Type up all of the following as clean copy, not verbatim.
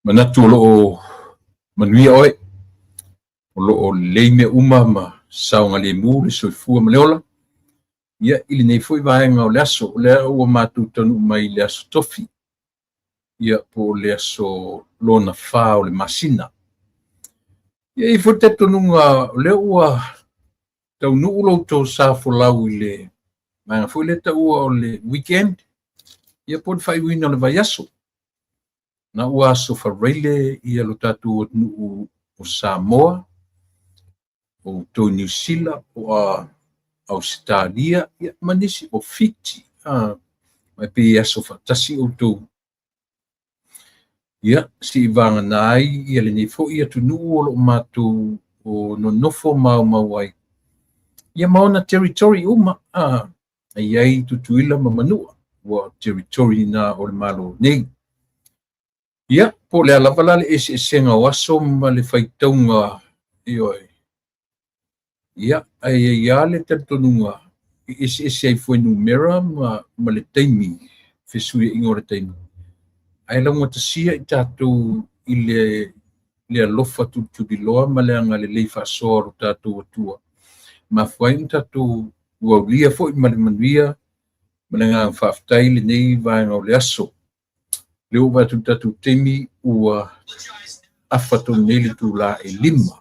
Manatu o lo o manuia oe, o lo o lelei mea uma ma saogalemu le soifua ma le ola. Ia, i lenei foi vaega o le aso, o lea ua matou taunuu mai i le aso Tofi, ia po o le aso lona fa o le masina. Ia, e i ai foi le talitonuga o lea ua taunuu lo outou sa folau i le vaega foi lea taua o le weekend, ia po o le faaiuina o le vaiaso. Na ua aso Faraile ia lo tatou atunuu o Samoa, o outou i Niu Sila, o Ausetalia, ia, ma nisi o Fiti. Ma e pei e aso faatasi outou. Ia, seivagana ai ia lenei foi atunuu o lo o matou o nonofo maumau ai, ia ma ona territory uma, e i ai Tutuila ma Manua, ua territory na o le Malo nei. Ia, po o le a lava la le eseesega o aso ma le faitauga, ioe. Ia, ae i ai lava le talitonuga e eseese ai fuainumera ma le taimi, fesuiaiga o le taimi, ae laugatasia i tatou i le alofa tulituliloa ma le agalelei faasoa o lo tatou Atua. Mafua ai ona tatou aulia foi ma le manuia ma le agaga faafetai lenei vaega o le aso. Lea ua vaai atu i le tatou taimi ua afa tonu nei le itula e 5.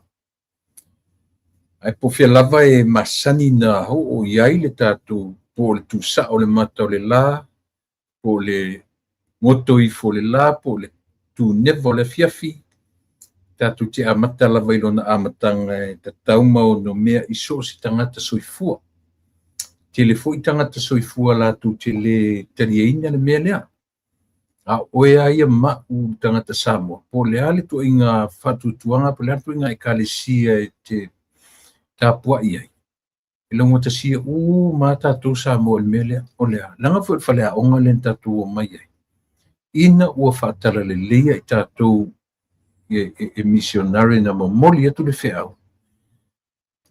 Ae po o fea lava e masani na oo i ai le tatou, po o le tuusao o le mata o le la, po o le goto ifo o le la, po o le tuneva o le afiafi, tatou te amata lava i lona amataga e tatau ma onomea i so o se tagata soifua. Tele foi tagata soifua latou te le taliaina le mea lea. A oe lava ia ma'u tagata Samoa, po o le a le ituaiga faatuatuaga, po o le a le ituaiga ekalesia e te tapuai ai, e laugatasia uma lava tatou Samoa i le mea lea. O le a? Leaga foi o le faleaoga lea na tatou omai ai, ina ua faatalaleia i tatou e misionare na momoli atu le feau,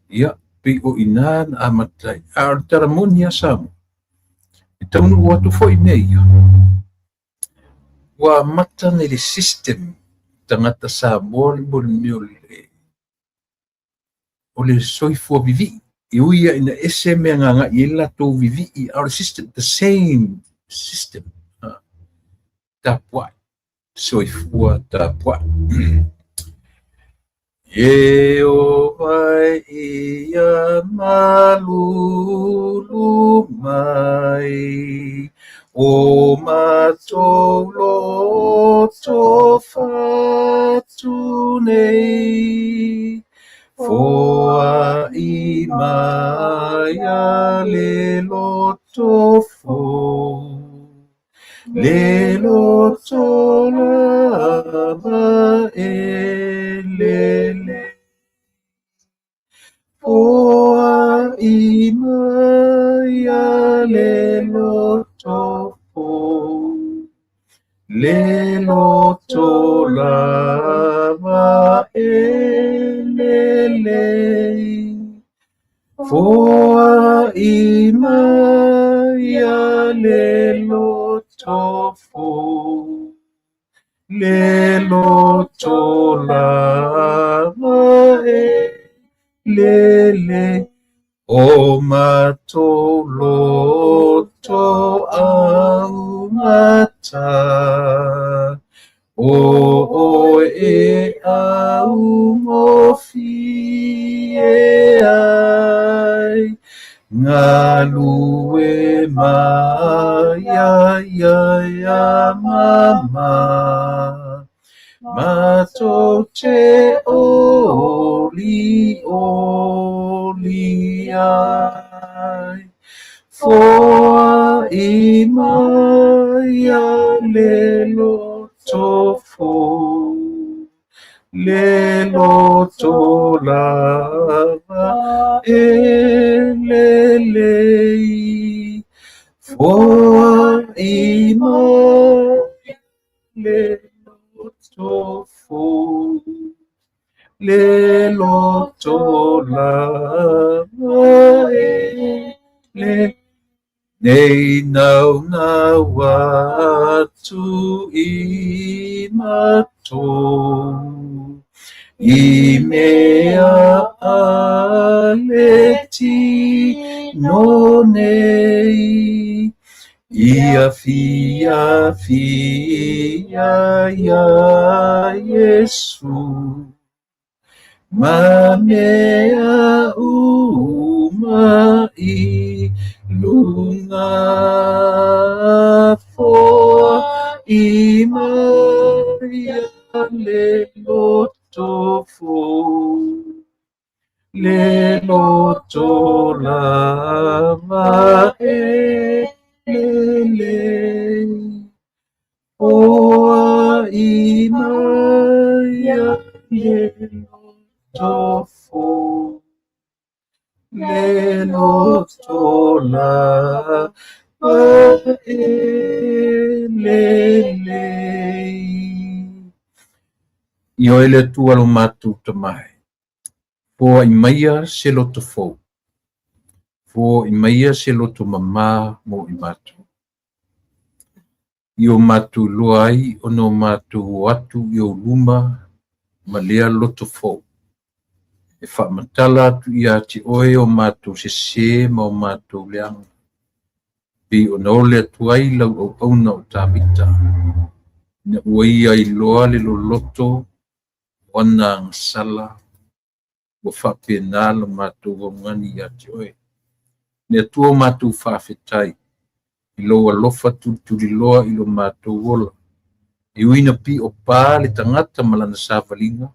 ia, pei o i ina na amata ai. A o le tala moni lava Samoa, e taunuu atu foi mea ia, ua amata nei le system tagata Samoa le mea o le soifua vivii. E ui lava ina ese mea e gagai ai le latou vivii, a o le system, the same system. Tapuai, soifua tapuai. Ieova ia malulu mai, o matou loto fatu nei, foai mai a le loto fou, le loto lava e lelei. Foai mai a le loto fou, le loto lava e lelei. Foai mai a le loto fou, le loto lava e lelei. O matou loto augata, o oe e augofie ai, galue mai ai ai a mama, matou te oli oli ai. Foai mai a le loto fou, le loto lava e lelei. Foai mai le loto fou, le loto lava e lelei. Nei naunau atu i matou i mea a le tino nei, ia fiafia iā Iesu ma mea uma i luga. Foai mai le loto fou, le loto lava e lelei. Foai mai le loto fou, le loto lava e lelei. I oe le Atua lo matou Tama e, foai maia se loto fou, foai maia se loto mamā mo i matou. I o matou iloa ai ona o matou o atu i ou luma ma lea loto fou, e faamatala atu ia te oe o matou sesē ma o matou leaga, pei ona ole atu ai lau auauna o Tavita, ina ua ia iloa le loloto o ana agasala, ua faapena la matou augani ia te oe. Le Atua o matou faafetai, i lou alofa tulituliloa i lo matou ola. E ui ina piopā le tagata ma lana savaliga,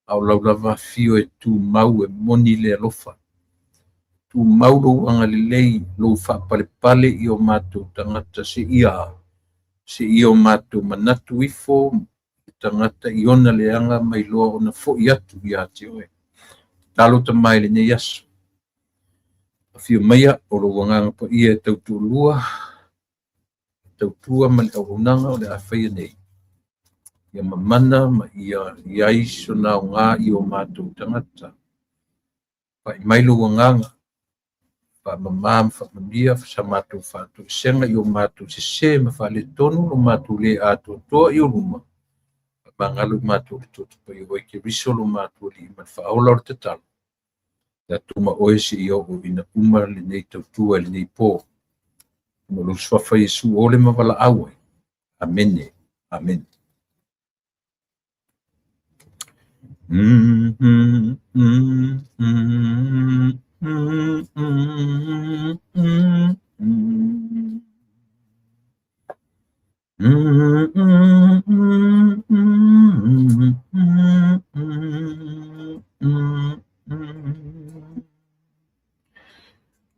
a o lau lava afio e tumau e moni le alofa. Tumau lou agalelei, lou faapalepale i o matou tagata seia o matou manatu ifo le tagata i ona leaga ma iloa ona fo'i atu ia te oe. Tatalo Tama i lenei aso. Afio maia o lou Agaga Paia e tautoalua, tautua ma le auaunaga o le a faia nei. Ia mamana ma ia iai sona aoga i o matou tagata. Pai mai lou Agaga, faamamā ma faamanuia sa matou faatoesega i o matou sesē ma faaletonu lo matou le atoatoa i ou luma. Faamagalo i matou le toto paia o oe Keriso lo matou Alii ma le Faaola o le tatalo. Tatou ma oe seia oo ina uma lenei tautua i lenei pō. Ona o lou suafa Iesu ole ma valaau ai. Amene. Amene.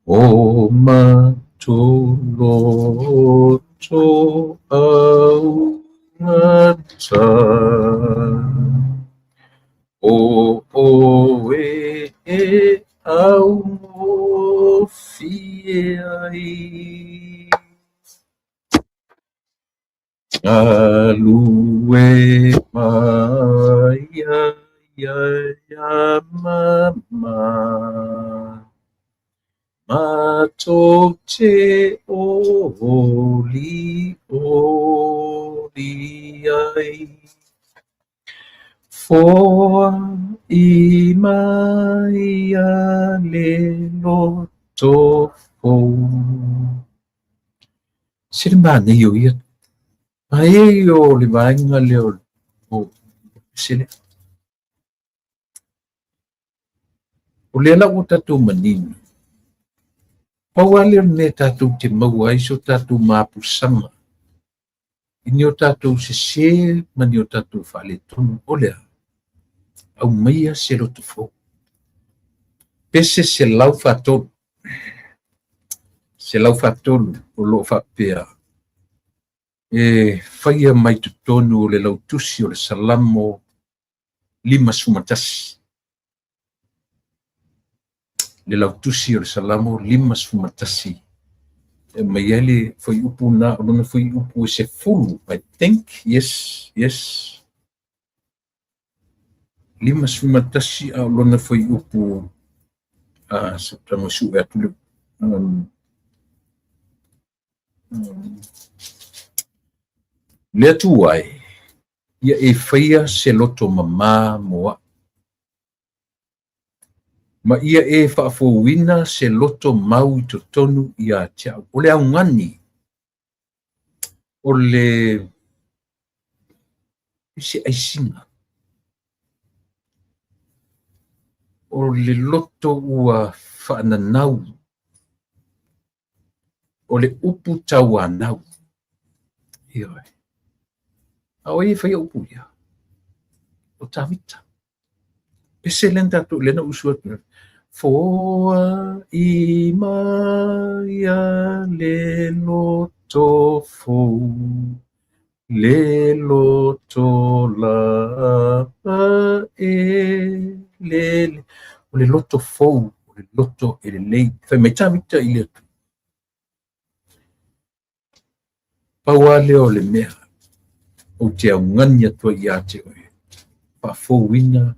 O matou loto augata, o oe e augofie ai. Galue mai ai ia mama, matou te olioli ai. Foai mai le loto fou. Se le manaia o ia. Manaia ia o le vaega lea o pese lea. O lea la ua tatou manino, pau lava lea o le mea tatou te maua ai so tatou mapusaga i ni o tatou sesē ma ni o tatou faaletonu, o le a? Aumaia se loto fou. Pese 143. 143 o loo faapea e faia mai totonu o le lautusi o le Salamo 51. Le lautusi o le Salamo 51. E mai ai le fuaiupu na o lona fuaiupu e 10, I think. Yes, yes. 51 a o lona fuaiupu se tago sue atu le le Atua e. Ia e faia se loto mamā mo a'u, ma ia e faafouina se loto mau i totonu ia te a'u. O le augani, o le se aisiga, o le loto ua faananau, o le upu tauanau. Ioe. A o ai e faia upu ia? O Tavita. Pese lea na tatou, lea na ou usu atu. Foai mai le loto fou, le loto la e le le. O le loto fou, o le loto e lelei. Fai mai Tavita i le Atua. Pau lava lea o le mea ou te augani atu ai ia te oe, faafouina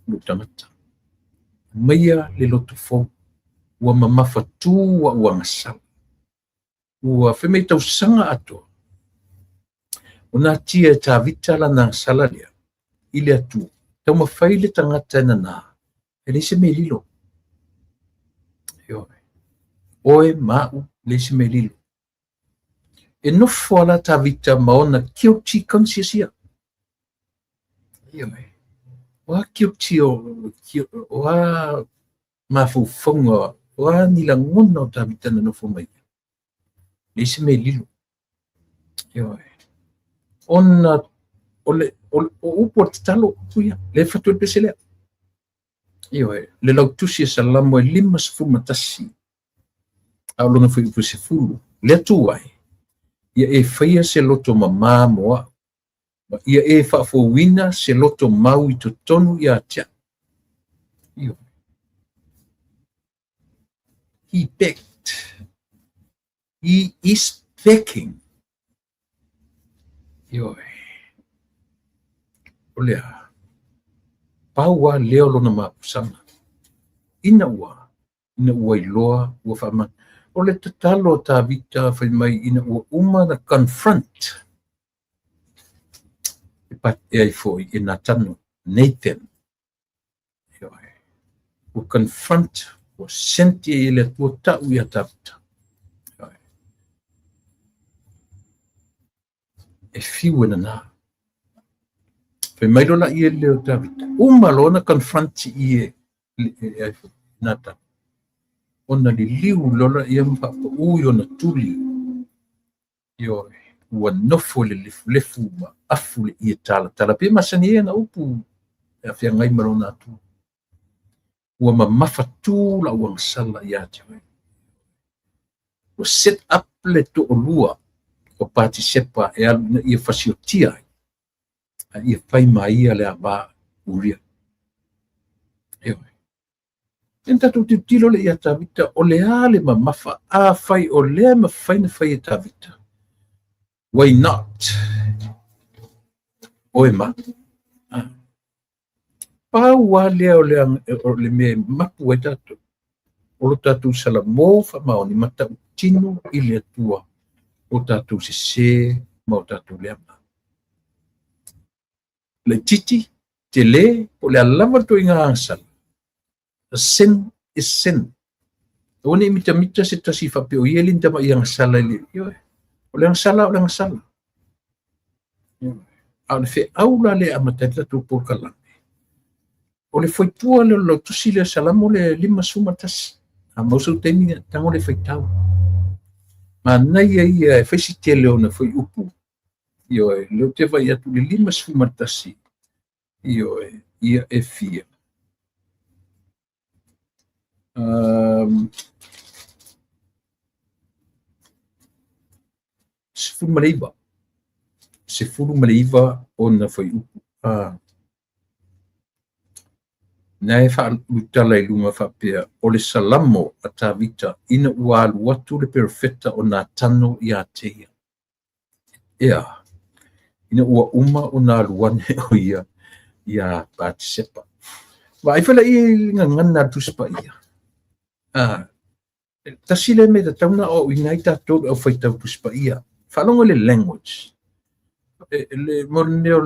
lou tagata. Aumaia le loto fou, ua mamafatu a'u agasala. Ua fai mai tausaga atoa, o natia e Tavita lana agasala lea i le Atua. Taumafai le tagata e nana, e leai se mea e lilo. Ioe. Oe ma a'u, leai se mea e lilo. E nofo lava la Tavita ma ona guilty conscience ia. Ioe. O a guilty o a mafaufauga, o a ni lagona o Tavita na nofo mai ai. Leai se mea e lilo. Ioe. Ona o le o upu o le tatalo upu ia, lea e fatu ai le pese lea. Ioe, le lautusi e Salamo e 51, a o lona fuaiupu e 10, le Atua e, ia e faia se loto mamā mo a'u, ma ia e faafouina se loto mau i totonu ia te a'u. Ioe. He begged. He is begging. Ioe. O le a? Pau lava lea o lona mapusaga. Ina ua, ina ua iloa, ua faamanu. O le tatalo a Tavita fai mai ina ua uma na confront e ai foi e Natano, Nathan. Ioe. Ua confront, ua sent i le Atua ta'u ia Tavita. Ioe. E fiu e nana. Fai mai loa laia lea o Tavita, uma loa ona confront i e, e ai foi, Natano. Ona liliu loa laia ma faapaū i ona tuli. Ioe, ua nofo i le lefulefu ma afu le ie talatala. Pe masani ai ana upu e feagai ma lona Atua. Ua mamafatu la'u agasala ia te oe. Ua set up le to'alua o Patisepa e alu ina ia fasiotia ai, a ia fai ma ia le ava Uria. Ioe. Lea na tatou tilotilo lea ia Tavita, o le a le mamafa, afai o lea e mafai na fai e Tavita, why not? Oe ma. Ah. Pau lava lea o le, o le mea e mapu ai tatou, o lo tatou salamo faamaoni ma tautino i le Atua o tatou sesē ma o tatou leaga. Laitiiti, tele, po o le a lava le ituaiga agasala, a sin is sin. Aua ne i mitamita se tasi faapea o ia e le ni tama'i agasala i le, ioe, o le agasala o le agasala. Ioe. A o le feau la lea e amata ai le tatou polokalame, o le fuaipua lea o le lautusi lea Salamo le 51. A mau sou taimi, tago le faitau. Manaia ia e fai si tele ona fuaiupu. Ioe, lea ou te vaai atu i le 51, ioe, ia e fia. 19, 19 ona fuaiupu. Na e faalutala i luga faapea, o le Salamo a Tavita ina ua alu atu le perofeta o Natano ia te ia. Ea, ina ua uma ona alu ane o ia iā Patisepa. Vaai foi laia i le gagana a le Tusi Paia. Tasi lea mea e tatau ona aoaoina ai tatou le aufaitau Tusi Paia. Faalogo i le language. Le mo le mea o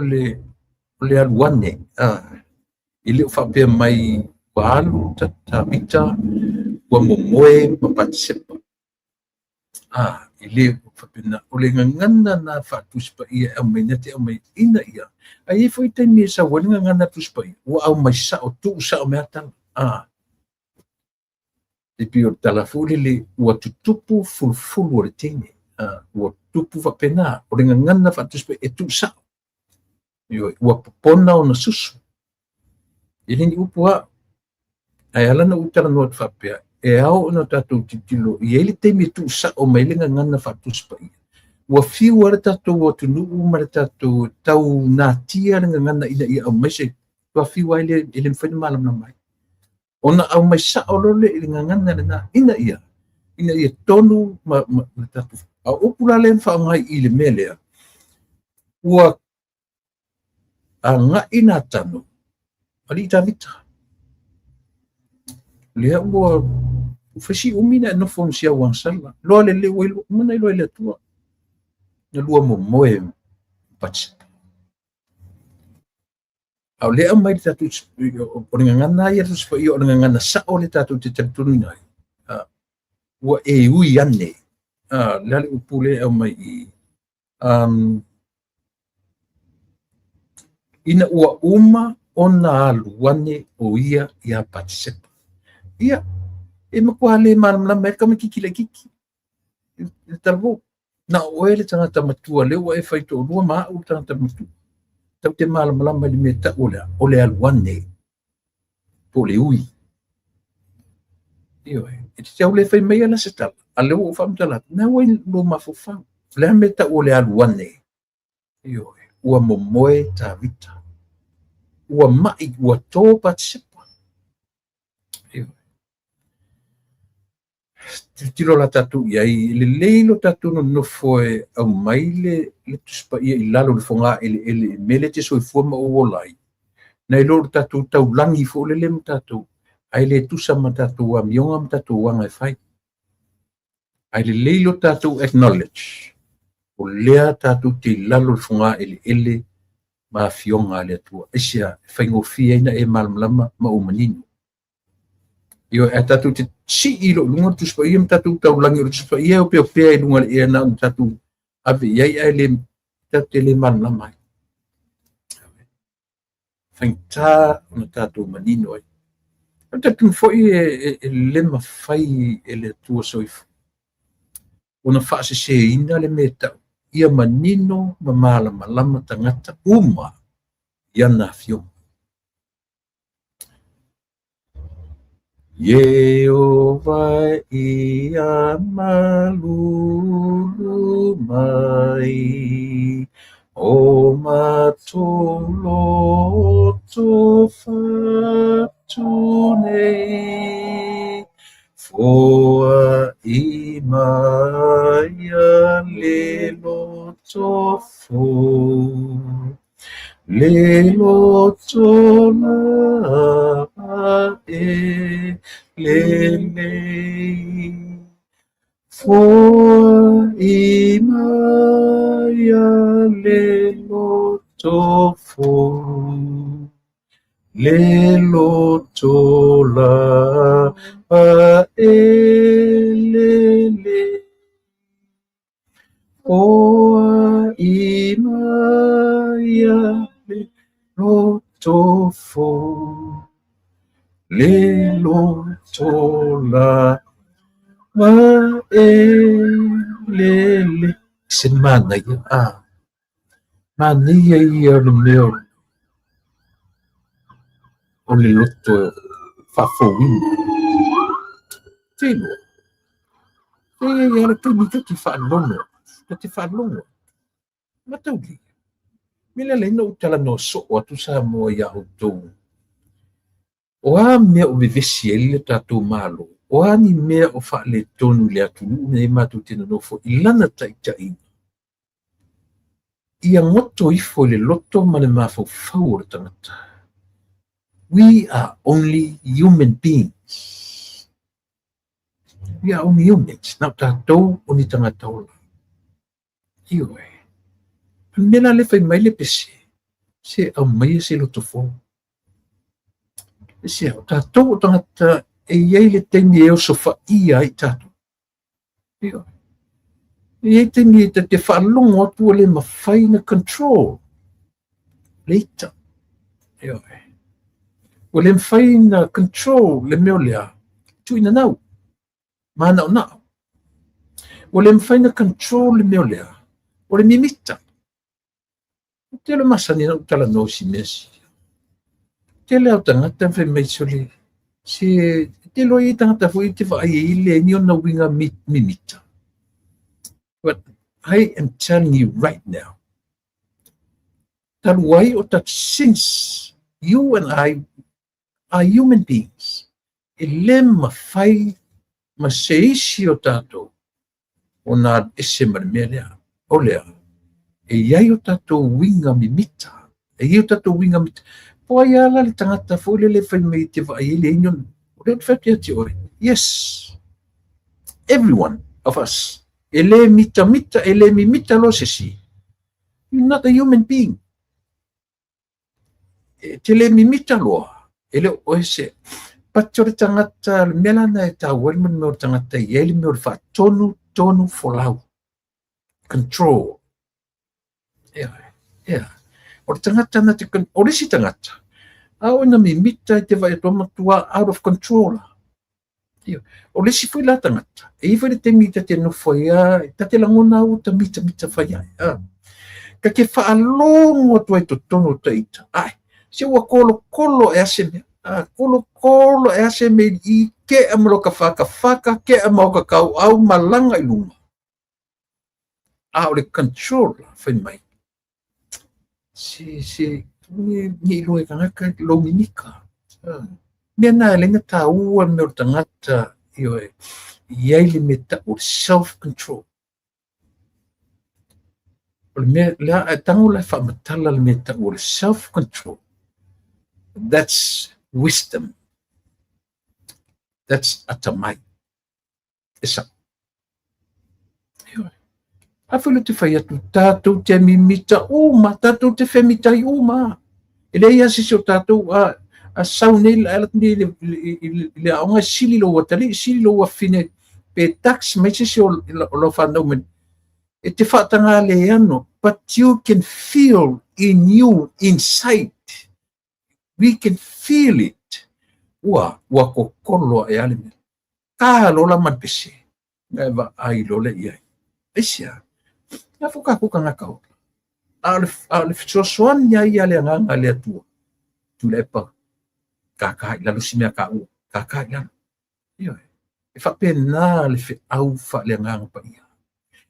le alu ane, e le o faapea mai ua alu Tavita ua momoe ma Patisepa. E le faapena. O le gagana na faa-Tusi Paia e aumai, na te aumai ina ia. Ae i ai foi taimi e sau ai le gagana Tusi Paia, ua aumai sao, tuu sao mai lava tala. E pei o le tala foi lele ua tutupu fulufulu o le teine. Ua tutupu faapena. O le gagana faa-Tusi Paia e tuu sao. Ioe, ua popona ona susu. E le ni upu au. Ae ala ona ou talanoa atu faapea, e ao ona tatou tilotilo i ai le taimi e tuusao mai ai le gagana faa-Tusi Paia. Ua fiu lava le tatou atunuu ma le tatou tau natia le gagana ina ia aumai se ua fiu lava e le mafai ona malamalama ai. Ona aumai sao loa lea i le gagana lena ina ia tonu ma tatou. A o upu la lea na faaaoga i le mea lea, ua agai Natano alii Tavita. Lea ua fai si umi na e nofo ma si au agasala. Loa le leo ua uma ona iloa e le Atua. Na lua momoe ma Patisepa. A o lea aumai le tatou, o le gagana ia Tusi Paia, o le gagana sao le tatou te talitonuina ai. Ua e ui ane. Le a le upu lea e aumai i ina ua uma ona alu ane o ia ia Patisepa. Ia, e matua le malamalama ai le tamaitiiti laitiiti. Le talavou. Na o oe le tagata matua, lea ua e fai toalua ma au le tagata matua. Tau te malamalama i le mea tau o le a, o le alu ane, po o le ui. Ioe, e te tau le fai mai ala se tala, a lea ua ou faamatala atu, na ua i lou mafaufau. O le a mea tau o le alu ane? Ioe, ua momoe Tavita. Ua mai, ua to Patisepa. Ioe. Tilotilo la tatou i ai, e lelei lo tatou nonofo e aumai le Tusi Paia i lalo o le fogaeleele i mea lea e te soifua ma ou ola ai, nai lo le tatou taulagi foi lele ma tatou, ae le tusa ma tatou amioga ma tatou aga e fai. Ae lelei lo tatou acknowledge, o lea tatou te i lalo o le fogaeleele ma afioga a le Atua. Aisea? E faigofie ai na e malamalama ma ou manino. Ioe, ae tatou te sii loa i luga le Tusi Paia ma tatou taulagi o le Tusi Paia e opeopea i luga o le ea na ona tatou ave i ai ae le tatou te le malamalama ai. Faigata ona tatou manino ai. O le talitonu foi e le mafai e le Atua soifua ona faaseseina le mea e tau ia manino ma malamalama tagata uma i ana afioga. Ieova ia malulu mai, o matou loto fatu nei, foai maia le loto fou. Le loto lava e lelei, foai maia le loto fou. Le loto lava e lelei, foai maia le loto fou. Le loto lava e lelei. Se manaia, manaia ia o le mea o le loto faafouina. Te iloa, e i ai lava le taimi ta te faalogo, ta te faalogo. Mataulia, me le ala ai ona ou talanoa soo atu Samoa iā outou. O a mea o vevesi ai le tatou Malo? O a ni mea o faaletonu i le atunuu lenei matou te nonofo i lana taitaiga? Ia goto ifo i le loto ma le mafaufau o le tagata. We are only human beings. We are only humans. Na o tatou o ni tagata ola. Ioe. O le mea la lea e fai mai le pese, se aumaia se loto fou. Aisea, o tatou o tagata e i ai le taimi e osofaia ai tatou. Ioe. E i ai taimi e ta te faalogo atu ua le mafai ona control le ita. Ioe. Ua le mafai ona control le mea o lea, tuuinanau, manaonao. Ua le mafai ona control le mea o lea, o le mimita. Ou te le masani ona ou talanoa i si mea sia. Tele lava o tagata ma fai mai sole, se e te iloa e i ai tagata foi e te vaai ai e leai ni ona uiga mimita. But I am telling you right now, talu ai o ta since you and I are human beings, e le mafai ma se isi o tatou ona alu ese ma le mea lea. O lea, e i ai o tatou uiga mimita. E i ai o tatou uiga mimita. Po o ai lava la le tagata foi lele e fai mai e te vaai ai leai ni ona. O lea ou te fai atu ia te oe, yes, every one of us, e le mitamita, e le mimita loa se isi, you're not a human being. E te le mimita loa, e le o oe se but o le tagata, le mea lana e taua ai le mea o le tagata e i ai le mea o le faatonu tonu folau, control. Ia, ia. O le tagata na te, o le isi tagata, a oe na mimita e te vaai atu matua out of control. O le isi foi la tagata, e i ai foi le taimi ta te nofo ai a, ta te lagona au ta mitamita fai ai. A. Ta te faalogo atu ai totonu o ta ita. Ai, se ua kolokolo e ase mea. A, kolokolo e ase mea i kea ma lo ka whakawhaka, kea ma o ka kauau malaga i luga. A o le control fai mai. Se, se, ne i loa e tagata lou mimita. Mea na e ala ai ona taua le mea o le tagata, ioe, e i ai le mea e tau o le self control. O le mea, le a tago la e faamatala le mea e tau o le self control. That's wisdom. That's atamai. E sao. Ioe. A foi le te fai atu, tātou te mimita uma, tātou te femitai uma. E leai lava se isi o tātou a, a sau nei, a alu atu nei i le aoga e sili lou atalii, sili lou afafine, pe tax mai se isi o lau fanau mai. E te faataga le ano, but you can feel in you inside. We can feel it. Ua, ua kokolo aʻe a le mea. Ka loa la ma le pese, na e vaai loa lea i ai. Aisea? Na fo kākou kānaka ola. A o le, a o le fesoasoani lava ia a le Agaga a le Atua. Tuilaepa, kākā i lalo si mea kāua, kākā i lalo. Ioe. E faapena le feau faaleagaga paia.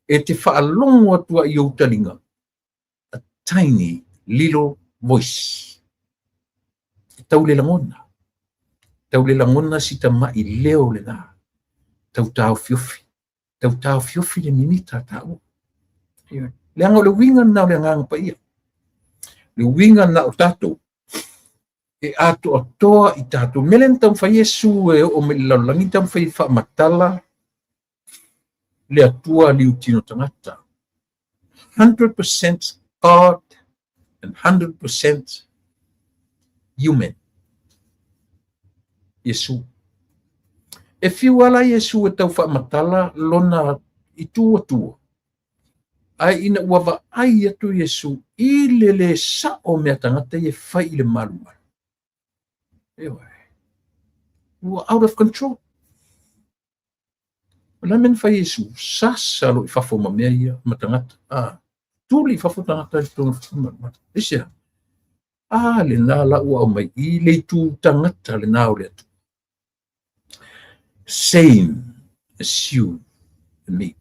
E te faalogo atu ai i ou taliga, a tiny little voice. E tau le lagona. Tau le lagona si tamaʻi leo lena. Tau taofiofi. Tau taofiofi le mimita a taua. Leaga o le uiga lena o le Agaga Paia. Le uiga lena o tatou e atoatoa i tatou. Mea lea na taumafai Iesu e oo mai i le lalolagi, taumafai e faamatala le Atua liutino tagata. 100% God and 100% human. Iesu. E fiu lava la Iesu e tau faamatala lona itu Atua. Ae ina ua vaai atu Iesu i le le sao o mea tagata ia e fai i le malumalu. Ioe. Ua out of control. O le a le mea na fai e Iesu? Sasa loa i fafo ma mea ia, ma tagata. A, tuli i fafo tagata i totonu o le Aisea? A, lena la ua aumai i le itu tagata lena o le Atua. Same as you and me.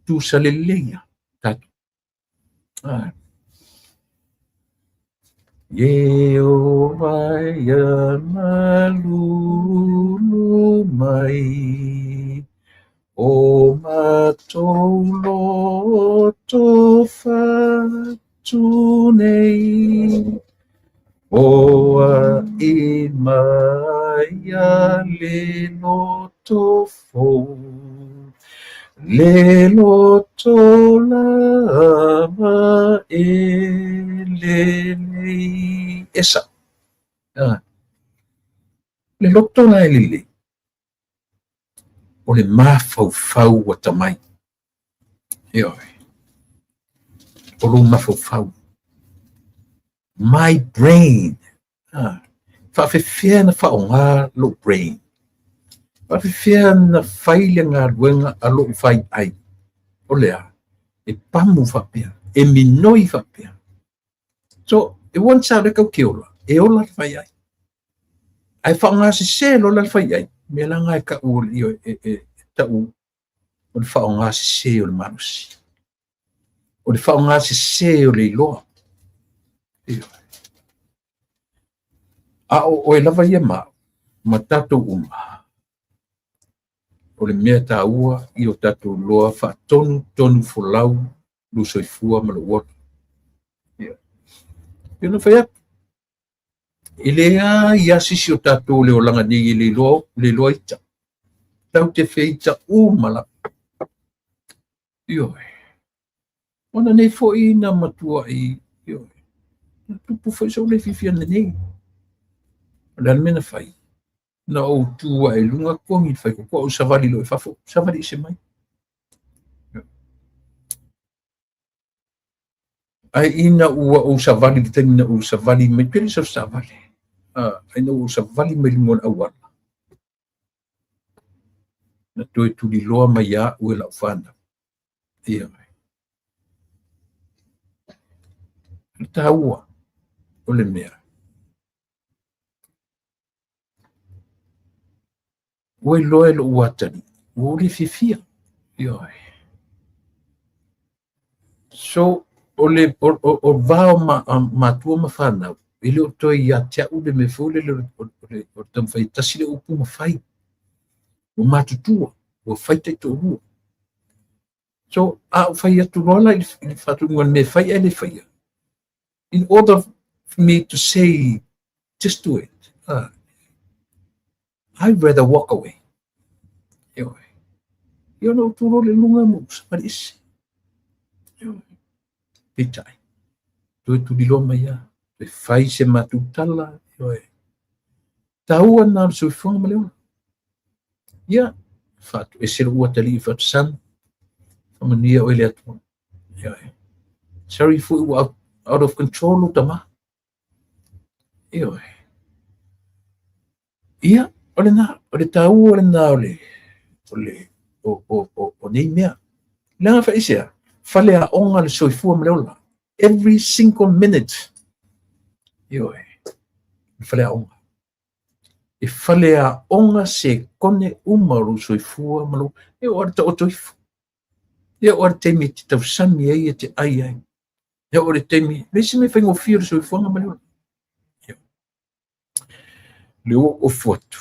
Tusa lelei lava tatou. Ah. Ieova ia malulu mai, o matou loto fatu nei, Foai mai a le loto fou. Le loto lava e lelei. E sa'o. Le loto la e lelei, o le mafaufau atamai. Ioe. O lou mafaufau. My brain. Faafefea na faaaoga lou brain? Faafefea na fai le galuega a lou faiai? O le a? E pamu faapea, e minoi faapea. So, e once lava o lea tatou te ola, e ola le faiai. Ae faaaoga sese loa la le faiai, mea la lena e tau o le, e tau o le faaaoga sese o le malosi. O le faaaoga sese o le iloa. A o oe lava ia ma au, ma tatou uma, o le mea taua ia o tatou iloa faatonutonu folau lou soifua ma lou ola. Ia. E pei ona fai atu, e leai lava se isi o tatou o le olaga nei e le iloa, le iloa ita. Tatou te feita uma lava. Ioe. Ona nei foi na matuai, ioe, na tupu foi sou le fiafia nei. O le a le mea na fai? Na ou tu ae i luga togi le faitotoa, ou savali loa i fafo, savali ese mai. Ae ina ua ou savali i le taimi na ou savali mai, pe le sau se taavale, ae ina ua ou savali mai luga o le auala, na toe tuliloa mai ia au e lau fanau. Ia. O le taua o le mea, ua iloa e lou atalii, ua ou le fiafia. Ioe. So, o le o, o, o va o ma, matua ma fanau, e le o toe ia te au le mea foi lele o le taumafai e tasi le upu ma fai. Ua matutua, ua fai taitoalua. So, a ou fai atu loa la i le faatonuga o le mea e fai ae le faia, in order for me to say, just do it, I'd rather walk away. Ioe. Ia ona ou tu loa lea i luga ma ou savali ese. Ioe. Peitai, toe tuliloa mai lava, toe fai se matou tala, ioe. Taua lena o le soifuaga ma le ola. Ia, faatoese lou atalii i Fatu-Son, faamanuia oe le Atua. Ioe. Sorry foi ua out, out of control lou tama. Ioe. Ia, o lena, o le taua lena o le, o le, o, o, o, o nei mea. Leaga faaisea, faleaoga le soifua ma le ola. Every single minute. Ioe, le faleaoga. E faleaoga sekone uma o lou soifua ma lou, e oo lava i le taoto ifo. E oo lava i le taimi e te tausami ai e te ai ai. E oo i le taimi, leai se mea faigofie o le soifuaga ma le ola. Le ua ou ofu atu,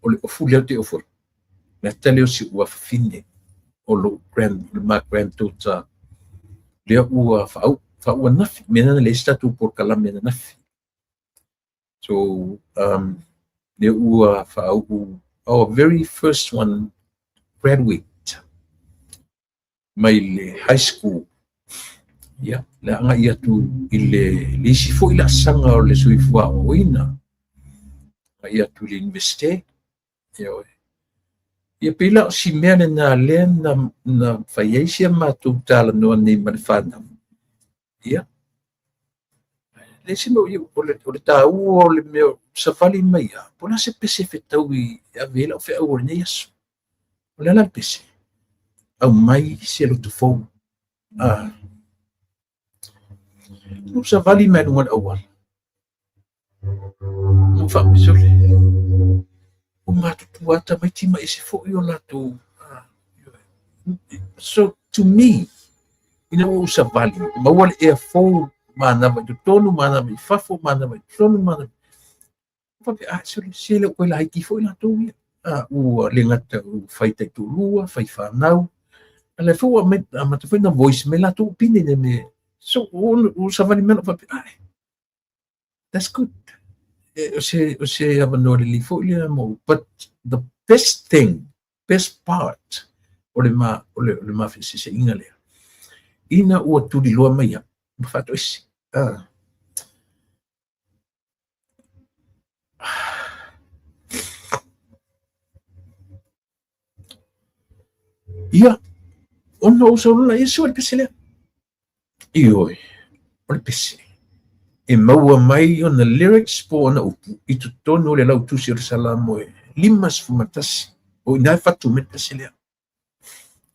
o le ofu lea ou te ofu atu, le ata lea o si ou afafine o lou grand, o le ma granddaughter, lea ua faauu, faauu ananafi, mea lena na leai se tatou polokalame ananafi. So, lea ua faauu, our very first one graduate mai le high school. Ia, le agai atu i le, le isi foi laasaga o le soifua aoaoina, agai atu i le Universite. Ioe. Ia pei la o si mea lena lea na, na fai ai si a matou talanoa nei ma le fanau. Ia, leai se mea o le, o le taua o le mea savali mai lava, po o le a se pese e fetaui e ave ai lau feau o lenei aso. O le a la le pese? Aumai se loto fou. Ah. Ua savali mai luga o le auala. Ua faapea, ua matutua lava tamaiti ma ese foi o latou. So to me, ina ua ou savali, maua le ea fou, manava i totonu, manava i fafo, manava i totonu, manava. Faapea, ah, sole, se le o toe laiti foi latou ia. Ah, ua le gata ua fai taitoalua, fai fanau. A lea foi ua amata foi ona voice mai latou opinion i mea. So, ua savali mai lou faapea, ah, that's good. O se, o se avanoa lelei foi lea mo, but the best thing, best part, O le ma, o le, o le mafeeseeseaiga lea. Ina ua tuliloa mai au, ma faatoese. Ah. Ia, ona ou sau loa lea sue le pese lea. Ioe, o le pese. E maua mai ona lyrics po o ona upu i totonu o le lautusi o le Salamo e 51. O i ina e fatu mai le pese lea.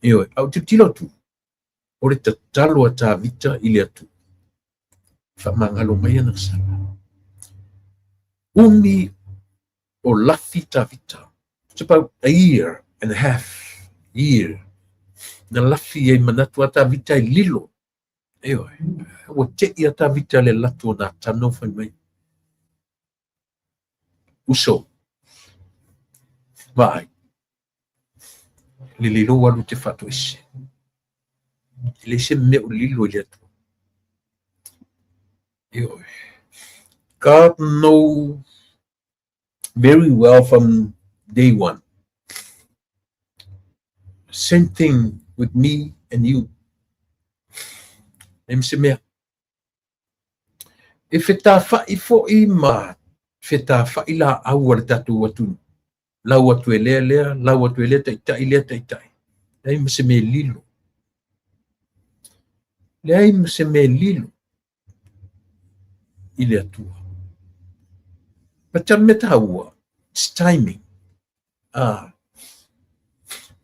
Ioe, a ou tilotilo atu, o le tatalo a Tavita i le Atua. Faamagalo mai ana sala. Umi o lafi Tavita. It's about a year and a half year. Na lafi ai manatu a Tavita e lilo. Ioe, ua te'i a Tavita le alu atu o Natano fai mai. Uso, vaai, lelei lou alu e te faatoese. E leai se mea o lilo i le Atua. Ioe. God know very well from day one. Same thing with me and you. E ma se mea. E fetafai foi ma fetafai laau a le tatou atunuu. Lau atu e lea lea, lau atu e lea taitai, lea taitai. Leai ma se mea lilo. Leai ma se mea lilo i le Atua. But a mea taua, it's timing. Ah,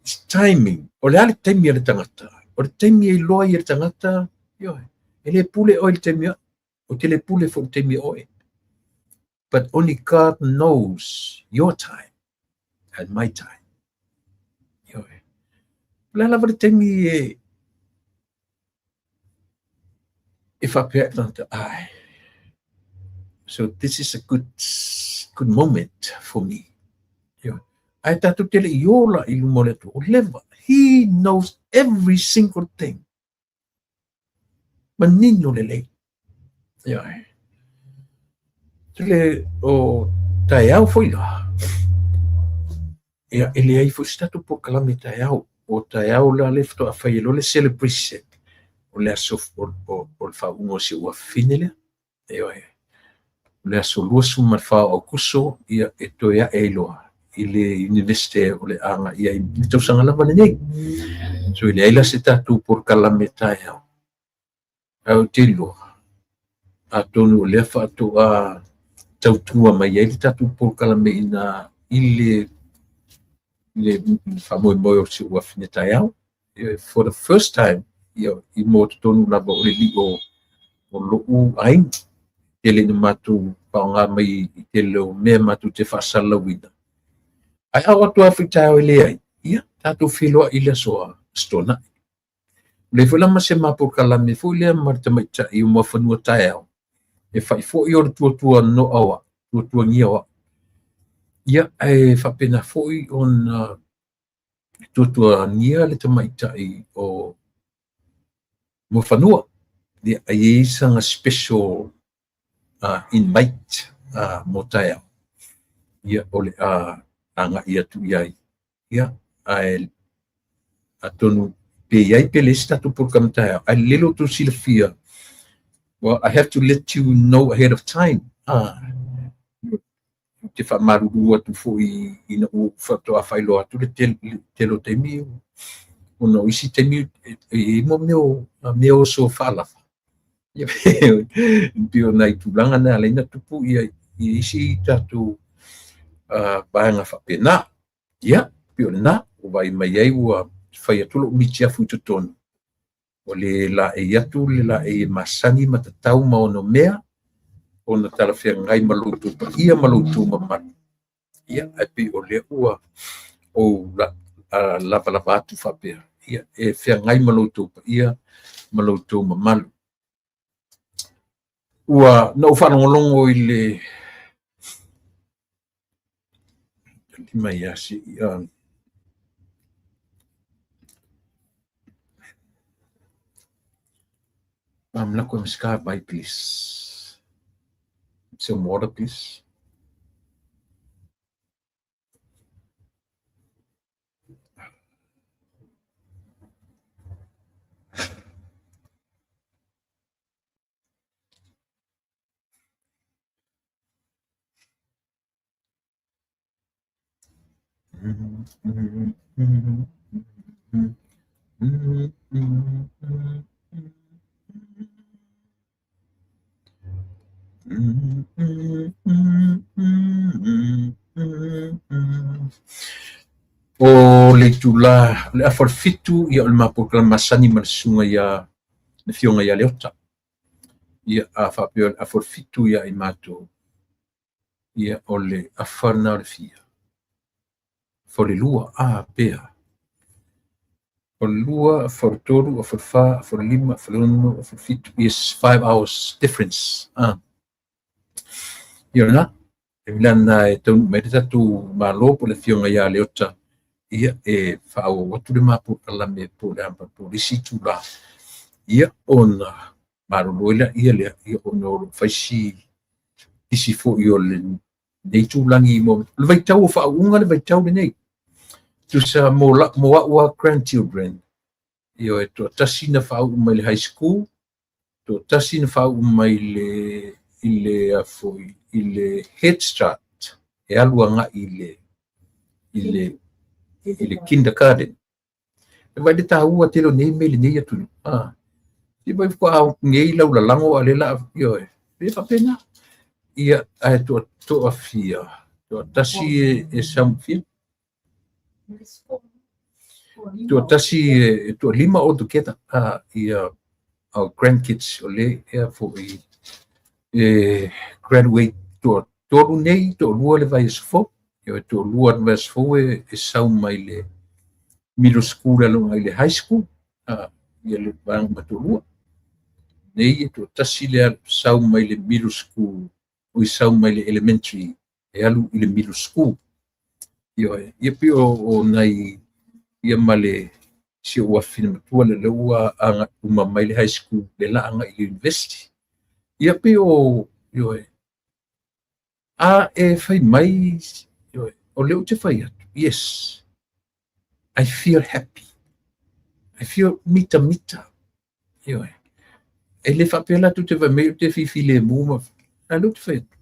it's timing. O le a le taimi a le tagata? O le taimi e iloa ai e le tagata, ioe, e le pule oe i le taimi aʻu, ou te le pule foi i le taimi a oe. But only God knows your time and my time. Ioe. O le a lava le taimi e e faapea ai le tagata, ai, so this is a good, good moment for me. Ioe. Ae tatou te le i ola i luma o le Atua, ua leva. He knows every single thing. Manino lelei. Ioe. Le o taeao foi la, ia e leai foi se tatou polokalame taeao. O taeao la lea faatoa fai ai loa le celebration o le aso o le faauuga o si ou afafine lea. Ioe. O le aso 24 o Aokuso, ia e toe ae ai loa i le Universite o le a agai ai i le tausaga lava lenei. So e leai la se tatou polokalame taeao. Ae ou te iloa, atonu o lea faatoa tautua mai ai le tatou polokalame ina i le le faamoemoe o si ou afine taeao. For the first time, ia, i mua totonu lava o le lio o lo'u aiga. Tele ina matou faaaoga mai i tele o mea matou te faasalalauina. Ae a oo atu lava foi taeao e leai, ia, tatou feiloai i le aso Aso Toonai. O leai foi la ma se ma polokalame foi lea ma le tamaitai o Muafanua taeao, e fai foi o le tuatua noa o au, tuatuagia o au. Ia, ae faapena foi ona tuatuagia le tamaitai o Muafanua. Ia, e i ai sana special invite mo taeao. Ia, o le a agai atu i ai. Ia, ae atonu pe i ai pe leai se tatou polokalame taeao, ae lelei lo outou silafia, well, I have to let you know ahead of time. Ah, ou te faamalulu atu foi ina ua ou faatoa faailoa atu le tele o taimi, ona o isi taimi e i ai mo mea o mea oso faalava. Ia, pei o nai tulaga na e ala ai ona tupu ia isi tatou vaega faapena. Ia, pei o lena, ua vaai mai ai ua fai atu lou mitiafu i totonu. Ua le laei atu le laei e masani ma tatau ma onomea ona talafeagai ma lo outou paia ma lo outou mamalu. Ia, ae pei o lea ua ou lavalava atu faapea, ia, e feagai ma lo outou paia ma lo outou mamalu. Ua na ou faalogologo i le lima ia se i Manako e masika vai please. Some water please. O le itulā o le 6:30, ia o le ma polokalame masani ma le susuga ia le Afioga ia Leota. Ia a faapea o le 6:30 ia i matou, ia o le afa lena o le fia. Afa o le lua, a pea. Afa o le lua, afa o le tolu, afa o le fa, afa o le lima, afa o le ono, afa o le fitu. Yes, 5 hours difference. Ah. Ia lena, e lana e taunuu mai le tatou Malo po o le Afioga ia Leota, ia e faaauau atu le ma polokalame po o le a po o le isi itulā, ia ona malolo ai laia lea, ia ona o lo o fai si pisi foi o lenei itulagi mo le vaitau o faauuga le vaitau lenei. Tusa mo mo au a grandchildren, ia e toatasi na faauu mai le high school, toatasi na faauu mai le i le foi i le Head Start e alu agai i le kindergarten. E vai le taua tele o nei mea i lenei atunuu. Ah. I vai faatoa nei lau lalago a le la ioe. E faapena. Ia ae toafia, toatasi e fia. Toatasi e toalima all together. Ah, ia our grandkids o le ea foi e graduate toatolu nei, toalua le vaiaso fou. Ia toalua le vaiaso fou e sau mai le middle school e alu i le high school. Ah, ia le vaega ma toalua. Nei e toatasi le sau mai le middle school, o i sau mai le elementary e alu i le middle school. Ioe, ia pei o nai ia ma le si ou afafine matua le ua agai uma mai le high school le la agai i le university. Ia pei o ioe, a e fai mai, ioe, o lea ou te fai atu, yes, I feel happy. I feel mitamita. Ioe. E le faapea la tu te fai mai ou te fifilemu ma a lea ou te fai atu.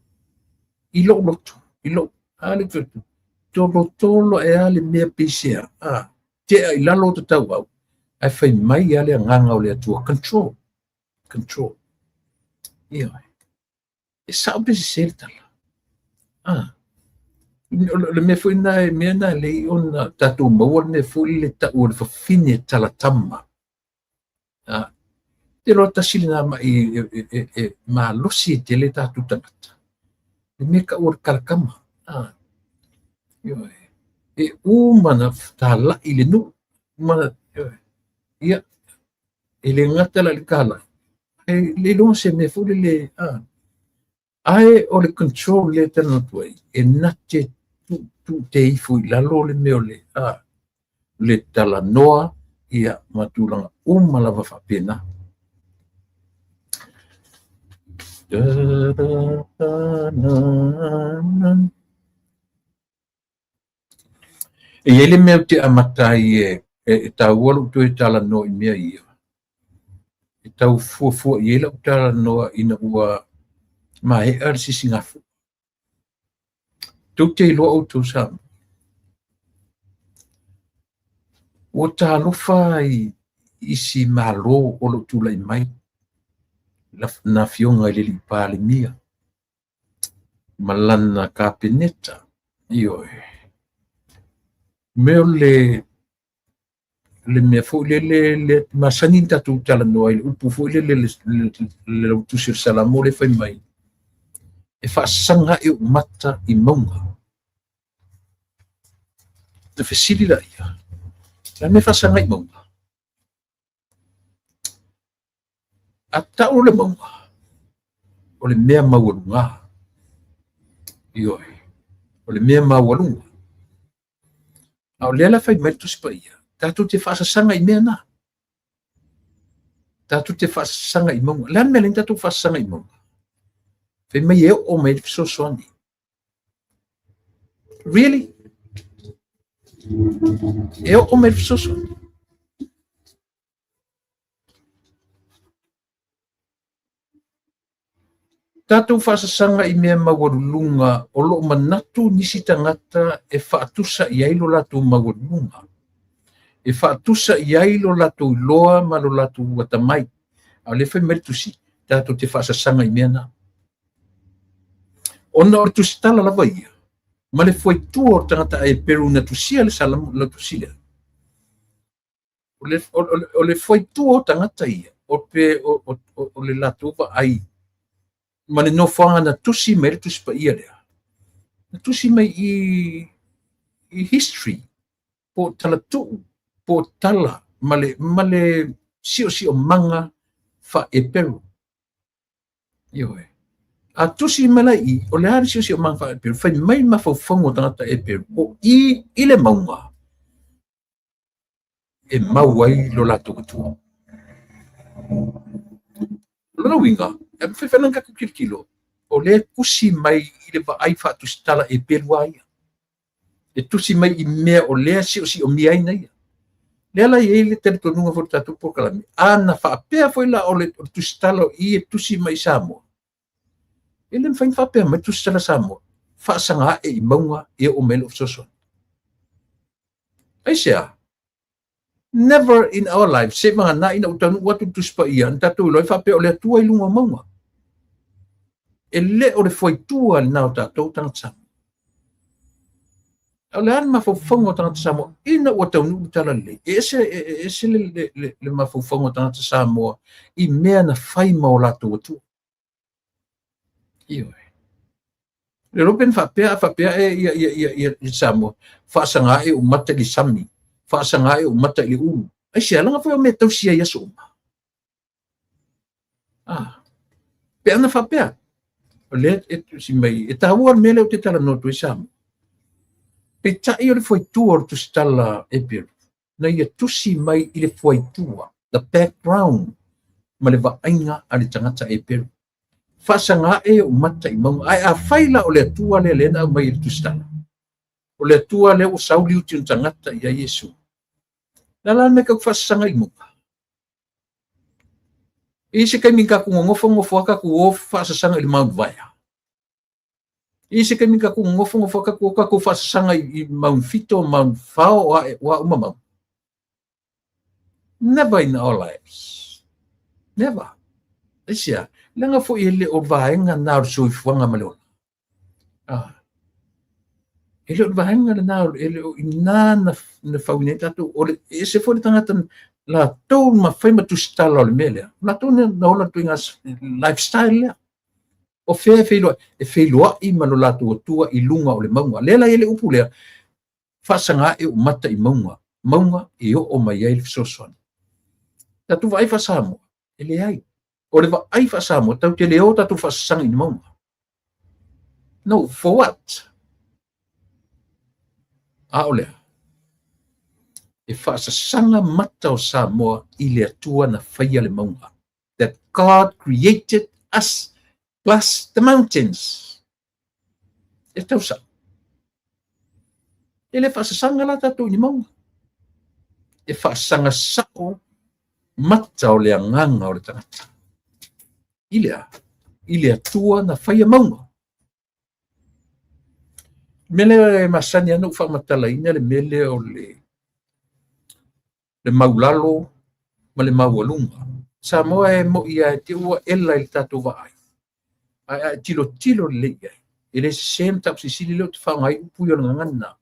I lou loto, i lou, a lea ou te fai atu. Tolotolo e a le mea peisea. A, tea i lalo o te tauau. Ae fai mai a le agaga o le Atua. Control. Control. Ioe. E sao pe sese le tala. Ah. O le mea foi na e mea na lei ona tatou maua le mea foi le tau o le fafine talatama. Ah. Te loa tasi lena mai e malosi e tele tatou tagata. Le mea tau o le talatama. Ah. Ioe. E uma na talai le nuu. Uma na, ioe. Ia, e le gata la i le talai. E le iloa se mea foi lele, ah. Ae o le control lea e talanoa atu ai, e na te tu te ifo i lalo le mea o le, ah, le talanoa ia ma tulaga uma lava faapena. Da, da, da, na, na. E i ai le mea ou te amata ai e taua lou toe talanoa i mea ia. E tau fuafua i ai lau talanoa ina ua maea le sisigafua. Tou te iloa outou Samoa. Ua talofa i isi Malo o lo o tulai mai na Afioga i le alii Palemia ma lana Kapeneta. Ioe. Mea o le mea foi lele le masani na tatou talanoa ai le upu foi lele le lautusi o le Salamo le fai mai e faasaga ae ou mata i mauga. Na fesili laia, o le a le mea e faasaga ai i mauga? A tau le mauga, o le mea maualuga. Ioe, o le mea maualuga. A o lea la fai mai le Tusi Paia, tatou te faasasaga i mea na. Tatou te faasasaga i mauga. O le a le mea lea tatou faasasaga i mauga? Fai mai e oo mai le fesoasoani. Really? E oo mai le fesoasoani. Tatou faasasaga i mea maualuluga o lo o manatu nisi tagata e faatusa i ai lo latou maualuluga, e faatusa i ai lo latou iloa ma lo latou atamai. A o lea fai mai le Tusi, tatou te faasasaga i mea na. Ona o le tusitala lava ia, ma le fuaitua o le tagata Eperu na tusia le Salamu, le tusi lea. O le fuaitua o tagata ia, o pe o le latou vaai ma le nofoaga na tusi mai le Tusi Paia lea. Na tusi mai i history, po o talatuu, po o tala ma le siosiomaga faa-Eperu. Ioe. A tusi mai la i, o le a le siosiomaga faa-Eperu, fai mai mafaufauga o tagata Eperu, o i i le mauga, e mau ai lo latou Atua. O lona uiga, e mafai foi ona tatou tilotilo, o lea e tusi mai i le vaai faatusitala Eperu a ia. E tusi mai i mea o lea siosiomia ai na ia. Lea la e i ai le talitonuga foi o le tatou polokalame, a na faapea foi la o le tusitala o i e tusi mai i Samoa, e le mafai ona faapea mai le tusitala Samoa, faasaga ae i mauga e oo mai lou fesoasoani. Aisea? Never in our life, se vagana ina ua taunuu atu le Tusi Paia, na tatou iloa ai faapea o le Atua i luga o mauga. E le o le fuaitua lena o tatou tagata Samoa. O le a le mafaufauga o tagata Samoa ina ua taunuu le talalelei? E ese le mafaufauga o tagata Samoa i mea na fai ma o latou Atua. Ioe. Le iloa pe na faapea, a faapea e ia Samoa, faasaga ae ou mata i le sami, faasaga ae ou mata i le ulu. Aisea, leaga foi o mea tausi ai aso uma. Ah, pe ana faapea, o lea e tusi mai, e taua le mea lea ou te talanoa atu ai Samoa. Peitai o le fuaitua o le tusitala Eperu, na ia tusi mai i le fuaitua, the background, ma le vaaiga a le tagata Eperu. Faasaga ae ou mata i mauga. Ae afai la o le Atua lea lea na aumai i le tusitala, o le Atua lea ua sau liuti o le tagata ia Iesu, o le a la le mea tatou te faasasaga i mauga? E i ai se taimi tatou nonofo nonofo lava tatou o faasasaga i le Mount Vaea. E i ai se taimi tatou nonofo nonofo lava tatou o tatou faasasaga i Mount Fito, Mount Fao, o a uma mauga. Never in our lives. Never. Aisea, leaga foi e le o vaega na o le soifuaga ma le ola. Ah. E le o le vaega lena, e le o ina na fauina ai tatou. O le, e ese foi le tagata latou ma fai ma tusitala o le mea lea. Latou na ola le ituaiga lifestyle lea. O fea e feiloai? E feiloai ma lo latou Atua i luga o le mauga. Lea la e i ai le upu lea, faasaga ae ou mata i mauga, mauga e oo mai ai le fesoasoani. Tatou vaai faa-Samoa, e leai. O le vaai faa-Samoa, tatou te le o tatou faasasaga i ni mauga. No, for what? A o lea, e faasasaga mata o Samoa i le Atua na faia le mauga. That God created us plus the mountains. E tau sao. E le faasasaga la tatou i ni mauga. E faasaga sao mata o le agaga o le tagata. I le a? I le Atua na faia mauga. Mea lea e masani lava ona ou faamatalaina le mea lea o le maulalo ma le maualuga. Samoa e mo'i lava e te ua ela i le tatou vaai, ae a e tilotilo lelei i ai, e le sese mataupu silisili lea ou te faaaoga ai upu ia o le gagana,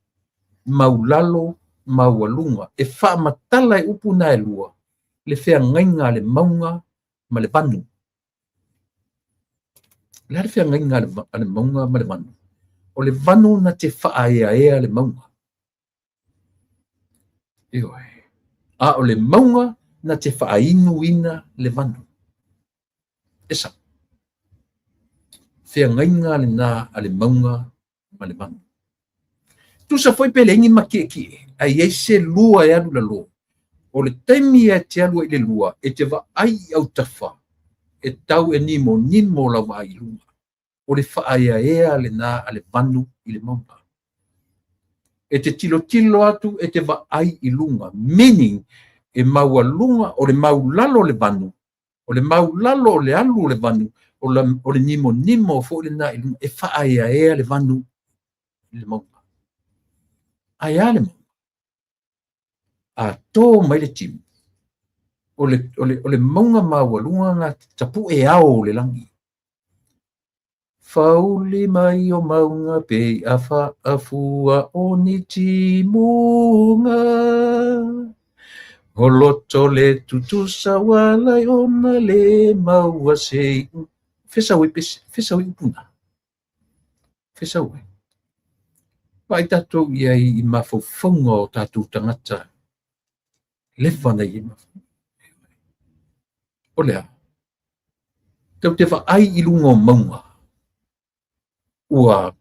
maulalo, maualuga. E faamatala e upu na e lua le feagaiga a le mauga ma le vanu. O le a le feagaiga a le mauga ma le vanu? O le vanu na te faaeaea le mauga. Ioe. A o le mauga na te faainuina le vanu. E sao. Feagaiga lena a le mauga ma le vanu. Tusa foi pe leai ni matietie, ae i ai se lua e alu i lalo. O le taimi e te alu ai i le lua, e te vaai i autafa, e tau e nimonimo lau vaai i luga. O le faaeaea lena a le vanu i le mauga. E te tilotilo atu, e te vaai i luga, meaning e maualuga, o le maulalo o le vanu, o le maulalo o le alu o le vanu, O le nimonimo foi lena i luga e faaeaea le vanu i le mauga. Ae a le mauga? A to mai le timu, o le mauga maualuga na te tapue ao o le lagi. Fauli mai o mauga pei afaafua o ni timuga. O loto le tutusa ua alai ona le maua se iuga. Fea sau ai pese, fea sau ai upu na? Fea sau ai? Vaai tatou i ai i mafaufauga o tatou tagata leva na i ai mafaufauga. O le a? Tatou te vaai i luga o mauga ua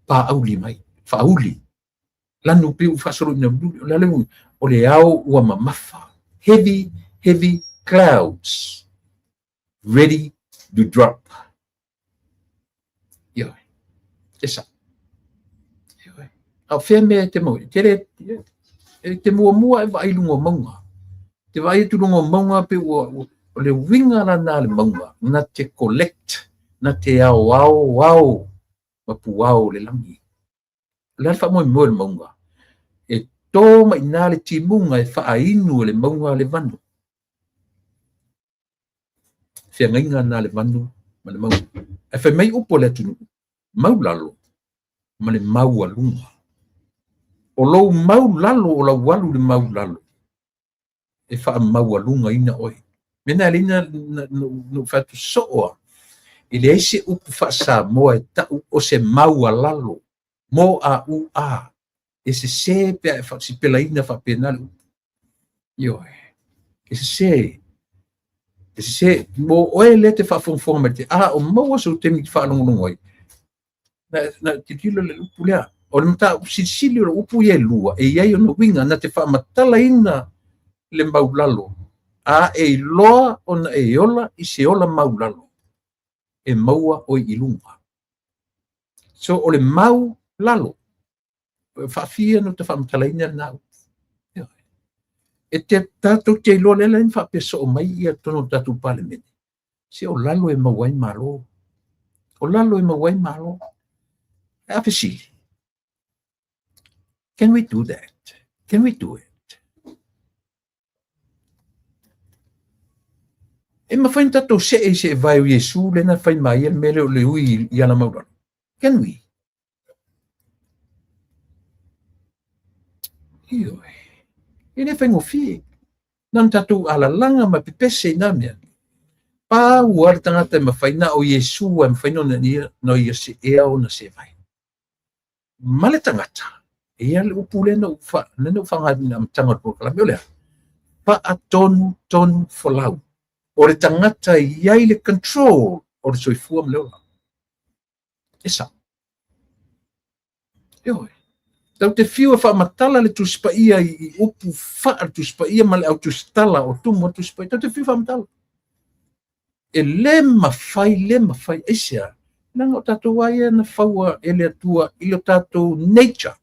paauli mai, faauli. Lanu pei ua faasolo ina o le a le uiga? O le ao ua mamafa. Heavy, heavy clouds ready to drop. Ioe. E sao. Ioe. A o fea mea e te maua? Te le, e te muamua e vaai i luga o mauga. Te vaai atu i luga o mauga pe ua, o le uiga la na le mauga, na te collect, na te aoao ao ma puao o le lagi. O le a le faamoemoe o le mauga? E tō mai i ina le timuga e faainu e le mauga le vanu. Feagaiga na le vanu ma le mauga. Ae fai mai upu a le atunuu, maulalo ma le maualuga. O lou maulalo o lau alu i le maulalo, e faamaualugaina oe. Mea na e ala ai na ou fai atu soo lava, e leai se upu faa-Samoa e tau o se maualalo, mo a u a, e sese pe a e faasipelaina faapena le upu. Ioe, e sese, e sese, mo oe lea te faafogafoga mai te, a o maua sou taimi te faalogologo ai, na tilotilo le upu lea. O le mataupu silisili o le upu ia e lua, e i ai ona uiga, na te faamatalaina le maulalo, a e iloa ona e ola i se ola maulalo, e maua oe i luga. So o le mau lalo, faafia na te faamatalaina lena upu. E te tatou te iloa lea la na faapea soo mai ia totonu o le tatou Palemene, se o lalo e maua ai malo. O lalo e maua ai malo. Ae a fesili, can we do that? Can we do it? E mafai ona tatou see i se evae o Iesu lea na fai mai ia le mea lea o le ui i ala maulalo. Can we? Ioe. E le faigofie. Na ona tatou alalaga ma pepese i nā mea. Pau lava le tagata e mafai na o Iesu e mafai ona ia, na ia seea ona seevae. Ma le tagata, e i ai le upu lea na ou faaaogaina i le amataga o le polokalame, o le a? Faatonutonu folau. O le tagata e i ai le control o le soifua ma le ola. E sao. Ioe. Tatou te fiu e faamatala le Tusi Paia i upu faa le Tusi Paia ma le au tusitala o tumu o le Tusi Paia. Tatou te fiu e faamatala. E le mafai, le mafai. Aisea? Leaga o tatou lava ia na faua e le Atua i lo tatou nature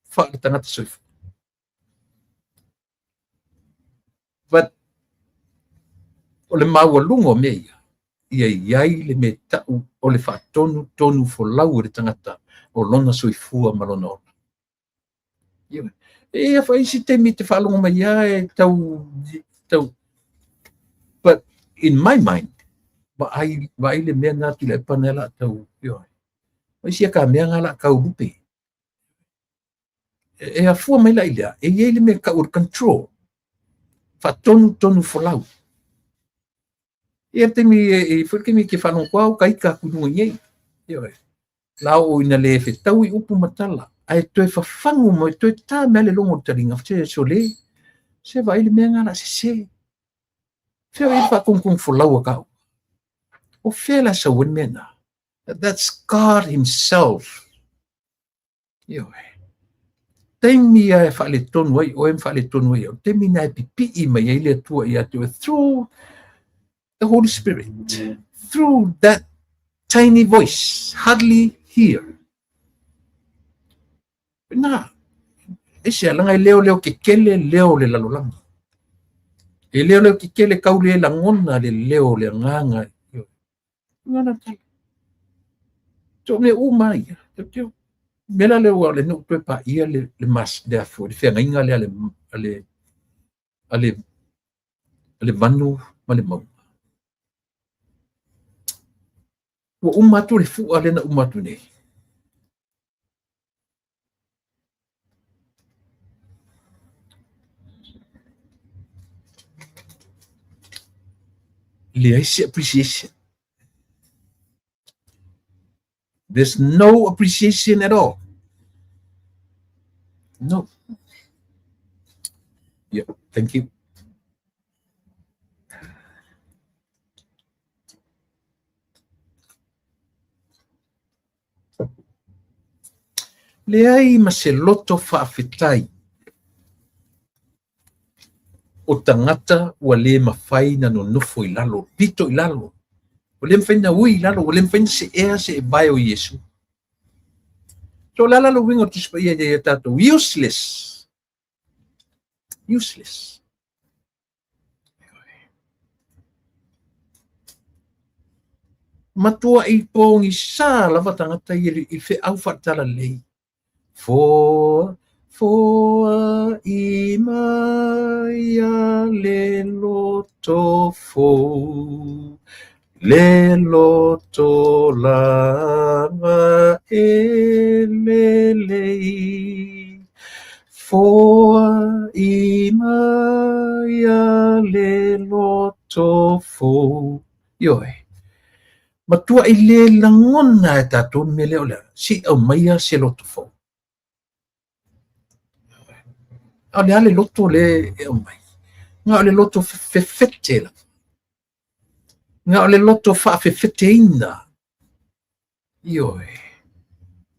faa-le tagata soifua. But o le maualuga o mea ia, ia i ai le mea tau o le faatonutonu folau e le tagata o lona soifua ma lona ola. Ioe. E ia fai isi taimi te faalogo mai lava e tau, tau. But in my mind, vaai, vaai le mea na Tuilaepa na la tau, ioe. Ma isi ka mea nga la kau lupe. E afua mai la i lea, e i ai le mea tau o le control. Faatonutonu folau. Ia taimi e foi le taimi ke faalogo au ka ika atu i luga i nei. Ioe. La o ina le fetau i upu ma tala, ae toe fafagu mai, toe tā mea le logo o le taliga, se sole, se vaai le mea nga la sese. Fea o i le faatonutonu folau a kau. O fea la sau ai le mea na? That's God himself. Ioe. Taimi ia e faaletonu ai oe ma faaletonu ai au. Taimi na e pipii mai ai le Atua ia te oe through the Holy Spirit, through that tiny voice, hardly hear. Na, aisea, leaga e leoleo kekele leo o le lalolagi. E leoleo kekele kau le lagona le leo o le agaga. Ngana tala. So mea uma ia. Te mea la lea ua le na ou toe paia le le mas le afo le feagaiga lea le le le le vanu ma le mauga. Ua uma atu le fua lea na uma atu nei. Leai se appreciation. There's no appreciation at all. No. Yeah, thank you. Leai ma se loto faafetai o tagata ua le mafai na nonofo i lalo, pito i lalo, ua le mafai na ui i lalo, ua le mafai na seea se evae o Iesu. So o le a la le uiga o le Tusi Paia ia tatou? Useless. Useless. Matuai pogisa lava tagata ia i feau faatalalelei. Foa, foa i mai a le loto fou, le loto lava e lelei. Foa i mai a le loto fou. Ioe. Matuai le lagona e tatou le mea lea o le a, se i aumaia se loto fou. A o le a le loto lea e aumai? Na o le loto fefete lava. Na o le loto faafefeteina. Ioe.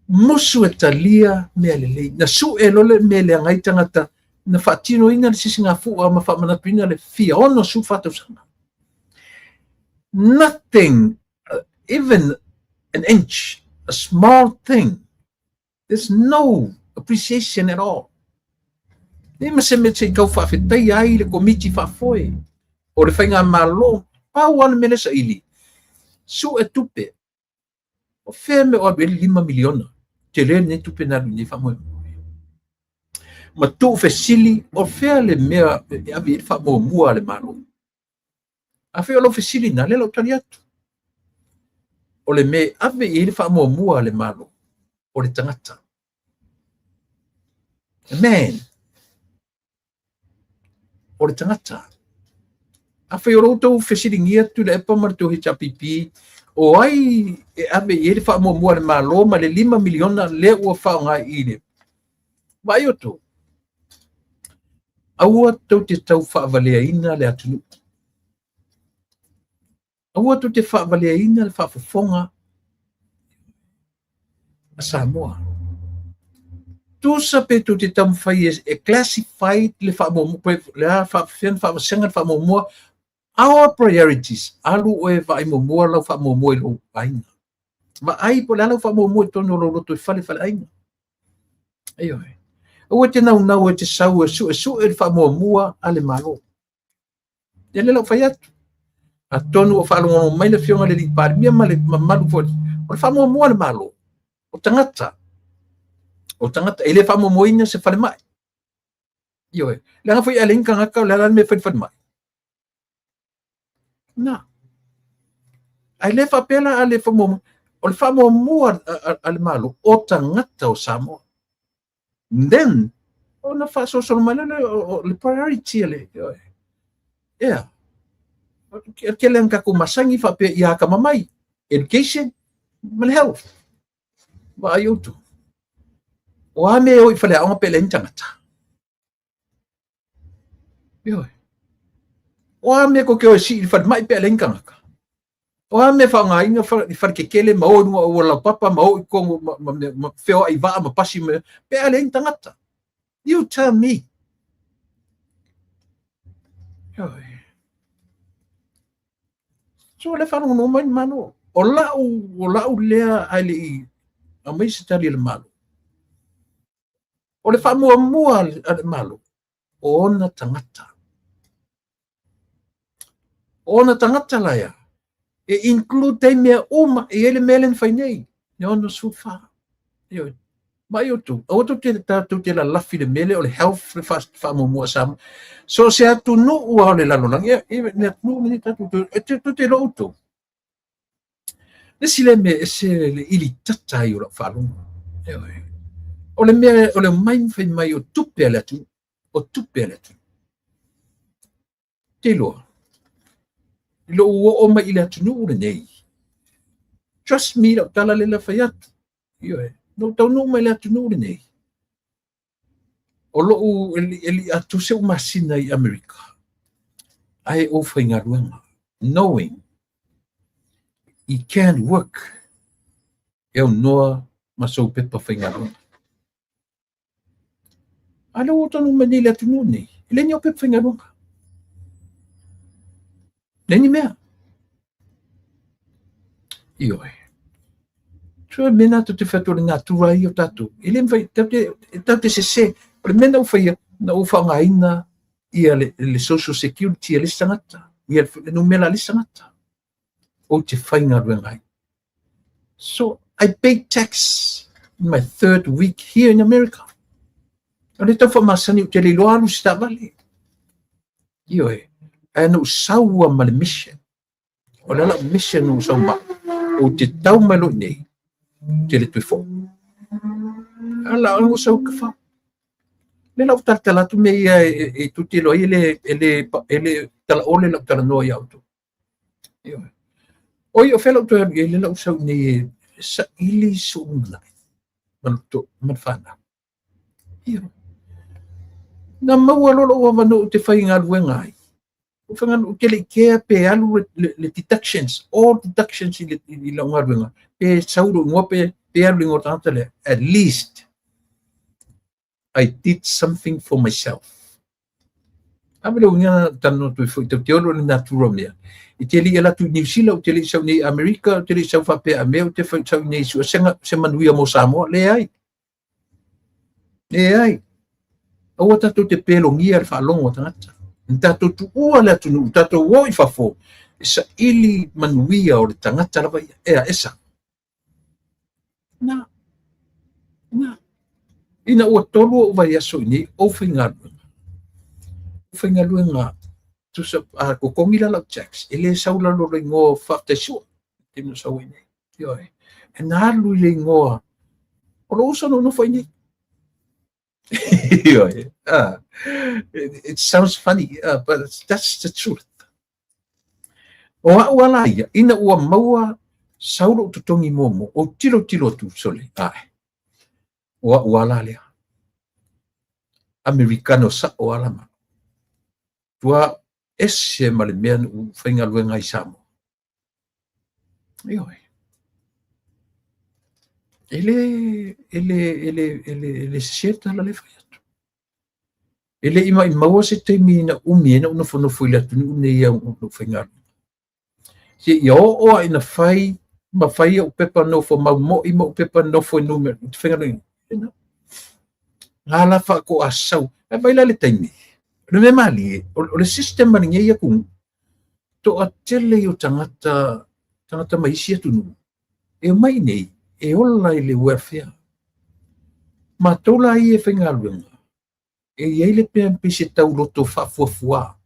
Musu e talia mea lelei. Na sue loa le mea e leaga ai tagata, na faatinoina le sisigafua ma faamanatuina le fia 64 tausaga. Nothing, even an inch, a small thing. There's no appreciation at all. Leai ma se mea se i tau faafetaia ai le komiti faafoe o le faigamalo, pau lava le mea lea saili, sue tupe. O fea mea o alu i ai le $5 miliona? Tele lenei tupe na alu i lenei faamoemoe. Ma tuu fesili, o fea le mea e ave i ai le faamuamua a le Malo? Afai o lau fesili lena, lea o le a ou tali atu. O le mea e ave i ai le faamuamua a le Malo, o le tagata. Man, o le tagata. Afai o lo outou fesiligia Tuilaepa ma le tou HRPP, o ai e ave i ai le faamuamua a le Malo ma le $5 miliona lea ua faaaoga i le vaai outou, aua tou te tau faavaleaina le atunuu. Aua tou te faavaleaina le faafofoga a Samoa. Tusa pe tou te taumafai e classify le faamuamua, pe le a faapefea ona faavasega le faamuamua, our priorities, alu oe vaai muamua lau faamuamua i lou aiga. Vaai po o le a lau faamuamua i totonu o lou lotoifale faleaiga. Ioe. Aua e te naunau e te sau e suesue le faamuamua a le Malo. Ia lea la ou fai atu. Atonu ua faalogologo mai le Afioga i le Alii Palemia ma le mamalu foi. O le faamuamua a le Malo, o tagata. O tagata, e le faamuamuaina se falemai. Ioe. Leaga foi a leai ni tagata, o le a la le mea e fai i le falemai? Na. Ae le faapea la a le faamuamua. O le faamuamua a le Malo, o tagata o Samoa. Then, ona faasolosolo mai lea o le priority a le, ea, tele na tatou masani faapea ia atamamai, education ma le health. Vaai outou. O a mea e o i faleaoga pe leai ni tagata? Ioe. O a mea tou te o e sii i le falemai pe a leai ni tagata? O a mea e faaaogaina i falekekele ma o i luga o auala laupapa ma o i totonu ma feoai vaa ma pasi ma pe a leai ni tagata? You tell me. Ioe. So le faalogologo mai le Malo. O lau, o lau lea ae le i aumai se tali a le Malo. O le faamuamua a le Malo, o ona tagata. O ona tagata la ia, E include ai mea uma, e i ai le mea lea na fai nei, le 64. Ioe. Mai outou, aua tou te, tatou te lalafi i le mea lea o le health le faamuamua a Samoa. So o se atunuu lava o le lalolagi, e, e, le atunuu lenei tatou te, e te, tou te iloa outou. Le isi lea mea e ese le ilitata ai o lau faalogo. Ioe. O le mea, o le omai ma fai mai o tupe a le atunuu, o tupe a le atunuu. Te iloa, i lou oo mai i le atunuu lenei, trust me lau tala lea la fai atu, ioe, na ou taunuu mai i le atunuu lenei, o lou e le i atoa se masina i Amerika, ae ou faigaluega, knowing you can't work e aunoa ma sou pepa faigaluega. A lea ua taunuu mai nei i le atunuu nei, e leai ni au pepa faigaluega. Leai ni mea. Ioe. So mea na tou te fai atu o le natura ia o tatou. E le mafai, tatou te sese. O le mea na ou faia, na ou faaaogaina ia le social security a le isi tagata, ia le numera a le isi tagata. Ou te faigaluega ai. So I paid tax in my third week here in America. O le tau faamasani ou te le iloa alu se taavale. Ioe, ae na ou sau lava ma le mission. O le ala mission na ou sau ma ou te tau mai loa i inei, ou te le toe foi. Ala o sau ka fa. Le lau talatala atu mea ia e tou te iloa ai e le talaole lau talanoa ia outou. Ioe. Oi, o fea lau toe alu i ai lea la ou sau i inei e saili so'u lumanai ma ma le fanau. Ioe. Na maua loa lou avanoa ou te faigaluega ai. Ou faigaluega, ou te le i kea pe alu le deductions, all deductions i lau galuega, pe sau lou igoa pe alu i le igoa o le tagata lea. At least I did something for myself. Ave le uiga na talanoa atu ai foi, tau te olo le natura o mea. I te le i alu atu i Niu Sila, ou te le i sau nei i Amerika, ou te le i sau faapea a mea, ou te sau nei i sega se manuia mo Samoa. Leai. Leai. Aua tatou te pelogia le faalogo a tagata. Na tatou tuua le atunuu, tatou o i fafo, e saili manuia o le tagata lava ia. Ea, esa. Na, na. Ina ua 3 ou vaiaso i inei, ou faigaluega. Ou faigaluega, tusa, a totogi la lau tax, e le sau i lalo o le igoa o Faafetai Sua, taimi na sau ai nei. Ioe. E na alu i le igoa o lou uso na ou nofo ai nei. Ioe. It sounds funny, but that's the truth. O au ala ia, ina ua maua sau lou totogi muamua, ou tilotilo atu sole, ae, o au ala lea. Amerikano sa'o ala ma. Tua ese ma le mea na ou faigaluega ai i Samoa. Ioe. E le sese le tala lea e fai atu. E le i maʻimau se taimi na umi ai na ou nofonofo i le atunuu lenei au lou faigaluega. Seia oo lava ina fai ma fai ou pepa nofo maumoi ma ou pepa nofo i numera ou te faigaluega. Na la faatoa sau. Ae vaai la i le taimi. O le mea malie, o le system a lenei atunuu, toatele o tagata, tagata mai isi atunuu, e omai i inei e ola i le welfare. Matou la ia e faigaluega, e i ai le pea pei se tauloto faafuafua.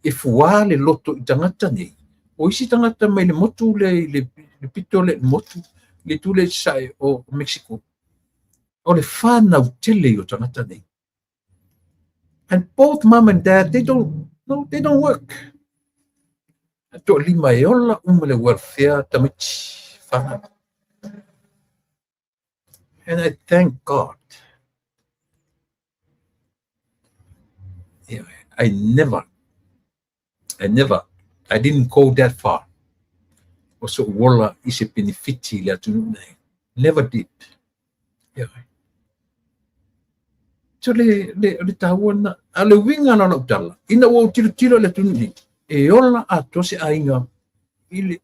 E fua le loto i tagata nei. O isi tagata mai le motu lea i le pito lea i le motu, le itu lea i sasae o Mexico, o le fanau tele o tagata nei. And both mom and dad, they don't, no, they don't work. Toalima e ola uma le welfare tamaiti fanau. And I thank God. Yeah, I didn't go that far. O so'u ola i se penefiti i le atunuu nei. Never did. Yeah. So le taua lena. A o le uiga la o lau tala, ina ua ou tilotilo i le atunuu nei, e ola atoa se aiga i le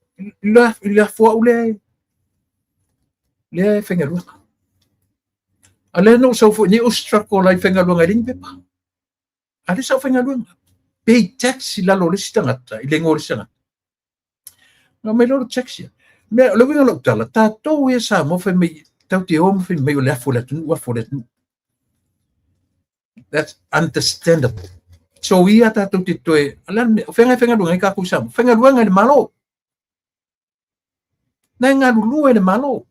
afu au lea e faigaluega. A lea na ou sau foi nei ou struggle ai i faigaluega i le isi pepa. A lea sa ou faigaluega. Pay tax i lalo o le isi tagata, i le igoa o le isi tagata. Na mai loa le tax ia. Mea, o le uiga o lau tala, tatou ia Samoa fai mai, tatou te o ma fai mai o le afu o le atunuu, afu o le atunuu. That's understandable. So ia tatou te toe, o le a le mea, o fea e faigaluega ai tatou i Samoa? Faigaluega i le Malo. Na e galulue i le Malo.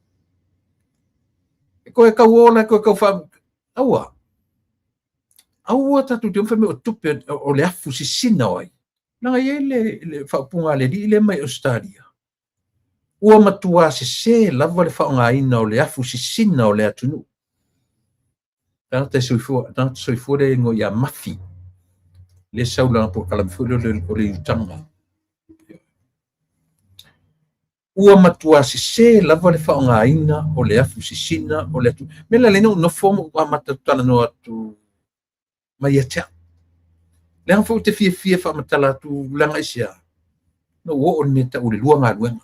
E koe tau ola, e koe tau wha... Aua. Aua tatou te o fai mai o tupe o le afu sisina o ai. Leaga e i ai le, le faaupuga a le alii lea mai Ausetalia. Ua matuā sesē lava le faaaogaina o le afu sisina o le atunuu. Tagata soifua, tagata soifua lea e igoa ia Mafi. Lea sau lana polokalame foi lea o le iutaga. Ua matuā sesē lava le faaaogaina o le afu sisina o le atunuu. Mea la lea na ou nofo ma ou amata talanoa atu mai ia te au. Leaga foi ou te fiafia e faamatala atu leaga aisea? Na ou oo i le mea e tau o le lua galuega.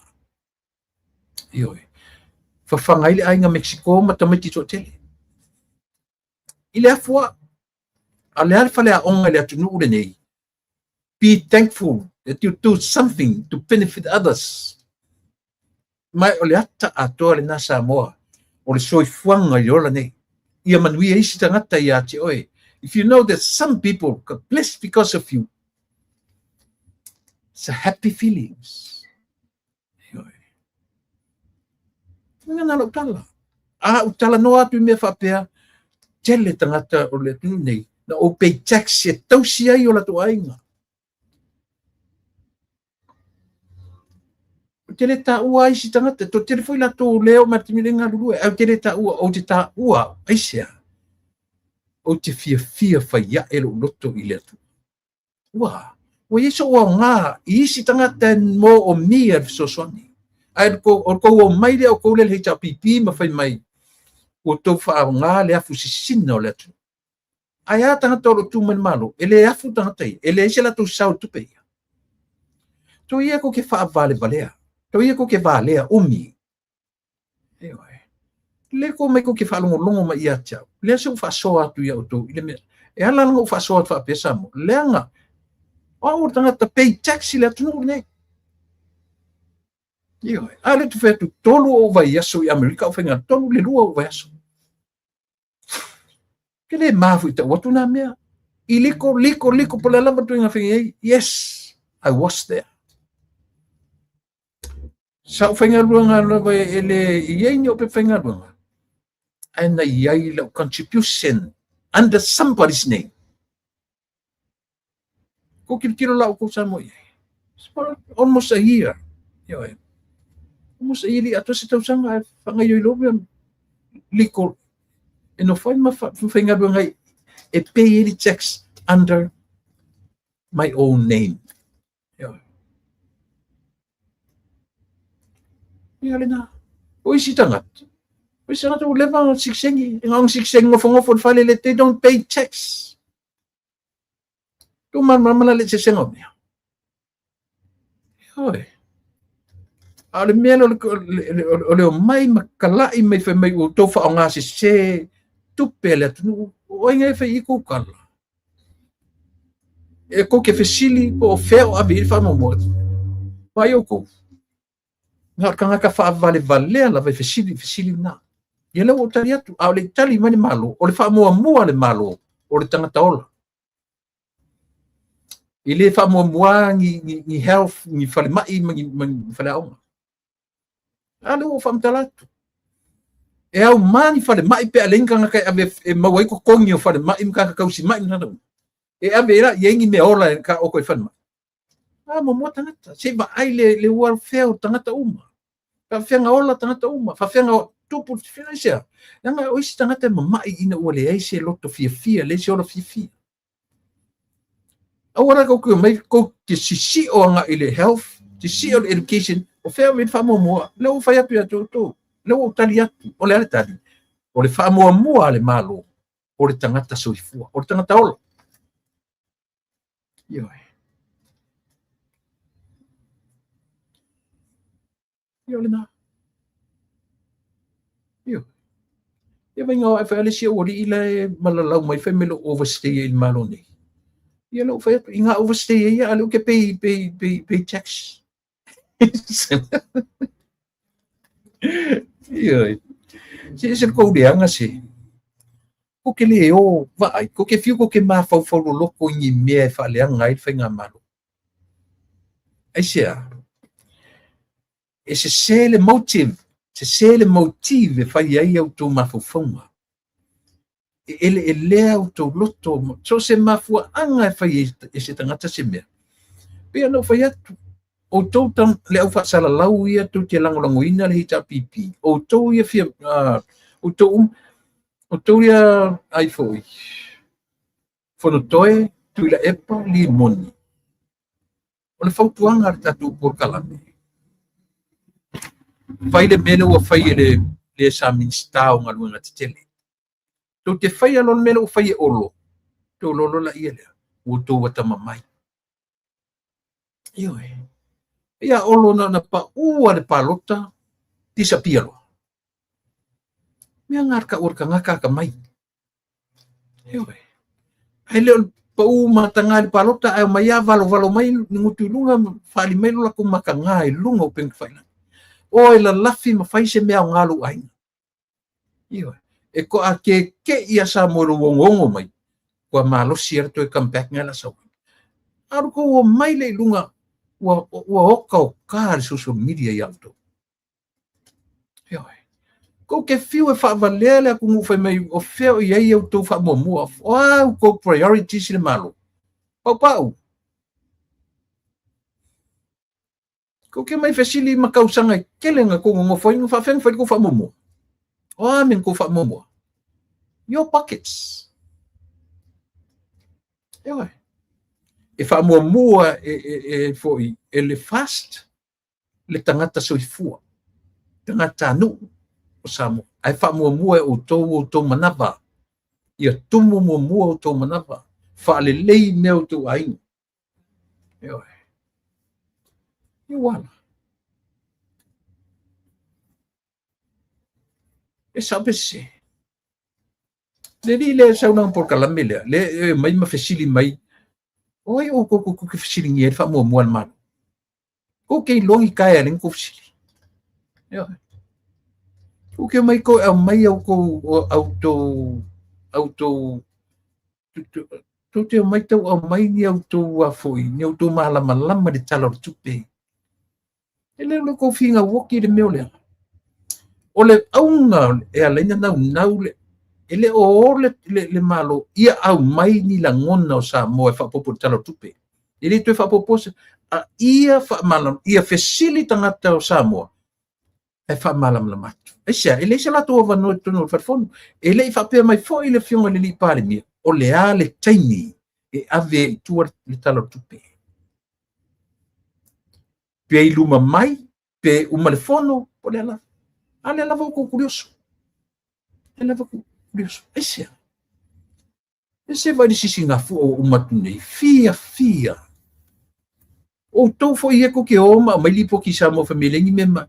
Ioe. Fafaga ai le aiga Mexico ma tamaiti toatele. I le afu a, a o le a le faleaoga i le atunuu lenei? Be thankful that you do something to benefit others. Ma o le ata atoa lena Samoa o le soifuaga i le ola nei. Ia manuia isi tagata ia te oe. If you know that some people got blessed because of you, it's a happy feelings. Ioe. Na lau tala. A ou talanoa atu i mea faapea, tele tagata o le atunuu nei, na ou pay tax e tausi ai o latou aiga. Ou te le taua isi tagata, toatele foi latou lea o mai le taimi galulue, ae ou te le taua, ou te taua aisea? Ou te fiafia fai ae lou loto i le Atua. Ua, ua i ai sou aoga i isi tagata e moomia le fesoasoani. Ae o le tou omai lea o tou lea i le HRPP ma fai mai, ua outou faaaoga le afu sisina o le atunuu. Ae a tagata o lo o tu mai le Malo, e le afu tagata ia, e leai se latou sao i tupe ia. Tou ia tou te faavalevalea, tou ia tou te valea umi. Ioe. Le kou mai kou te faalogologo mai ia te au. Lea se ou faasoa atu ia outou i le mea. E ala la ona ou faasoa atu faapea Samoa. Leaga, o au o le tagata pay tax i le atunuu lenei. Ioe. A lea ou te fai atu, 3 ou vaiaso i Amerika ou faigaluega, 3 le 2 ou vaiaso. Ke le mafu i tau atu nā mea. I liko, liko, liko, po le lava tuinga whengi ai. Yes, I was there. Sa ou faigaluega lava e le i ai ni ope faigaluega. Ae na i ai lau contribution under somebody's name. Ko tilotilo la outou Samoa i ai. Almost a year. Ioe. Almost a year li atoa se tausaga ae faagaoioi loa mea liko e nofo ai ma faigaluega ai e pay ai le tax under my own name. Ioe. Ia lena. O isi tagata, o isi tagata ua leva ona sikisengi, e na ona sikisengi nofonofo i le fale le, they don't pay tax. Tou malamalama la i le eseesega o mea. Ioe. A o le mea lea o le omai ma kalai mai fai mai ua outou faaaoga sese tupe a le atunuu, o ai e fai i kou tala? E kou te fesili po o fea o ave i ai le faamuamua. Vaai outou. Na o le tagata faavalevalea lava e fesili i fesili na. Ia lea ua ou tali atu, a o le i tali mai le Malo, o le faamuamua a le Malo, o le tagata ola. E le faamuamua ni, ni, ni health, ni falemai ma ni, ma ni faleaoga. A lea ua ou faamatala atu. E auma ni falemai pe a leai ni tagata e ave e maua ai totogi o falemai ma tagata tausimai ma tagata uma. E ave la i ai ni mea ola e ka oko i falemai. A muamua tagata, se i vaai le, le welfare o tagata uma. Faafefea ola tagata uma, faafefea tupu aisea? Leaga o isi tagata e mamai ina ua leai se loto fiafia, leai se ola fiafia. Aua la kou te omai kou te sisio agai i le health, sisio i le education, o fea o le faamuamua? Lea ua fai atu ia te outou, lea ua ou tali atu. O le a le tali? O le faamuamua a le Malo, o le tagata soifua, o le tagata ola. Ioe. Ia o lena. Ioe. Ia vai ngā whai ale si au alii la e malalau mai fai me lo overstay i le Malo nei. Ia lea ua fai atu, i ngā overstay ia, a lea ke pay, pay, pay, pay tax. Ioe. Se ese le kou leaga se. Kou te le o vaai, kou te fiu kou te mafaufau loloto i ni mea e faaleaga ai le faigamalo. Aisea? E sese le motive, sese le motive e fai ai a outou mafaufauga. E eleelea outou loto, so o se mafuaaga e fai ai e se tagata se mea. Pei ona ou fai atu, outou le au faasalalau ia tou te lagolagoina le HRPP, outou ia fia, outou uma, outou ia ai foi, Fonotoe, Tuilaepa, Limoni. O le fautuaga a le tatou polokalame, fai le mea lea ua fai e le sa Minisita o Galuega Tetele. Tou te faia loa le mea lea ua fai e Olo, tou iloa loa laia lea, ua outou atamamai. Ioe. Ia Olo na ona paua le palota, disappear loa. Mea na tau o le tagata atamai. Ioe. Ae le o le pau mataga i le palota, ae omai lava valovalo mai ni gutu i luga, faaali mai lo latou mataga i luga o upega tafailagi. O e lalafi ma fai se mea aoga lou aiga. Ioe. E toakeke'i ia Samoa i lou ogoogo mai, ua malosi lava le toe come back ngai la sau. A o le tou omai lea i luga, ua otaota le social media ia outou. Ioe. Kou te fiu e faavalea le atunuu fai mai o fea o i ai a outou faamuamua, o a outou priorities i le Malo? Paupau. Kou te mai fesili ma tausaga e tele na tou nonofo ai, na faafefea ona fai le tou faamuamua? O a mea na tou faamuamua? Your pockets. Ioe. E faamuamua e foi e le FAST le tagata soifua, tagatanuu o Samoa. Ae faamuamua e outou outou manava. Ia tumu muamua outou manava. Faalelei mea o outou aiga. Ioe. Ia ua ala. E sao pe sese. Le alii lea e sau lana polokalame lea, lea e mai ma fesili mai, o ai outou tou te fesiligia ai le faamuamua a le Malo? Kou te iloa ni taea le kou fesili. Ioe. Kou te omai kou e aumai au tou au tou au tou tou te omai tau aumai ni au tou a foi, ni au tou malamalama i le Tala o le Tupe. E le o le tou finau oki i le mea o lea. O le auga e ala ai ona naunau le, e le o o le, le, le Malo ia aumai ni lagona o Samoa e faaopoopo i le Tala o le Tupe. E le toe faaopoopo se, a ia faamalamalama, ia fesili tagata o Samoa ae faamalamalama atu. Aisea? E leai se latou avanoa i totonu o le Fale Fono. E le i faapea mai foi le Afioga i le alii Palemia, o le a le taimi e ave ai i tua le Tala o le Tupe. Pe i luma mai, pe uma le fono, po o le a lava. A lea lava ua tou tulioso. Lea lava ua tulioso. Aisea? Ese vai le sisigafua ua uma atu nei, fiafia. Outou foi ia tou te o ma aumai lipoti i Samoa fai mai e leai ni mea ma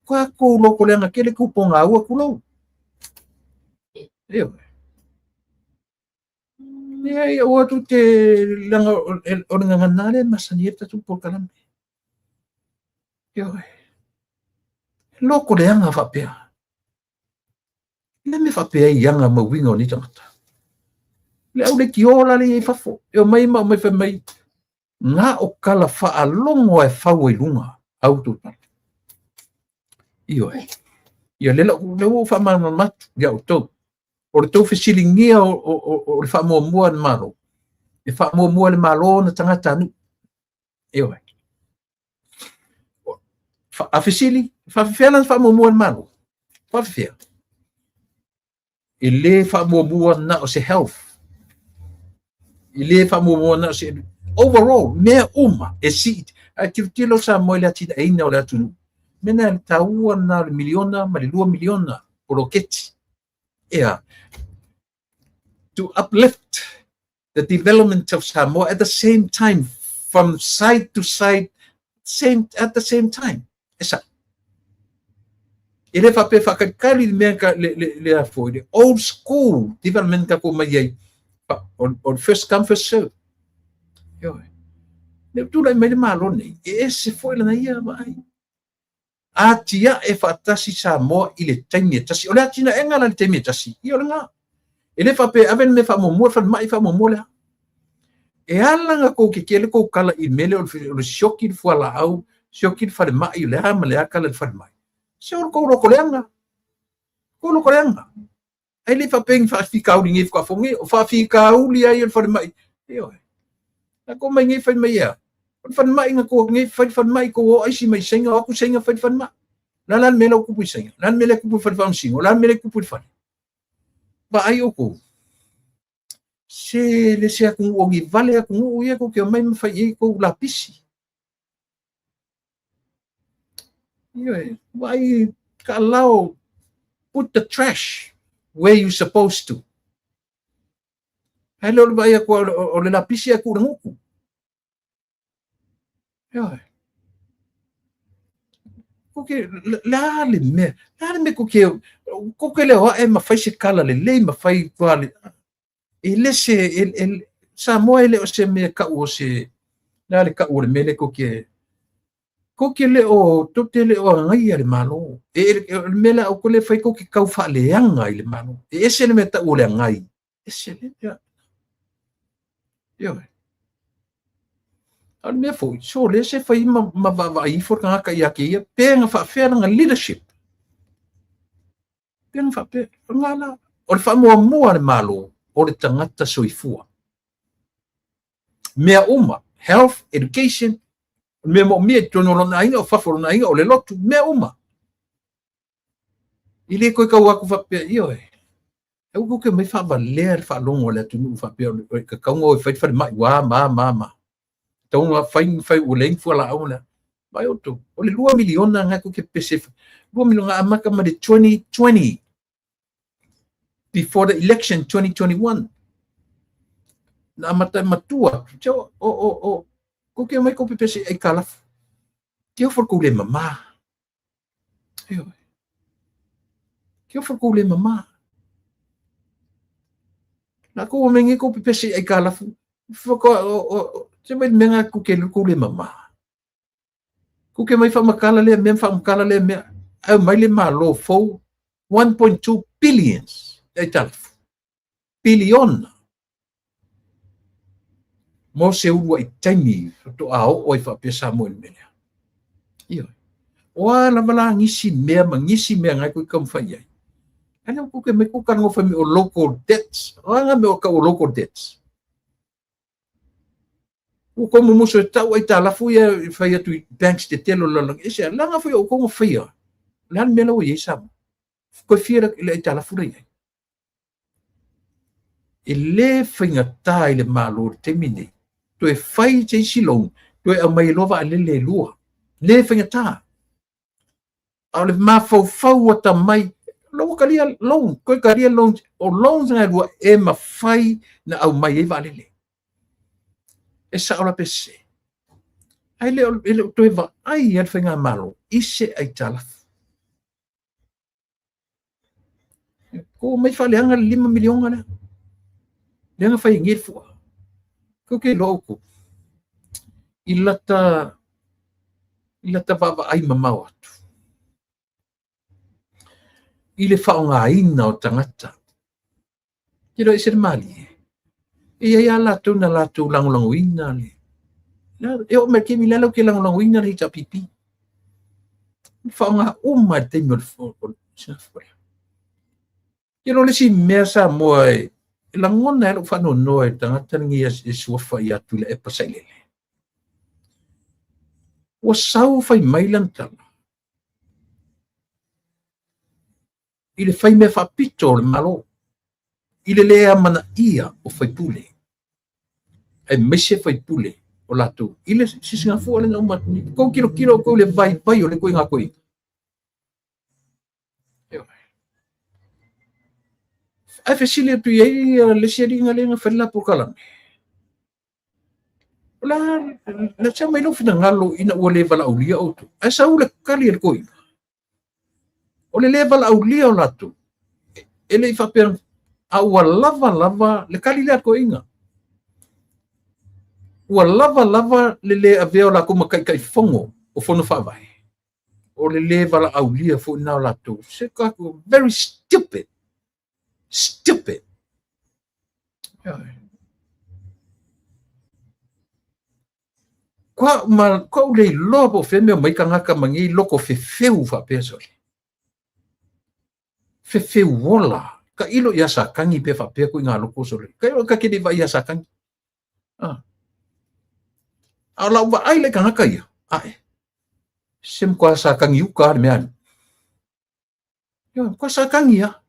tatou loto leaga tele tou pogaua tulou. Ioe. Leai, aua tou te leaga o le gagana lea e masani ai le tatou polokalame. Ioe. Loto leaga faapea. Le mea faapea ai aga ma uiga o nei tagata. Le au leitio la lea i fafo. E omai ma omai fai mai, na o tala faalogo e fau ai luga au tou tala. Ioe. Ia lea lea ua ou faamalamalama atu ia outou. O le tou fesiligia o le faamuamua a le Malo, e faamuamua e le Malo ona tagatanuu. Ioe. A fesili, faafefea la faamuamua e le Malo? Faafefea? E le faamuamua na o se health. E le faamuamua na o se overall, mea uma e sii. Ae tilotilo Samoa i le atinaeina o le atunuu. Mea na e taua na o le miliona ma le 2 miliona poloketi. Ea, to uplift the development of Samoa at the same time, from side to side, same, at the same time. E sa. E le faapea faatalitali le mea ka, le, le, le a foi, le old school development ka ko mai ai, o first come, first serve. Ioe. Lea ua tulai mai le Malo nei, e ese foi lana ia vaai. Atiae faatasi Samoa i le taimi e tasi. O le atinaega la i le taimi e tasi, ia o lena. E le faapea e ave le mea faamuamua le falemai faamuamua le a. E ala ona tou tetele tou tala i le mea lea o le sioki le fualaau, sioki le falemai, o le a ma le a tala i le falemai. Se o le tou lotoleaga. Tou lotoleaga. Ae le faapea ni faafitauli nei faatoa fou nei, o faafitauli lava ia o le falemai. Ioe. Na tou omai nei fai mai e a? O le falemai na tou o atu nei fai le falemai, tou o aisi mai Saina, o atu Saina fai le falemai. O le a la le mea la ua tupu i Saina? O le a le mea lea e tupu i le fale faamasino? O le a le mea lea e tupu i le fale? Vaai outou. Se le se atunuu o ni vale atunuu ia tou te omai ma fai i ai tou lapisi. Ioe, vaai taalao, put the trash where you supposed to. Ae le o le vaai atu o le lapisi ae tuu i le gutu. Ioe. Ko ke, le a le mea, le a le mea ko ke, ko ke leo ae ma fai se kala lelei ma fai tua le, e le se, e, e, Samoa e le o se mea kau o se, le a le kau o le mea le ko ke, ko ke le o, to te le o agaia le Malo. E, e, o le mea le au ko le fai ko ke kau faaleaga i le Malo. E ese le mea tau o le agai. Ese le mea. Ioe. A o le mea foi, so le se fai ma, ma vaavaai ifo le tagata ia te ia, pe na faafea lana leadership. Pe na faapea, o ngā la. O le faamuamua a le Malo, o le tagata soifua. Mea uma, health, education, o le mea moomia i totonu o lona aiga, o fafo o lona aiga, o le lotu, mea uma. I le toe tau atu faapea, ioe, aua tou te omai faavalea le faalogo a le atunuu faapea o le tatau ona o e fai le falemai ua ma ma ma. Tatau ona fai ni fai ua leai ni fualaau ma le a. Vaai outou, o le $2 miliona lena tou te pepese ai. $2 miliona amata mai le 2020 before the election 2021. Na amata matua atu. O, o, o, o, tou te omai tou pepese i aitalafu. Ke ofo le tou le mama. Ioe. Ke ofo le kou le mama. Na kou o menge kou pepese i aitalafu. Whaka, o, o, se mai le mea ngā ku ke kou le mama. Ku ke mai whamakala lea mea, whamakala lea mea. Au mai le malo fou, 1.2 billions i aitalafu. Piliona. Mo se uluaʻi taimi faatoa oo ai faapea Samoa i le mea lea. Ioe. O a lava la nisi mea ma nisi mea ngai koe taumafai i ai. Ae lea ua mai kou talanoa fai mai o local debts. O a ngā mea o kau o local debts? Ua kou mumusu e tau aitalafu ia e fai atu i banks tetele o le lalolagi. E se, leaga foi o outou na faia. O le a le mea la ua i ai Samoa? Koe fia le aitalafu la i ai? E le faigata i le Malo i le taimi nei toe fai se isi loan toe aumai ai loa vaalele e lua. Le faigata. A o le mafaufau atamai, la ua talia loan, toe talia loan, o loans na e lua e mafai na aumai ai vaalele. E sao la pe sese. Ae le o, e le o toe vaai lava le faigamalo i se aitalafu. Ko mai faaleaga le $5 miliona lea. Lea na fai ai nei le fua. Kou ke iloa outou. I lata, i lata vaavaai mamao atu. I le faaaogaina o tagata. Ke iloa ese le malie. E i ai lava latou na latou lagolagoina le, e oo mai le taimi lea lau te lagolagoina le HRPP. Faaaoga uma i le taimi o le sinafoa. Ke iloa le isi mea Samoa e lagona ai lou faanoanoa i le tagata lenei e suafa ia Tuilaepa Sailele. Ua sau fai mai lana tala i le fai mea faapito o le Malo, i le le amanaia o faipule, aemaise faipule o latou i le sisigafua lea na uma atu nei. Tou tilotilo outou i le vaivai o le ituaiga toeaina. Ae fesili atu i ai le isi alii lea na fai le la polokalame. O le a le se aumai lou finagalo ina ua le valaaulia outou. Ae sau le tali a le toeaina. O le le valaaulia o latou, e le i faapea, a ua lava lava le tali lea a le toeaina. Ua lava lava le lē avea o latou ma Taitaifono o Fono Faavae, o le lē valaaulia foi lena o latou. Se tatou, very stupid, stupid. Koa le iloa po o fea mea o mai tagata ma nei loto fefeu faapea sole. Fefeu ola. Tailo ia Satani pe faapea ko ina loko sole. Tailo ka ke le vai ia Satani. Ah. A o lau vaai le tagata ia, ae, se matua Satani uka le mea alu. Ia, matua Satani ia.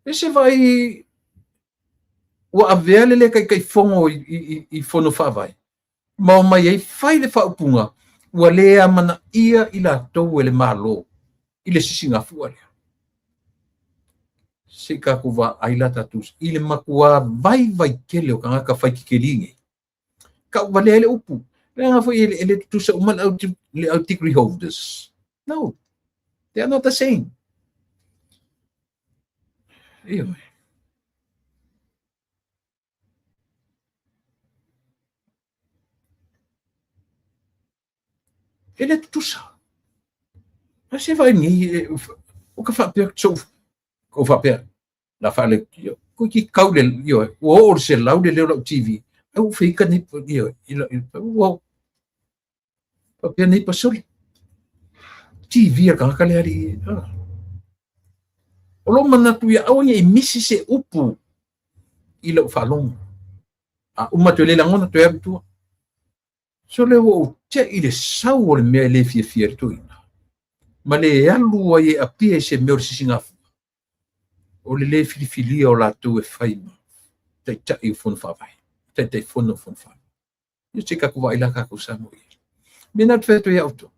E se vaai ua avea le le Taitaifono i fono faavae, ma omai ai fai le faaupuga ua le amanaia i latou e le Malo i le sisigafua lea. Se i tatou vaai la tatou i le matua vaivai tele o tagata fai kekelī nei. Tau valea ai le upu. Leaga foi e le tutusa uma le au degree holders. No, they are not the same. Ioe. E le tutusa. A se vaai nei, o ka faapea, so, o faapea, la faale, ko ki kau le, ioe, ua oo le 100 le leo lau TV, ai ua feika nei, ioe, ua faapea nei pasoli. TV a tagata le alii. Ah. O lou manatu ia aua ne i misi se upu i lau faalogo. A uma toe le lagona toe alu tua. So le ua ou te'i le sau o le mea e le fiafia le toeaina. Ma le alu ai e apia i se mea o le sisigafua. O le le filifilia o latou e fai ma taitai o fono faavae, Taitaifono o fono faavae. Ia se tatou vaai la tatou Samoa i ai. Mea na te fai atu ia outou.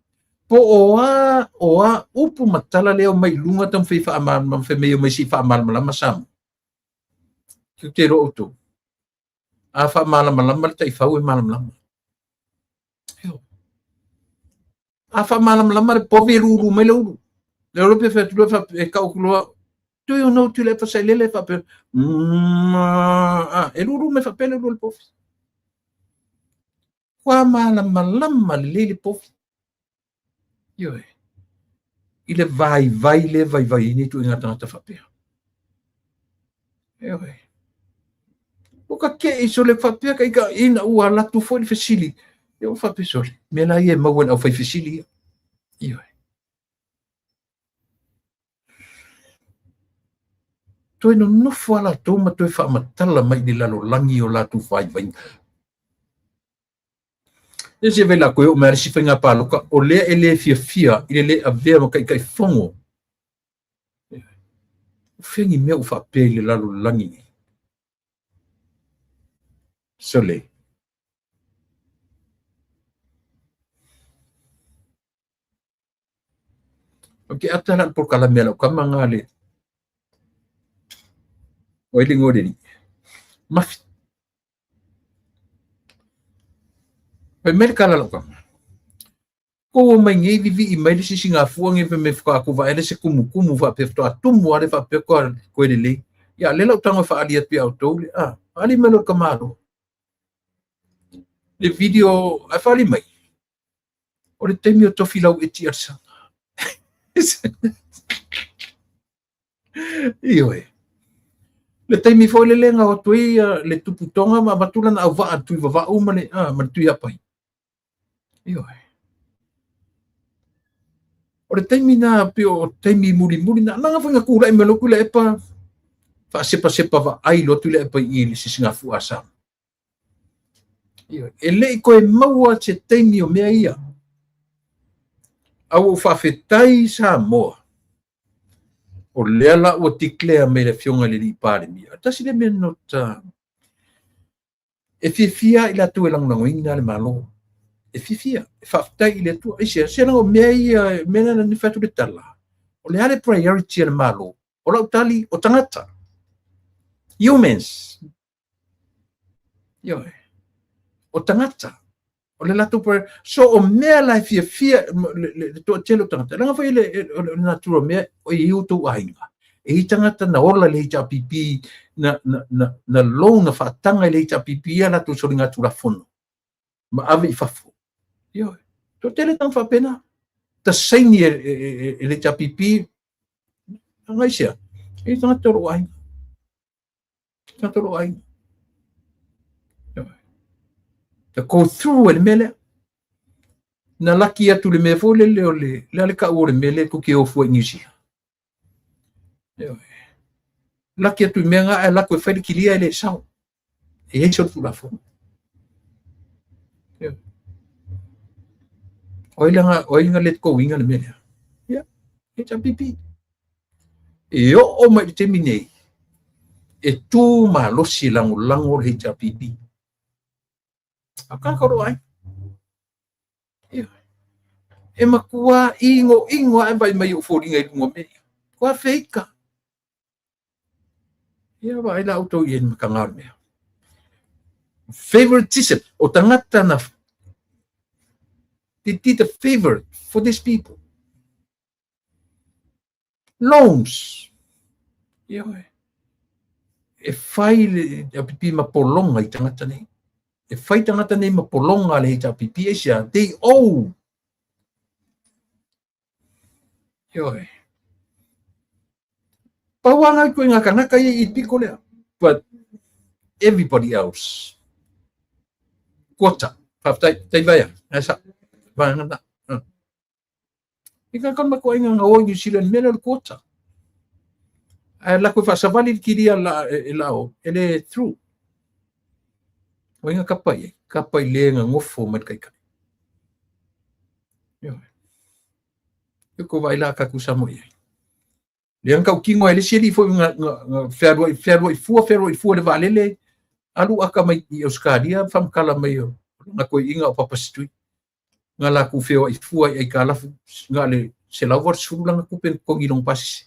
Po o a upu ma tala lea o mai luga taumafai faamalamalama fai mai o mai se i faamalamalama Samoa. Ou te iloa outou. A faamalamalama le taifau e malamalama. A faamalamalama le povi e lulu mai le ulu. Le olo pe fai atu loa e kau atu loa, do you know Tuilaepa Sailele faapea, e lulu mai faapea le ulu o le povi. Ua malamalama lelei le povi. Ioe. I le vaivai le vaivai ai nei ituaiga tagata faapea. Ioe. Ua ka keʻi sole faapea ka ika ina ua alu atu foi le fesili. Ia ua faapea sole, mea la ia e maua e le aufai fesili ia. Ioe. Toe nonofo lava latou ma toe faamatala mai i le lalolagi o latou vaivaiga. E se vela koe o mea le isi faiga palota, o lea e le fiafia i le le avea ma Taitaifono. O fea ni mea ua faapea i le lalolagi nei? Sole. Ou te ata la le polokalame a lau tama na le o ai le igoa o le alii? Mafi. Fai mai le tala a lau tama. Kou o mai nei vivii mai le sisigafua nei fai mai faatoa atu vaai le se tumutumu faapea faatoa tumu lava le faapea koe lelei. Ia lea lau tago e faaali atu ia outou le a faaali mai loa le tamaloa. Le video ae faaali mai. O le taimi o Tofilau Eti Alesana. Ioe. Le taimi foi lele na o atu ai le Tupu Tonga ma avatu lana auvaa le Tuivavau ma le, ma le Tuiapai. Ioe. O le taimi na pei o taimi mulimuli na leaga foi na tulai mai loa Tuilaepa faasepasepa vaai loa Tuilaepa i le sisigafua a Samoa. E le i toe maua se taimi o mea ia. A ua ou faafetai Samoa, o lea la ua declare mai le Afioga i le alii Palemia. Tasi lea mea nota e fiafia i latou e lagolagoina le Malo. E fiafia, e faafetai i le Atua. Aisea, se leaga o mea ia, mea na fai atu le tala, o le a le priority a le Malo? O lau tali, o tagata. Humans. Ioe. O tagata. O le latou priority. So o mea la e fiafia le toatele o tagata. Leaga foi le natura o mea, e i ai outou aiga. E i tagata na ola i le HRPP, na, na, na, na loan na faataga i le HRPP ia latou soligatulafono ma ave i fafo. Ioe. Toatele tagata faapena. Ta saini e, e, e, e le HRPP, agai sea, e tagata o lou aiga. Tagata o lou aiga. Ioe. Na go through e le mea lea. Na laki atu le mea foi lele o le, le a le kau o le mea lea tou te o fua i New Zealand. Ioe. Laki atu i mea nga ae lako e fai le kilia e le sao. E iai solitulafono. Ioe. O ai langa, o ai nga let go inga le mea lea. Ia, HRPP. E oo mai i le taimi nei, e tu malosi e lagolago le HRPP. A kāka o lou aiga. Ioe. E matua inoino lava e vaai mai i ou foliga i luga o mea ia. Kua feika. Ia vaai la outou i ai le mataga o le mea. Favoritism. O tagata na they did a favor for these people. Loans. Ioe. E fai le HRPP ma pologa i tagata nei. E fai tagata nei ma pologa le HRPP aisea? They owe. Ioe. Pau lava nai ituaiga kanaka ia i le piko lea. But everybody else. Quota. Faafetai. Tai vaea. Ae sa. Vaega na. I ka kona makuaiga nga o i New Zealand mea lea o le quota. Ae lako e faasavali le kilia la, e, e lao, e le through. O inga kapa i ai, kapa i le gagofo mai le kaikai. Ioe. E ko vai la ka kusa mo i ai. Lea na tautino ai le isi alii foi na, na, na fealuai, fealuai fua, fealuai fua le vaalele, alu aka mai i Ausetalia, faamatala mai o lona toeaina o Papa Situi. Na latou feoai fua i aitalafu, na o le 180 lana tupe na totogi i lona pasese.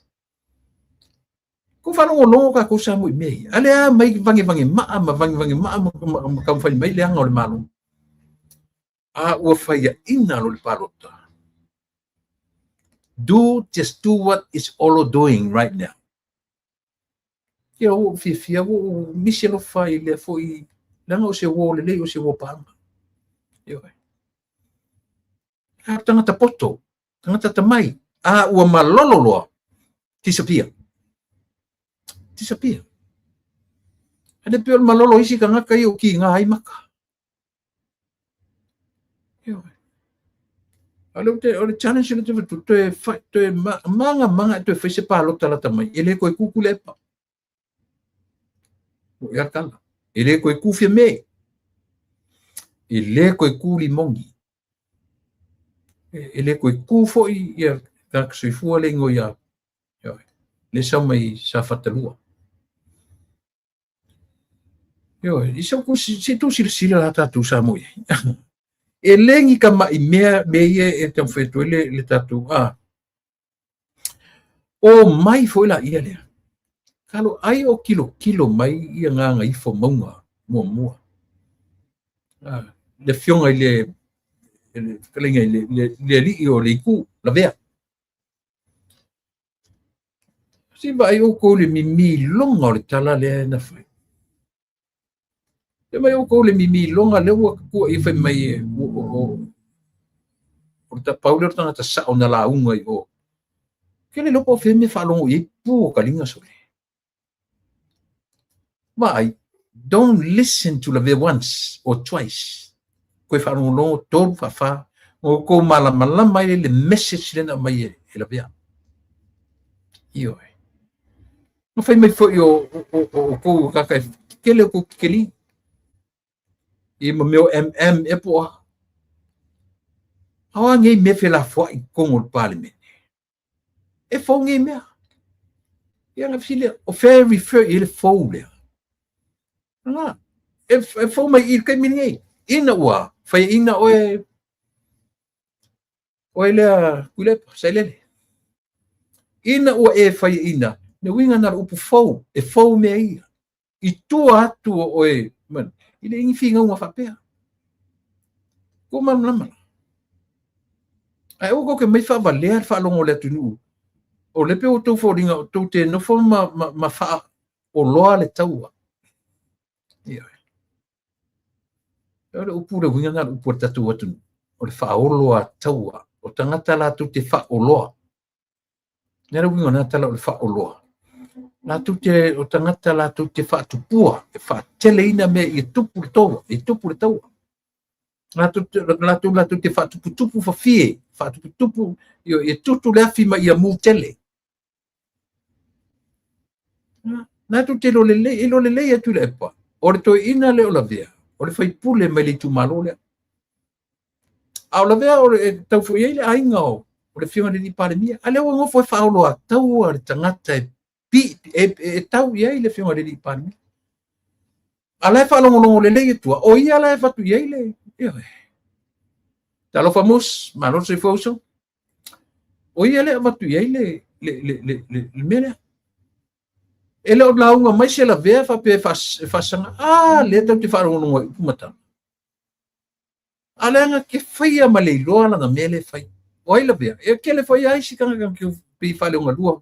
Kou faalogologo tatou Samoa i mea ia. A lea mai vagevagemaa ma vagevagemaa ma, ma, ma taumafai mai le aga o le Malo. A ua faiaina loa le palota. Do, just do what is Olo doing right now. Ia ua ou fiafia, ua ou misi alofa i lea foi, leaga o se uo lelei, o se uo paaga. Ioe. A tagata poto, tagata atamai, a ua malolo loa, disappear. Disappear. A le pei o le malolo o isi tagata ia ua kiga ai maka. Ioe. A o le, o le challenge le te whatu, toe, whai, toe ma, manga manga e toe whai se pālota lata mai, e le koe kū le epa. O ea tala. E le koe kū whia me. E le koe kū limongi. E, e le koe kū foi ia ka soifua le ingoa ia. Ioe. Le sau mai sa whatalua. Ioe, i sau se tou silasila la tatou Samoa i ai. E le ni tama'i mea me ia e taumafai atu ai le, le tatou a. O mai foi la ia lea. Kalo ai o kilokilo mai ia Gagaifomauga muamua. A, le afioga i le, le fetalaiga i le, le, le alii o le itu, Lavea. Se i vaai outou i le mimiloga o le tala lea na fai. Se vaai outou i le mimiloga lea ua tuuaia fai mai e o le pau lea o le tagata sao na lauga i o. Ke le iloa po o fea mea faalogo i ai pu o kaliga sole. Vaai, don't listen to Lavea once or twice. Koe faalogologo tolu faafa, ona outou malamalama ai lea i le message lea na aumai e, e Lavea. Ioe. Na fai mai foi o, o, o, o outou kaka e kele o kou kekeli. I ma mea o MM e po a. A o a nei mea felafoai i totonu o le Palemene. E fou nei mea. Ia na fesili, o fea e refer i ai le fou lea? Ana, e, e fou mai i le taimi lenei. Ina ua faiaina oe, oe lea Tuilaepa, Sailele. Ina ua e faiaina, le uiga na o le upu fou, e fou mea ia. I tua atu o oe, man, i le ni finauga faapea. Ua malamalama la. Ae aua tou te mai faavalea le faalogo o le atunuu. O lea e pei ua outou foliga tou te nofo ma faaoloa le taua. Ioe. O le upu, le uiga lena o le upu a le tatou atunuu, o le faaoloataua, o tagata latou te faaoloa. Le uiga o lena tala o le faaoloa. Latou te, o tagata latou te faatupua, e faateleina mea ia tupu le taua, e tupu le taua. Latou te faatuputupu fafie, faatuputupu, ia tutu le afi ma ia mu tele. Latou te iloa lelei, e iloa lelei e Tuilaepa, o le toeaina lea o Lavea, o le faipule mai le itumalo lea. A o Lavea o le tau foi ai le aiga o le afioga i le Palemia. A lea ua nofo e faaoloataua le tagata e e tau i ai le afioga i le Palemia. A la e faalogologo lelei atua, o ia la e avatu i ai le... Ioe. Talofa Mus, malo le soifua uso. O ia lea e avatu i ai le mea lea. E le o lauga mai se Lavea faapea e faasaga. A, lea tatou te faalogologo ai upu ma tala. A leaga ke faia ma le iloa lana mea le fai. O ai Lavea? E tele foi ai si tagata ke pei faaleogalua.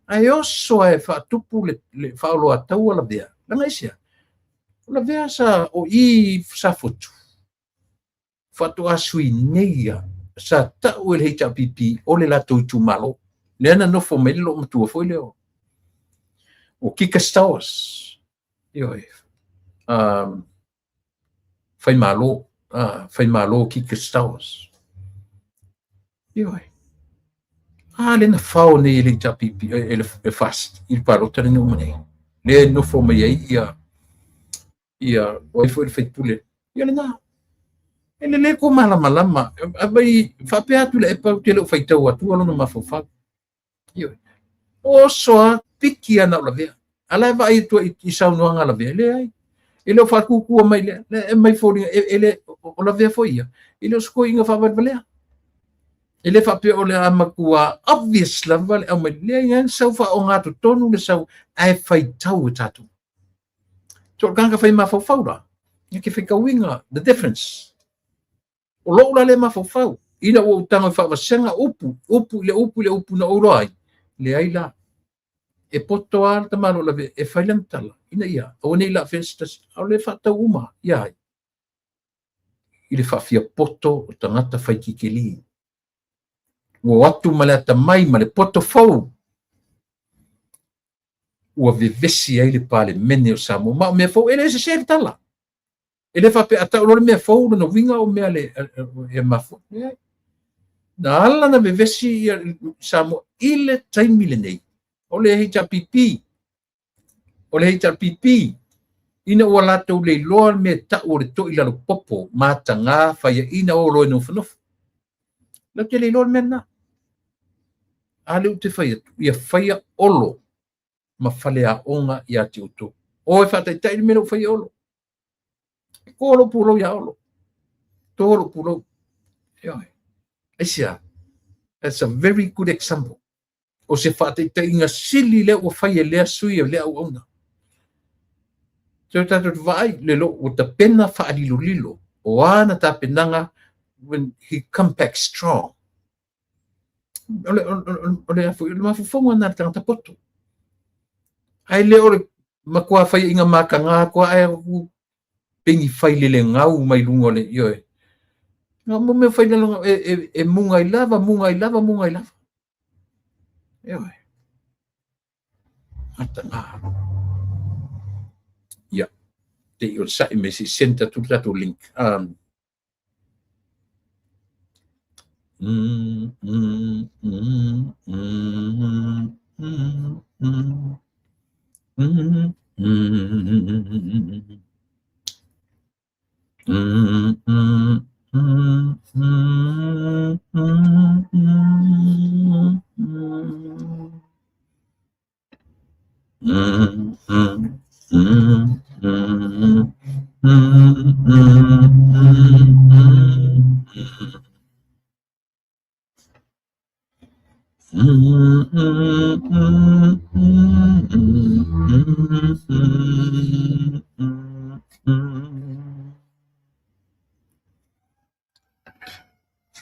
Ae oso e faatupu le faaoloataua Lavea. Leaga aisea? O Lavea sa o i Safotu. Faatoa sui nei ia sa tau e le HRPP o le latou itumalo. Lea na nofo mai le loomatua foi lea o Kika Stowers. Ioe. Faimalo, Faimalo Kika Stowers. Ioe. A lea na fao nei e le HRPP, e le FAST i le palota lea na uma nei. Lea e nofo mai ai ia o ai foi le faipule. Ia lena. E lelei ko malamalama. Mai faapea atu Tuilaepa ou te le o faitau atua lona mafaufau. Ioe. Oso a piki ana o Lavea. A la e vaai atua i saunoaga a Lavea, leai. E le o faakukua mai lea, e mai foliga, e le, o Lavea foi ia, e le o se toeaina faavalevalea. E le faapea o le a matua obvious lava le aumai, leai, na sau faaogatotonu le sau, ae faitau e tatou. So o le tagata fai mafaufau la, ia ke faitauina the difference. O lou la le mafaufau, ina ua ou tago e faavasega upu, upu i le upu i le upu na ou iloa ai, leai la. E poto lava le tamaloa Lavea e fai lana tala, ina ia aua ne i laafia se tasi, a o le faatau uma ia ai i le faafiapoto o tagata fai kikeli. Ua o atu ma le atamai ma le poto fou, ua vevesi ai le Palemene o Samoa. Ma o mea fou, e le sese le tala. E le faapea a tau loa le mea fou, lona uiga o mea le e mafua. Leai. Na ala na vevesi ia Samoa i le taimi lenei, o le HRPP. O le HRPP, ina ua latou leiloa le mea tau o le toi lalo popo, mataga faiaina o loa e nofonofo. Lau te leiloa le mea lena. A lea ou te fai atu, ia faia Olo ma faleaoga ia te outou. O e faataitai le mea lea ua fai e Olo. E to lou pulou ia Olo. To lou pulou. Ioe. Aisea? That's a very good example. O se faataitaiga sili lea ua fai e lea sui e lea auauna. So tatou te vaai le lo ua tapena faalilolilo o ana tapenaga when he come back strong. O le, o le, o le mafaufauga na le tagata poto. Ae le o le matua faiaina mataga atoa ae pengi fai lele gau mai luga o le ioe. No mo mea fai lele e muga i lava, muga i lava, muga i lava. Ioe. Mataga. Ia. Te i o le sa'i me si send atu le tatou link.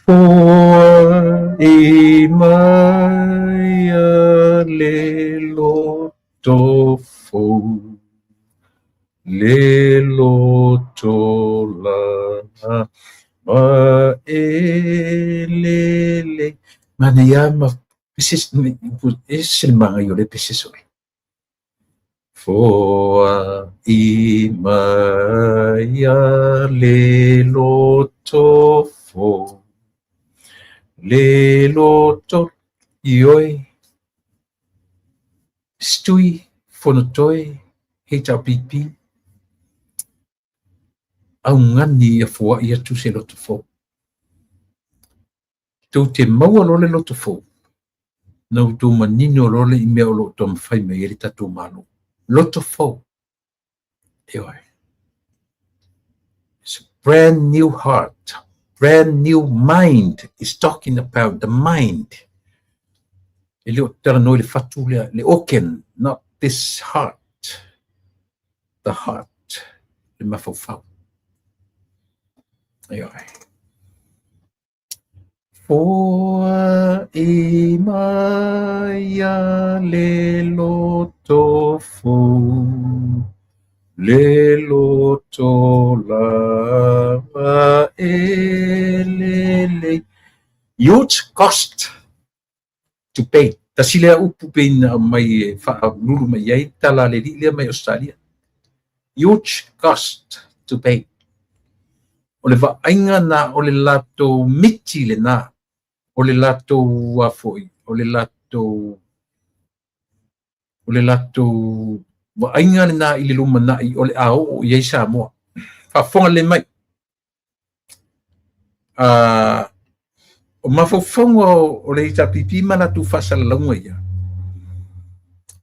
Fo'i mai. loto fou, le loto lava ma e lelei. Manaia ma pese, ese le manaia o lea pese sole. Foai mai a le loto fou, le loto, ioe, Stui, Fonotoe, HRPP, augani ia foai atu se loto fou. Tou te maua loa le loto fou, na outou manino loa lea i mea o lo o taumafai mai ai le tatou Malo. Loto fou. Ioe. It's a brand new heart, brand new mind. It's talking about the mind. E le o talanoa i le fatu lea, le organ, not this heart. The heart, le mafaufau. Ioe. Foai mai a le loto fou, le loto lava e lelei. Huge cost to pay. Tasi lea upu pei na aumai e faalulu mai ai tala a le alii lea mai Australia. Huge cost to pay. O le vaaiga na o le latou miti lena, o le latou a foi, o le latou o le latou vaaiga lena i le lumanai o le a oo i ai Samoa. Faafofoga lelei mai. O mafaufauga o le HRPP ma latou faasalalauga ia,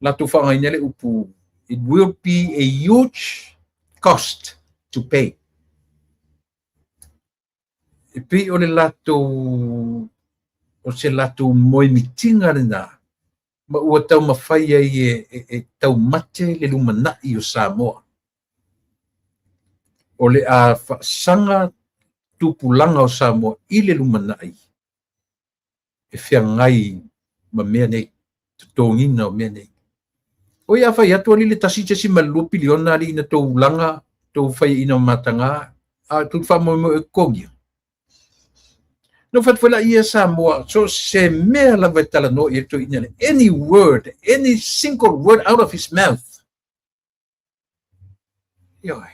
latou faaaogaina le upu it will be a huge cost to pay. E pei o le latou o se latou moemitiga lena ma ua taumafai ai e taumate le lumanai o Samoa. O le a faasaga tupulaga o Samoa i le lumanai e feagai ma mea nei, totogiina o mea nei. Oi a fai atu alii le 1.2 piliona alii na tou laga, tou faiaina ma mataga, a tou te faamoemoe e totogia. Na ou fai atu foi laia Samoa, so se mea lava e talanoa i ai le toeaina lea, any word, any single word out of his mouth, ioe,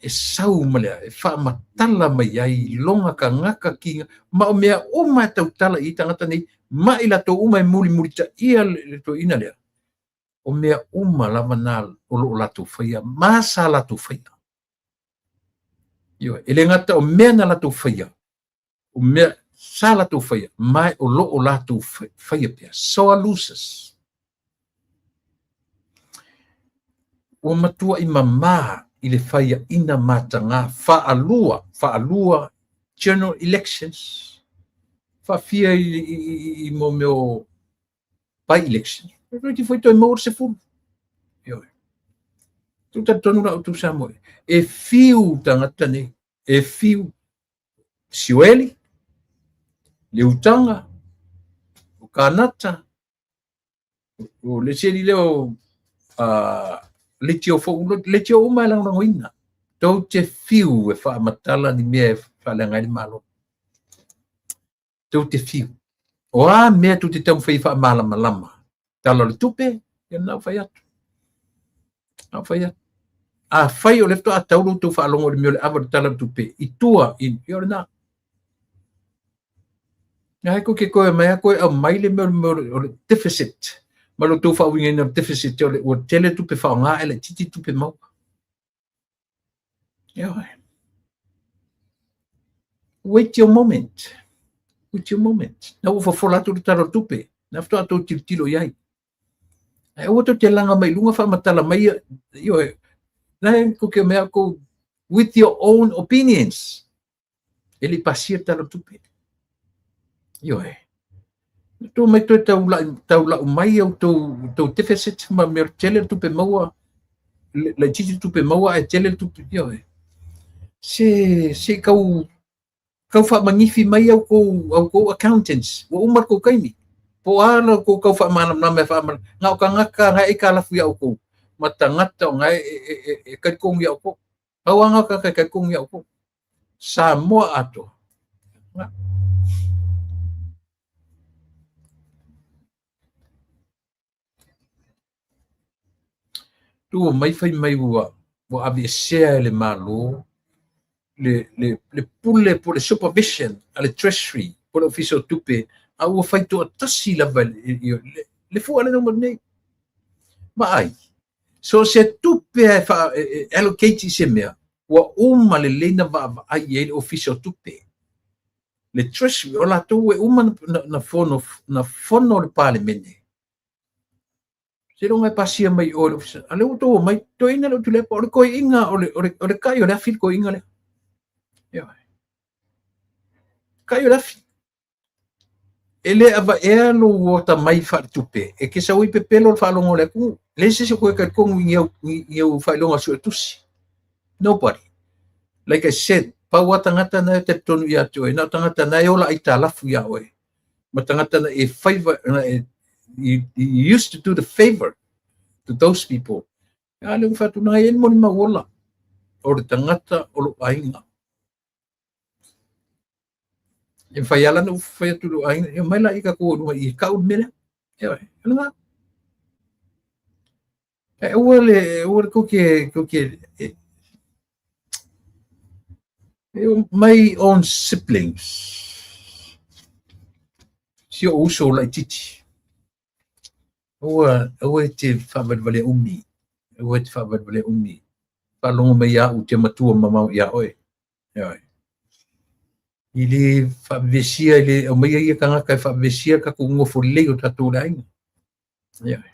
e sau ma le, e faamatala mai ai lona kanaka kiga, ma o mea uma e tautala i ai tagata nei, ma i latou uma e mulimulitaia le toeaina lea, o mea uma lava na o lo o latou faia, ma sa latou faia. Ioe, e le gata o mea na latou faia, o mea sa latou faia, ma o lo o latou faia pea. Sore losers. Ua matuai mamā i le faiaina mataga faalua, faalua general elections, faafia i mo mea o by election. Toeitiiti foi toe maua le 10. Ioe. Tou talitonu la outou Samoa, e fiu tagata nei, e fiu Sioeli, le Utaga, o Kanata, o le isi alii lea o Leitio foi, leitio uma e lagolagoina. Tou te fiu e faamatala ni mea e faaleaga ai le Malo. Tou te fiu. O a mea tou te taumafai e faamalamalama? Tala o le tupe, ia lena ua fai atu. Na ua fai atu. Afai o lea faatoa tau lo outou faalogo i le mea o le ava o le tala o le tupe, i tua, i, ia o lena. Ia hai koe ke koe mai a koe aumai le mea o le deficit. Ma lo outou faauigaina o le deficit o le ua tele tupe faaaoga ae laitiiti tupe maua. Ioe. Wait your moment. Wait your moment. Na ua fofola atu le tala o le tupe. Na faatoa tou tilotilo i ai. Ae aua tou te laga mai luga faamatala mai, ioe. Na e kou ke mea kou with your own opinions. E le i pasia le tala o le tupe. Ioe. Tou mai toe taulau mai au tou deficit ma mea tele le tupe maua, laitiiti le tupe maua ae tele le tupe. Ioe. Se kau faamanifi mai au kou accountants. Ua uma le kou taimi. Po o a lo kou tau faamalamalama e faamalamalama, na o tagata na e aitalafu iā outou, ma tagata o na e talitonu iā outou. Pau lava na o tagata e talitonu iā outou. Samoa atoa. Na. Tua mai fai mai ua aveesea e le Malo le pule po o le supervision a le Treasury po o le Ofisa o Tupe, a ua fai toatasi lava le fua lea na uma atu nei. Vaai, so o se tupe e allocate i se mea, ua uma lelei na vaavaai i ai le Ofisa o Tupe. Le Treasury, o latou e uma na fono le Palemene. Seiloga e pasia mai i o i le ofisa. A lea ua outou omai, toeaina le Tuilaepa, o le toeaina, o le tai o le afi le toeaina lea. Ioe. Tai o le afi. E le avaea lou atamai faaletupe, e te sau ai pepelo le faalogo a le atunuu. Leai se isi o toe talitonu i ni au faailoga suetusi. Nobody. Like I said, pau lava tagata na e talitonu ia te oe, na o tagata na e ola aitalafu iā oe. Ma tagata na e faiva, na e, you used to do the favor to those people. A lea ua faatulaga ai le molimau ola o le tagata o lou aiga. E mafai lava la ona ou fai atu i lou aiga, e omai la i tatou i luga i e tau le mea lea. Ioe, o lena. E aua le, aua le tou te, my own siblings, si ou uso laitiiti, aua, aua e te faavalevalea umi, aua e te faavalevalea umi. Faalogo mai ia au te matua mamao iā oe. Ioe. I le faavevesia, i le aumaia ia tagata e faavevesia le tatou nofo lelei o tatou le aiga. Ioe.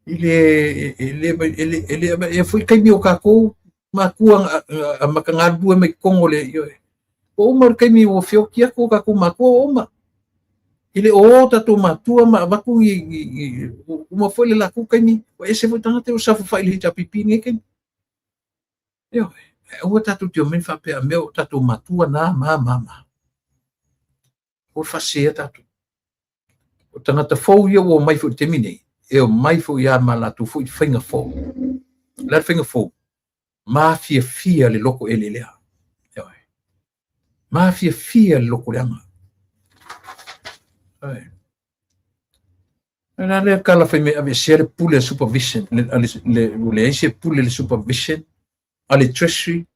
I le, e le, e le, e le, e foi taimi o tatou matua a mata galulue mai totonu o le, ioe. Ua uma le taimi ua feoti atu o tatou matua ua uma. E le o o tatou matua ma avatu ni, ni, ni, uma foi le latou taimi, ua ese foi tagata ua saofafai i le HRPP i lenei taimi. Ioe, aua tatou te omai faapea mea o tatou matua na ma ma ma. Ua faasea tatou. O tagata fou ia ua omai foi i le taimi nei, e omai foi lava ma latou foi faiga fou. O le a le faiga fou? Mafiafia le loto eleelea. Ioe. Mafiafia le loto leaga. Ioe. O le a lea tala fai mai aveesea le pule a supervision, ua leai se pule le supervision a le Treasury,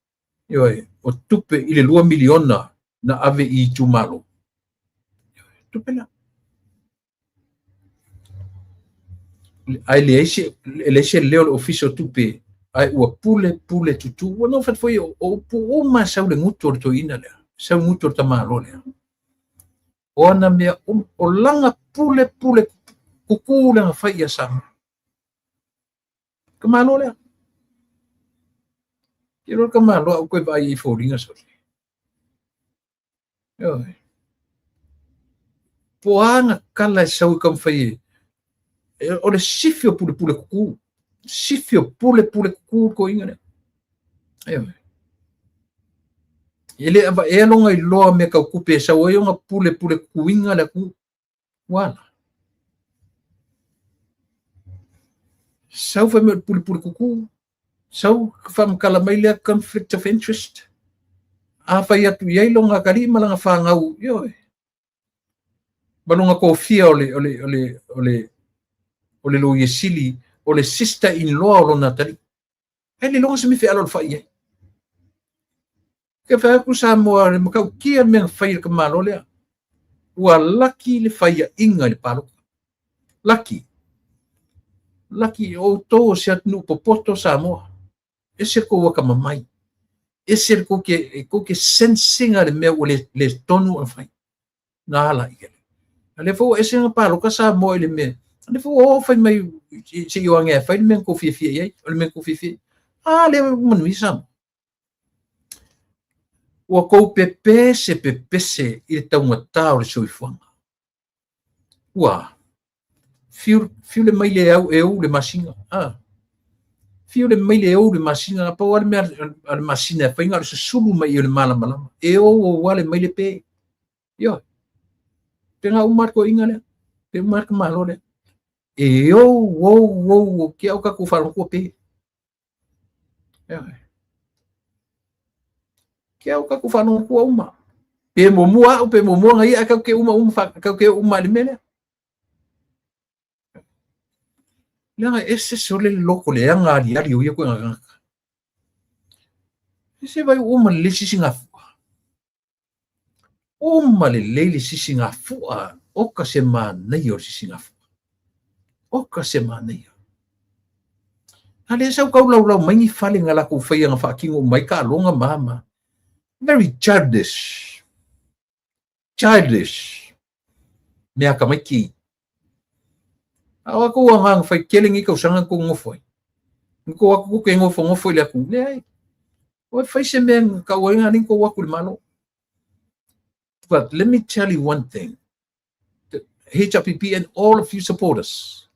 ioe, o tupe i le $2 miliona na ave i itumalo. Ioe, tupe la. Ae leai se, e leai se leo o le Ofisa o Tupe, ae ua pule pule tutu. Ua nofo atu foi o upu uma sau le gutu o le toeaina lea, sau le gutu o le tamaloa lea. O ana mea uma, o lana pule pule kuku lea na fai ia Samoa. Tamaloa lea. Ke loa le tamaloa au koe vaai i foliga sole. Ioe. Po a na tala e sau i taumafai e, o le sifi o pulepule kuku. Sifi o pulepule kuku le toeaina lea. Ioe. E le avaea lona iloa mea tau tupe e sau ai ona pulepule kukuina le atunuu. Ua ala. Sau fai mai o le pulepule kuku. Sau faamatala mai lea conflict of interest. A fai atu i ai lona atalii ma lana fanau, ioe, ma lona toafia o le, o le, o le, o le, o le loia sili, o le sister in law o lona atalii. Ae le iloga se mea fealoalofai i ai. Ke fai atu Samoa, le matautia le mea na fai e le tamaloa lea. Ua laki le faiaʻiga i le palota. Laki. Laki, o outou o se atunuu popoto Samoa. Ese kou akamamai. Ese le kou ke, kou ke sense ina le mea ua le, le tonu ona fai. Na ala ia. A lea foi ua ese na paloka Samoa i le mea. A lea foi ua o fai mai se i o age e fai le mea na tou fiafia i ai. O le mea na tou fiafia i ai. A lea ua manuia Samoa. Ua tou pepese pepese i le taugata o le soifuaga. Ua fiu, fiu le maile au e ou le masina. Ah. Fiu le maile e ou le masina. Na pau lava le mea a le masina e fai na o le susulu mai i o le malamalama. E ou ou lava le maile pe. Ioe. Pe nga uma le toeaina lea, pe uma le tamaloa lea. E ou, ou, ou, ou, ke au tatou faalogo pe. Ke au tatou faalogo uma. Pe muamua au, pe muamua na ia, kau ke uma uma, kau ke uma i le mea lea. Leaga e ese sole le loto leaga aliali o ia koe tagata. E se vai uma lelei sisigafua. Uma lelei le sisigafua. Oka se manaia o le sisigafua. Oka se manaia. A lea sau kau laulau mai ni fale nga lakou faia nga faatino uma ai taaloga ma a ma a. Very childish. Childish. Mea tamaiti. A o atou agaga fai tele nei tausaga na tou nonofo ai. Na tou atu tou te nofonofo i le atunuu. Leai. Ua fai se mea na tau ai na tou atu i le Malo. But let me tell you one thing. The HRPP and all of you supporters.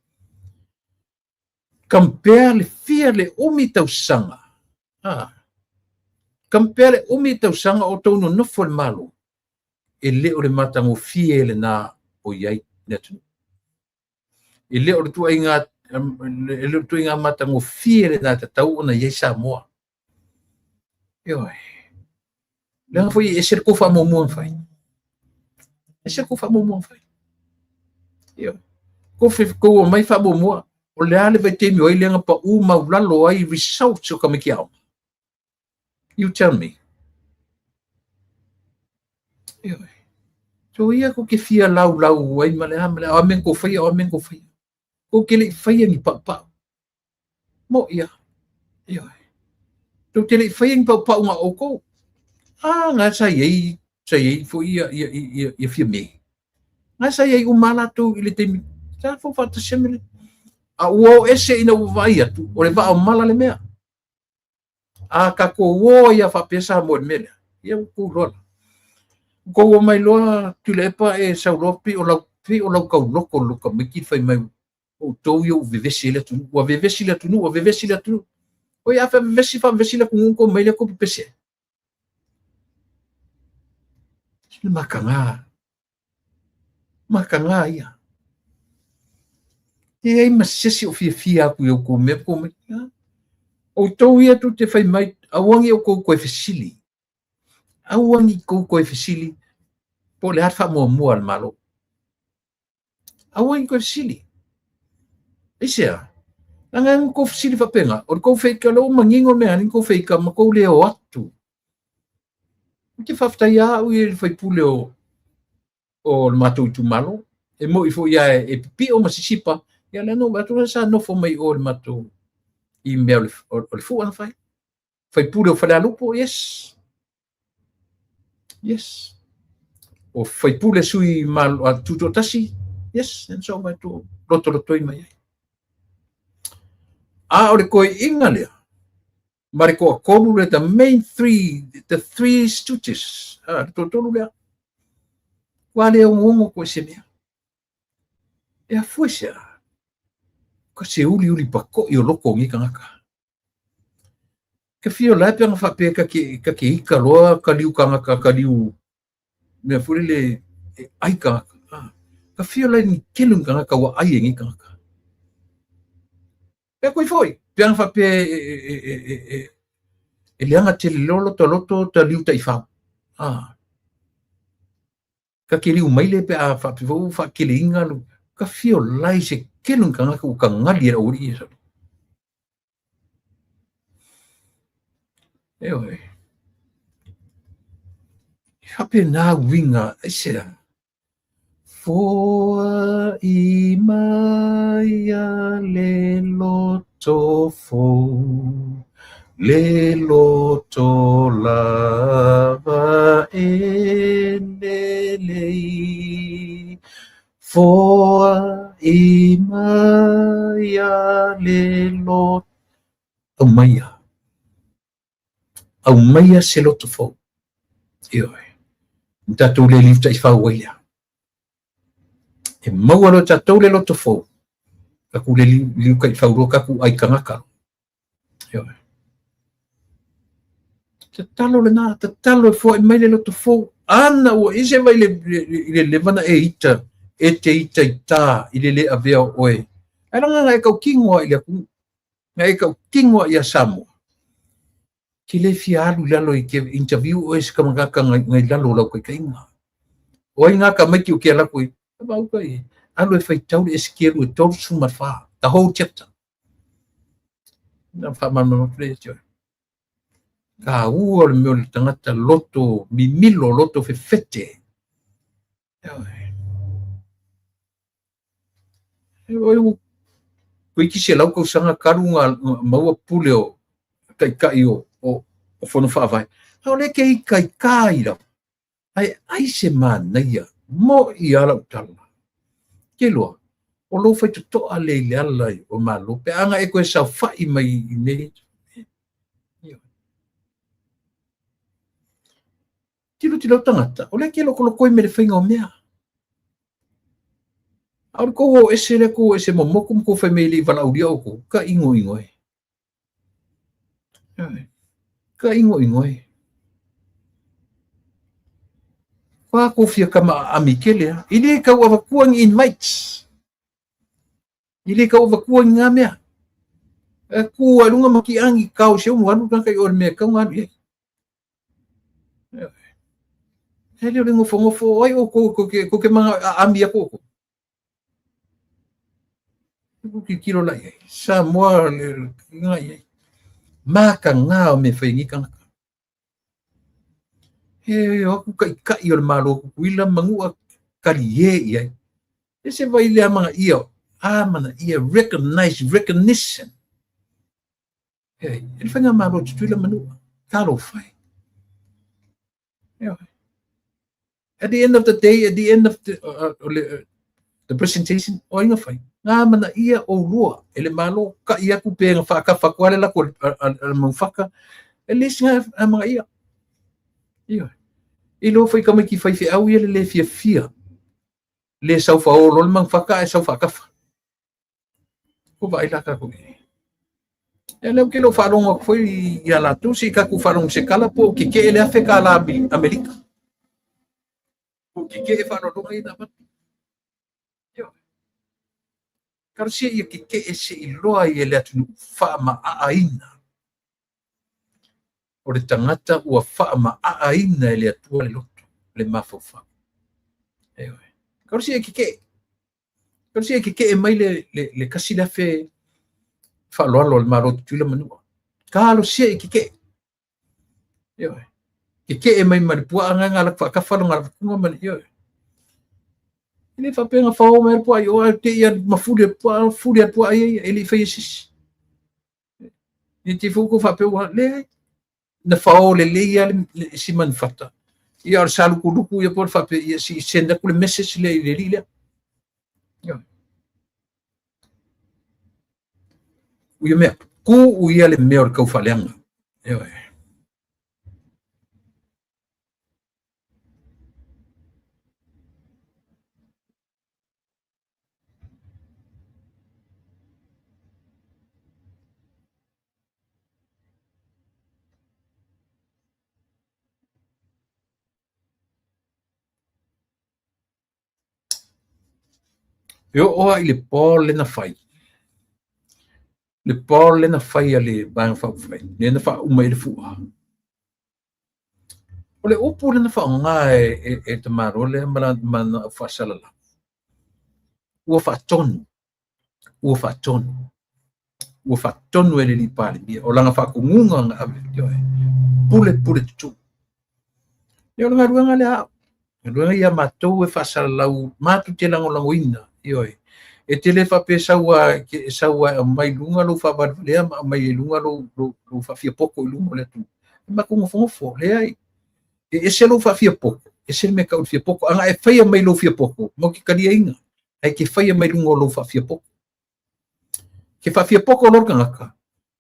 Compare le fia le umi tausaga. Ah. Compare le umi tausaga o tou nonofo i le Malo. E le o le matagofie lena o i ai le atunuu. E le o le tuaiga, e le o le tuaiga matagofie lena e tatau ona i ai Samoa. Ioe. Leaga foi e ese le tou faamuamua na fai. Ese le tou faamuamua na fai. Ioe. Kou kou omai faamuamua, o le a le vaitaimi o ai lea na pau maulalo ai results o tamaiti aoga? You tell me. Ioe. So ia kou te fia laulau ai ma le a ma le a, o a mea na kou faia, o a mea na kou faia. Kou te le i faia ni paupau. Mo ia. Ioe. Tou te le i faia ni paupau na o outou. A, nga sa i ai, sa i ai foi ia, ia, ia, ia Fiame. Nga sa i ai uma latou i le taimi, sa fou faatasi me le. A ua o ese ina ua vaai atu, o le vaa o mala le mea. A tatou o ai a faapea Samoa i le mea lea, ia ua tou iloa la. Ua tou omai loa Tuilaepa e sau loa pei o lau, pei o lau tauloto i lou tamaiti le fai mai outou ia ua vevesi ai le atunuu, ua vevesi le atunuu, ua vevesi le atunuu. Oi a faavevesi faavevesi le atunuu ona tou omai lea tou pepesi ai. Le mataga. Mataga ia. E leai ma se isi o fiafia atu i outou mea tou omai. Outou ia tou te fai mai, aua ne i outou toe fesili. Aua ne i outou toe fesili po o le a le faamuamua a le Malo. Aua ne i toe fesili. Aisea? Leaga na tou fesili faapena, o le tou feita, o lea ua manino le mea na tou feita ma tou le o atu. Ou te faafetai lava au i le sui usufono o le matou itumalo. E moni foi lava e pipio ma sisipa, ia lea na ou vaai atu lea sa nofo mai o i le matou i mea o le fua na fai. Sui usufono o Falealupo, yes. Yes. O sui usufono sui tutoatasi, yes, lea sa ou vaai atu lotolotoi mai ai. A o le toeaina lea, ma le toatolu lea, the main three, the three stooges, le toatolu lea, ua le onoono koe se mea. E afua i se a? Ka se uliuli pakoʻi o loko o nei tagata. Ka fia lae pe ana faapea ka ke, ka ke ika loa ka liu kangaka, ka liu mea foi lele e ʻai kangaka. Ah, ka fia lae ni kelu ni kangaka ua ʻai e nei kangaka. Pea koe foi, pe ana faapea e, e, e, e, e, e, e leaga tele loa lota loto ta liu taifau. Ah. Ka ke liu maile pe a faapea foi ua faakeleina lo ka fia lai se kelu ni kangaka ua tagali e le aualii ia salo. Ioe. E faapena uiga aisea? Foai mai a le loto fou, le loto lava e lelei. Foai mai a le loto. Aumaia. Aumaia se loto fou. Ioe. Na tatou le liu taifau ai lea. E maua loa tatou le loto fou, tatou le liu taifau loa tatou ai tagata. Ioe. Tatalo lena, tatalo e foai mai le loto fou. Ana ua ese mai le leva na e ita, e te ita ita i le le avea o oe. Ae laga na e tautino lava i le atunuu, na e tautino lava ia Samoa. Ke le fia alu i lalo i ke interview oe se kamagaka ngai lalo o lau taitaiga. O ai ngā tamaiti o ke alu atu i, vauka i, alu e faitau le Esekielu e 34, the whole chapter. Na whaamanawa atu le ia te oe. Taua o le mea o le tagata loto mimilo, loto fefete. Oi toeitiiti 100 tausaga talu ona maua pule o taitai o fono faavae. A o lea e te itaita ai lava. Ae ai se manaia, mo'i lava lau tala. Ke iloa, o lou faitotoa lea i le ala o Malo, pe a na e toe saofa'i mai i nei. Tilotilo tagata, o lea ke lokoloko i me le faiga o mea. A o le tou o ese lea tou o ese momotu ma tou fai mai e le i valaaulia outou, ka inoino e. Ka inoino e. Fa kou fia kama aami tele a. I le tau avatua ni invites. I le tau avatua ni ngā mea. E ku ai lunga ma ki angi kau se umu alu tagata i o le mea e tau ngā alu i ai. E le o le nofonofo ai outou kou te mana aami atu outou. Ku tilotilo la i ai. Samoa le nga i ai. Mataga o mea e fai e nei tagata. E o atu taitai o le Malo o Tutuila Manua talie i ai. E se vai le amanaia, amanaia, recognize, recognition. E le faigamalo o Tutuila Manua. Talofa e. At the end of the day, at the end of the presentation, o ai na fai? Ngā amanaia oulua e le Malo, ka'i atu pe na whaakafa atu ale lako a le maufaka, at least ngā amanaia. Ioe. I loa fai tamaiti fai feau ia le le fiafia, le sau whaolo le maufaka ae sau whaakafa. Ko vaai la tatou i ai. Ia lea ou te le o faalogo atu foi ia latou se i tatou faalogo i se tala po o keke'e le $1,000 Amerika. Po o keke'e faaaloaloga ia na avatu. Ioe. Talosia ia keke'e se i loa ai e le atunuu faamaaaina. O le tagata ua faamaaaina e le Atua le loto, le mafaufau. Ioe. Talosia ia keke'e. Talosia ia keke'e mai le 1,000 faaaloalo a le Malo o Tutuila Manua. Talosia ia keke'e. Ioe. Keke'e mai ma le puaa nga nga alu atu faatafa lona lavatuga ma le ioe. E le faapea na fao mai le puaa i o ae te i mafuli e le puaa, fuli a le puaa ia ia, e le i faia e se isi. Ne i te i foi ua tou faapea ua leai. Na fao lelei lava le si manufata. Ia o le salutulutu ia po o le faapea ia se i send atu le message lea i le alii lea. Ioe. Ia mea, tuu ia le mea o le taufaaleaga. Ioe. E oo lava i le poll lea na fai, le poll lea na fai a le Vaega Faaupufai, lea na faauma ai le fua. O le upu lea na faaaoga e tamaloa lea ma lana au faasalalau, ua faatonu, ua faatonu, ua faatonu e le alii Palemia. O lana faatonuga na ave, ioe, pule pule tutu. Ia o le galuega lea a au. Galuega ia a matou e faasalalau, matou te lagolagoina, ioe. E te le faapea sau lava e sau lava e aumai i luga lou faavalevalea ma aumai i luga lou faafiapoto i luma o le atunuu. E matou nofonofo, leai. E ese lou faafiapoto, ese le mea e tau o le fiapoto. A na e faia mai lou fiapoto, matou te taliaina. Ae te faia mai luga o lou faafiapoto. Ke faafiapoto loa le tagata,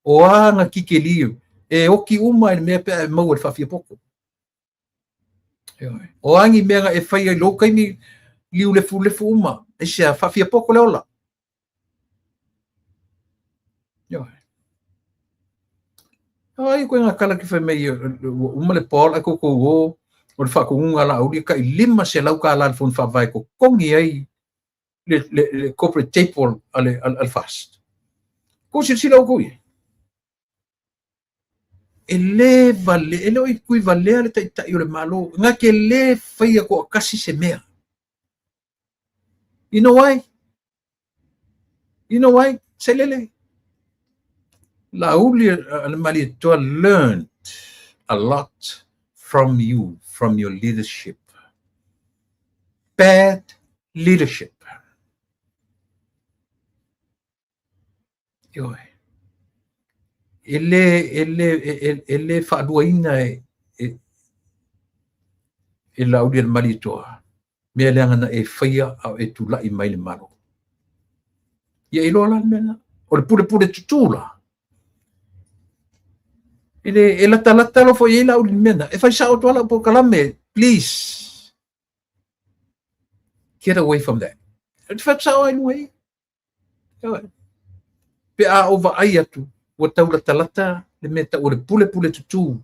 o a ana titeli e oti uma i le mea pe a e maua i le faafiapoto. Ioe. O a ni mea na e faia i lou taimi, liu lefulefu uma, aisea, faafiapoto le ola. Ioe. Ai koe ngā kala ki whai mai ua uma le poll ae koutou o. O le faatonuga a Laauli e tai $500 le fono faavae e totogi ai le corporate table a le FAST. Tou silasila outou i ai. E le vale, e le o tuivalea le taitai o le Malo, na te le faia toatasi se mea. You know why? You know why? Sailele. Laauli Malietoa learned a lot from you, from your leadership. Bad leadership. Ioe. E le, e le, e, e le faaluaina e, e, e Laaulialemalietoa mea leaga na e faia a o e tulai mai le Malo. Ia iloa la le mea lena. O le pulepule tutū la. E le, e latalata alofa i ai Laauli i le mea lena. E fai sao atu lava lau polokalame, please. Get away from that. E te fai atu sao lava i luga i i. Pe a ou vaai atu, ua tau latalata le mea tau o le pulepule tutū.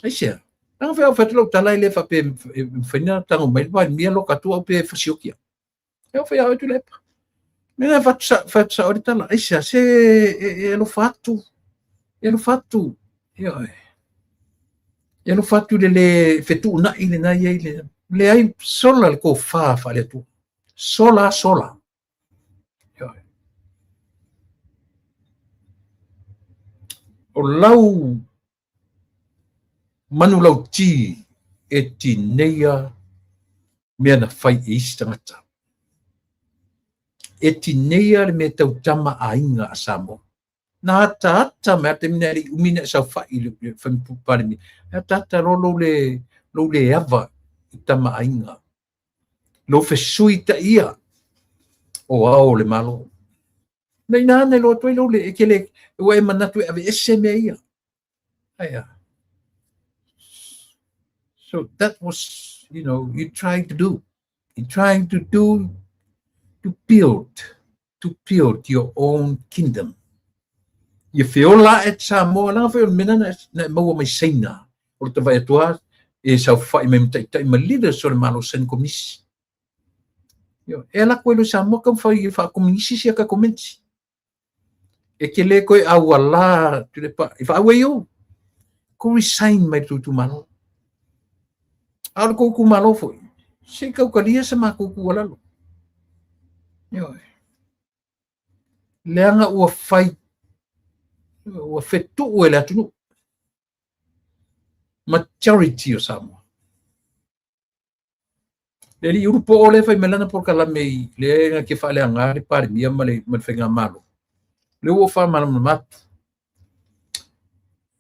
Aisea? Leaga foi a ou fai atu lau tala e le faapea e mafai ona tago mai le Palemia loka atu au pe fasioki au. E oo foi ia oe Tuilaepa. Mea na fai atu sao ai le tala, aisea? Se e alofa atu, e alofa atu, ioe. E alofa atu i le le fetuunai lena e i ai le, leai sola le tofa faale-Atua. Sola sola. O lau manulauti e tineia mea na fai e isi tagata. E tineia le mea tau tama aiga a Samoa. Na ataata mai lava taimi na e le i umi ona e saofai i le Palemia, e ataata loa lou le, lou le ava i tama aiga. Lou fesuitaia o ao o le Malo. Na ina na iloa atu ai lou le, e ke le, ua e manatu e aveese mea ia. Aia. So that was, you know, you trying to do. You trying to do, to build, to build your own kingdom. Ia feola ae Samoa, leaga foi o le mea lena na e maua mai Saina. O le tavai atu lava e saofai mai ma taitai ma leaders o le Malo Saina Komunisi. E ala atu ai loa i Samoa taumafai e faakomunisi sia tatou menisi. E te le toe auala Tuilaepa i faauei ou. Kou resign mai le tou itumalo. A o le tou itumalo foi, se i tautalia sa matou tuualalo. Ioe. Leaga ua fai, ua fetuu e le atunuu. Majority o Samoa. Le alii Ulupoo lea e fai mai lana polokalame i lea na te faaleaga le Palemia ma le ma le faigamalo. Lea ua ou faamalamalama atu.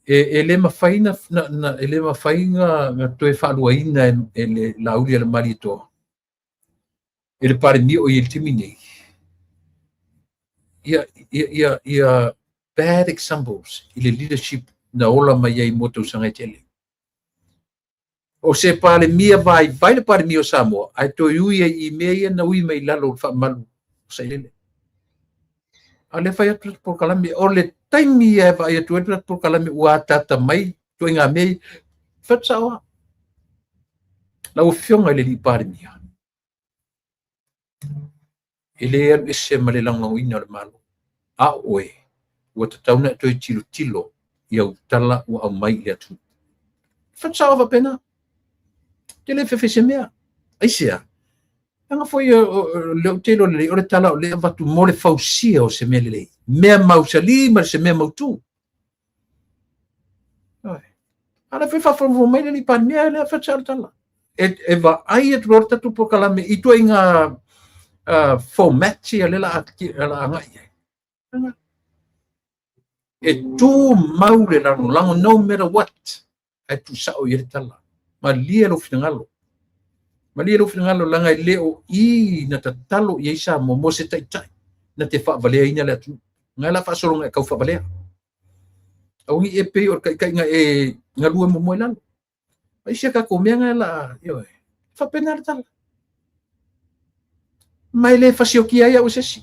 E le mafai na, na, na e le mafai na, na toe faaluaina e, e le Laaulialemalietoa e le Palemia o i ai i le taimi nei. Ia, ia, ia, ia bad examples i le leadership na ola mai ai mo tausaga e tele. O se Palemia vaivai le Palemia o Samoa, ae toe ui ai i mea ia na ui mai i lalo o le faamalu o Sailele. A o lea fai atu le polokalame, o le taimi ia e vaai atu ai le polokalame ua ataata mai ituaiga mea ia, fai atu sao lava. Lau Afioga i le Alii Palemia, E le alu ese ma le lagolagoina o le Malo. A o oe, ua tatau ona e toe tilotilo i au tala ua aumai i le atunuu. Fai atu sao faapena. Ou te le fefe i se mea. Aisea? Leaga foi o lea ou te iloa lelei, o le tala o lea e avatu mo le fausia o se mea lelei. Mea mausali ma se mea mautu. A o lea foi e faafogafoga mai le alii Palemia, lea fai atu sao le tala. E vaai atu loa le tatou polokalame i ituaiga format ia lea o le a agai i ai. E tumau le lagolago no matter what, ae tuusao i ai le tala. Malie lou finagalo. Malie lou finagalo leaga e le o i na tatalo i ai Samoa mo se taitai na te faavaleaina le atunuu. Ngai la faasologa e tau faavalea. Aua ne i e pei o le taitaiga e galue muamua i lalo. A isi a tatou mea ngai la, ioe, faapena le tala. Ma e le fasiokia ai au e se isi.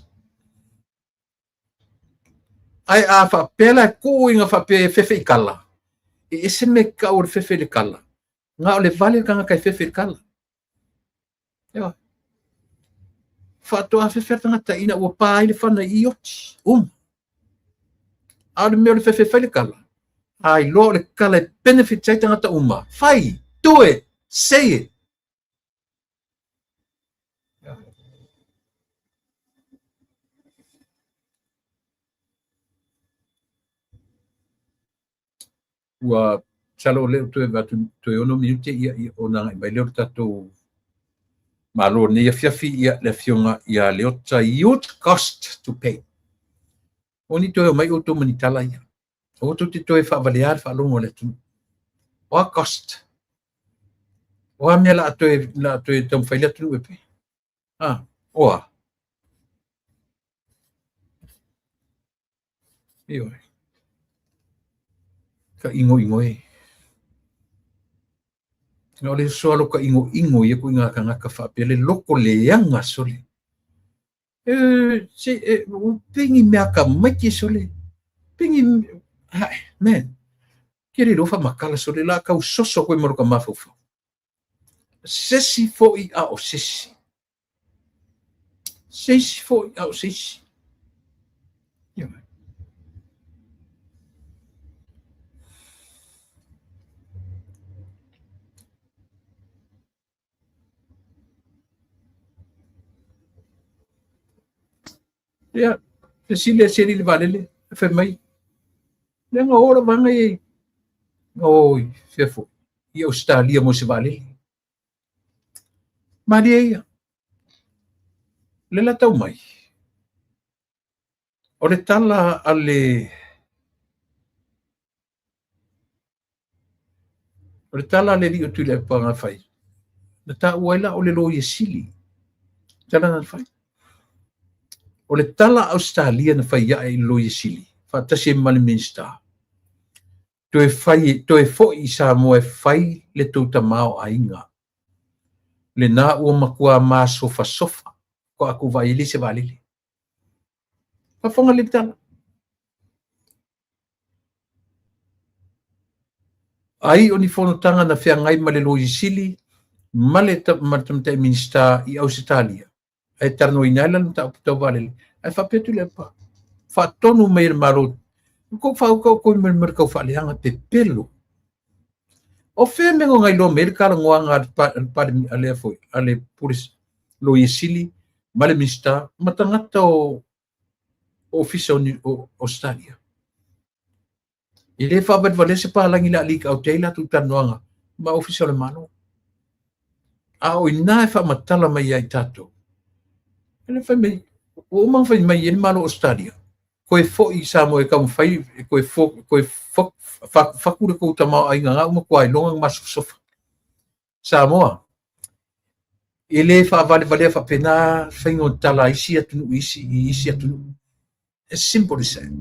Ae a faapea la e tuu ina faapea e fefe i kala, e ese le mea e tau o le fefe i le kala. Na o le vale le tagata e fefe i le kala. Ioe. Faatoa fefe le tagata ina ua pa ai le fana i ioti. Uma. A o le mea o le fefe e fai le kala, a iloa o le kala e benefit ai tagata uma, fai, do it, say it. Ua masalo o lea ua toe avatu toe 6 minute ia ona agai mai lea o le tatou Malo i lenei afiafi, ia le Afioga ia Leota, huge cost to pay. Aua ne i toe omai outou ma ni tala ia. Aua tou te toe faavalea le faalogo a le atunuu. O a cost? O a mea la a toe taumafai le atunuu e pay? Ah, o a? Ioe. Ka ʻigoʻigo e. O le uso alo ka ʻigoʻigo ia ituaiga kanaka faapea le loko leaga sole. E, se, e, ua pei ni mea akamai sole. Pei ni, hae, man. Ke le iloa faamatala sole la tau soso atu ai ma lota mafaufau. Se isi foi a o se isi. Se isi foi a o se isi. Ioe. Ia, fesili e seli le vaalele, fai mai, leaga o lava vaega ia oi, fea foi, i Ausetalia mo se vaalele. Malie ia. O le la tau mai, o le tala a le O le tala a le alii o Tuilaepa na fai, na taua ai la o le Loia Sili. Tala na fai. O le tala a Ausetalia na fai ae i le Loia Sili, faatasi ai ma le Minisita, toe fai, toe foi i Samoa e fai le tou tamaoaiga. Lena ua matua masofasofa, faatoa tou vaai ai le se vaalele. Faafofoga le tala. Ai o ni fonotaga na feagai ma le Loia Sili ma le Tamaitai Minisita i Ausetalia, ae talanoaina ai la le mataupu tau vaalele, ae faapea atu Tuilaepa, faatonu mai e le Malo, kou faauka outou i mea tau faaleaga pepelo. O fea mea na iloa mai ai le talanoaga a le foi, a le Pule Loia Sili ma le Minisita ma tagata o Ofisa o Ausetalia. E le faavalevalea se palagi le a leak out ai latou talanoaga ma Ofisa o le Malo. A o ina e faamatala mai ia i tatou, e le fai mai, ua uma ona fai mai i ai le Malo o Ausetalia, koe foi i Samoa e taumafai, e koe, koe fatu le tou tamaoaiga na uma matua iloga na masofasofa. Samoa, e le faavalevalea faapena faiga o tala a isi atunuu i isi atunuu. As simple as that.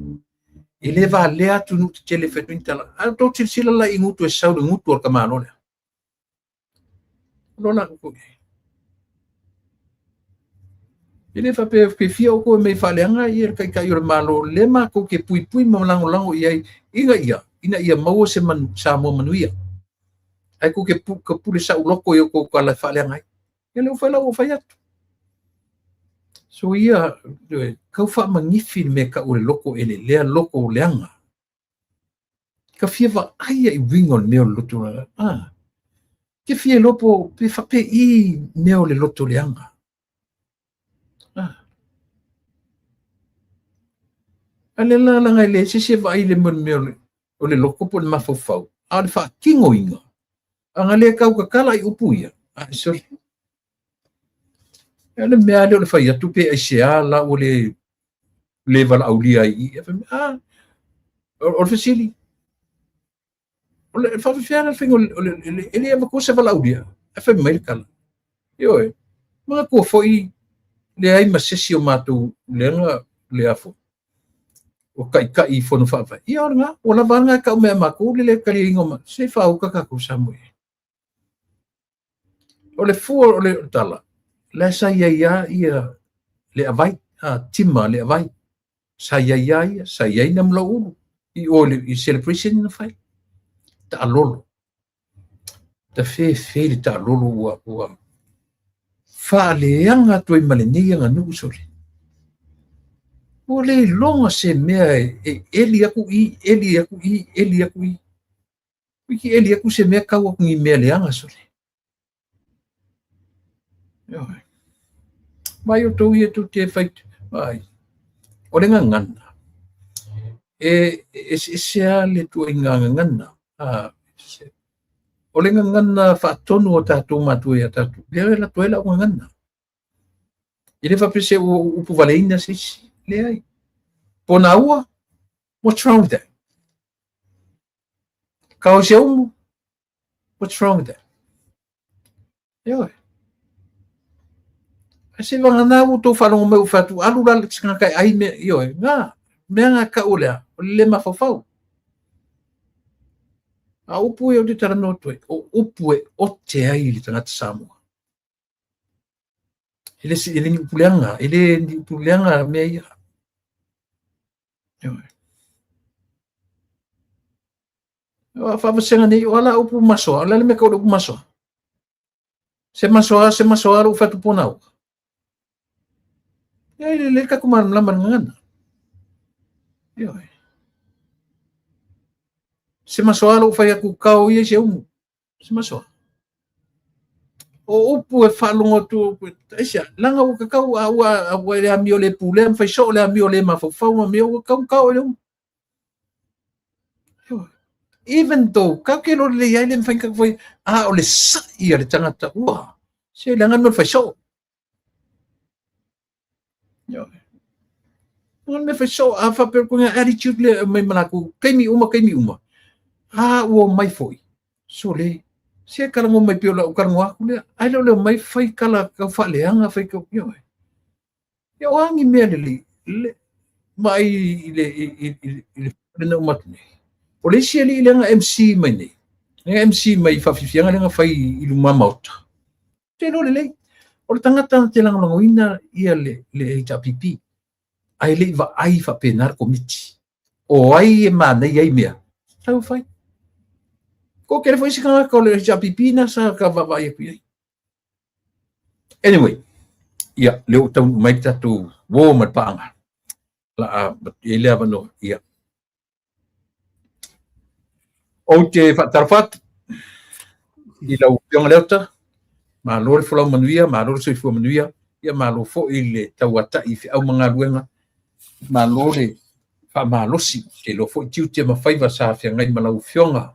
E le valea atunuu tetele e fai atu ni tala. A outou silasila la i gutu e sau le gutu o le tamāloa lea. Lola kou i ai. E le faapea ke fia outou e mei faaleaga ia le taitai o le Malo lea matou te puipui ma lagolago i ai ina ia maua se manu, Samoa manuia. Ae tou te ka pule sauloko i outou tala e faaleaga ai. Ia lea ua fai la ua fai atu. So ia, tau faamanifi le mea e tau o le loko elelea, loko leaga. Ka fia vaai i uiga o le mea o le loto leaga. Ah, ke fia iloa po pe faapei mea o le loto leaga. Ah. A le la laga e leai se isi e vaai i le mea o le loko po o le mafaufau, a o le faatinoina, a na le tautatala i upu ia, a sorry. E le mea lea o le fai atu pe aisea la ua le le valaaulia ai i i. Ah, o le fesili, o le faafefea la le faiga o le, e le avatua se valaaulia, ae fai mai le tala. Ioe, manatua foi leai ma se isi o matou lea le afo o taitai i fono faavae. Ia o lena, ua lava a lena e tau mai ia matou le le taliaina o matou. Se i faauka tatou Samoa. O le fua o le tala, la sa i ai lava ia le avai, a tima le avai. Sa i ai lava ia, sa i ai Namulauulu i o i celebration na fai. Taalolo. Tafefe le taalolo ua ua faaleaga atu ai ma lenei aganuu sole. Ua le iloga se mea e eli aku i, eli aku i, eli aku i. Wiki eli aku se mea kau aku ni mea leaga sole. Ioe. Mai o tou ia tou te fai, ai. O le gagana, e eseese lava le tuuaiga gagana. O le gagana faatonu a tatou matua ia tatou, lea e alu atu ai lau gagana. E le faapea se ua ou upu valeina se isi. Leai. Ponaua, what's wrong with that? Kao se umu, what's wrong with that? Ioe. Ae se vagana ua outou faalogo mai ua fai atu, alu la se tagata e ai mea, ioe, na, mea na tau o le a, o le le mafaufau. A o upu ia ou te talanoa atu ai, o upu e ote ai le tagata Samoa. E le, e le ni upu leaga, e le ni upu leaga mea ia. Ioe. O faavasega nei, o ala upu masoa, o le a le mea kau le upu masoa? Se masoa, se masoa lou fatu ponau. Ia ile le tatou malamalama i le gagana. Ioe. Se masoa lou fai atu kao ia i se umu. Se masoa. O upu e faalogo atu, aisea, leaga ua tatau a ua ua le amio le pulea ma fai soo le amio le mafaufau ma mea ua tatau kao i le umu. Even though, kau ke iloa lelei ai le mafai ona fai, a o le sa'i a le tagata ua, se leaga le mea o le fai soo. Ioe. O le mea fai soo, a faapea ko ngā attitude lea e aumai ma latou, taimi uma, taimi uma. A ua omai foi, sole, se talanoa mai pei o lau talanoa atu lea, ae le o le omai fai tala tau faaleaga, fai tau, ioe. Ia o a ni mea lelei, le, vaai i le, i, i, i, i le fale na uma atu nei. O le isi alii lea na MC mai nei, lea na MC mai i faafiafiaga lea na fai i luma maota. Ou te iloa lelei, o le tagata na te lagolagoina ia le, le HRPP, ae le i vaai faapena le komiti. O ai e manaia ai mea, tau fai. Ko tele foi isi tagata o le HRPP na sa ka vaavaai atu i ai. Anyway, ia, lea ua taunuu mai le tatou uo ma le paaga. La a i ai le avanoa, ia. Ou te faatalofa atu i lau Afioga Leota, malo le folau manuia, malo le soifua manuia, ia malo foi le tauata'i i feau ma galuega, malo le faamalosi, ou te iloa foi tiute ma faiva sa feagai ma lau Afioga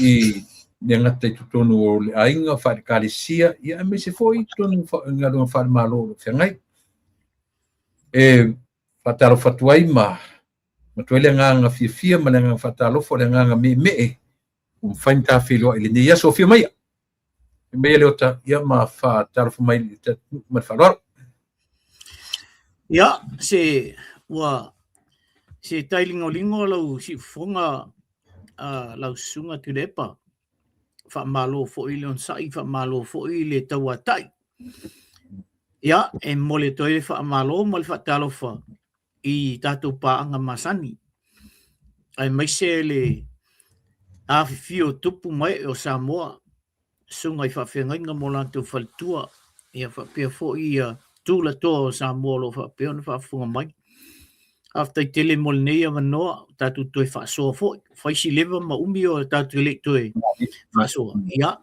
i le gata i totonu o le aiga faale-ekalesia, ia aemaise foi i totonu o galuega faale-Malo o lo o feagai. E faatalofa atu ai ma avatu ai le agaga fiafia ma le agaga faatalofa, o le agaga meemee ua mafai ona ta feiloai i lenei aso. Afio maia, afio maia Leota, ia ma faatalofa mai i le atunuu ma le faaaloalo. Ia, se ua se tailingolingo lau siufofoga a lau susuga Tuilaepa. Faamalo foi le onosai, faamalo foi le tauatai. Ia, e momoli atu ai le faamalo ma le faatalofa i tatou paaga masani, aemaise le afifio o tupu ma ee o Samoa, susuga i faafeagaiga ma o latou faletua, ia faapea foi ia tulatoa o Samoa o lo o faapea ona faafofoga mai. Faafetai tele mo lenei avanoa, ua tatou toe faasoa foi, fai si leva ma umi o tatou le i toe faasoa. Ia,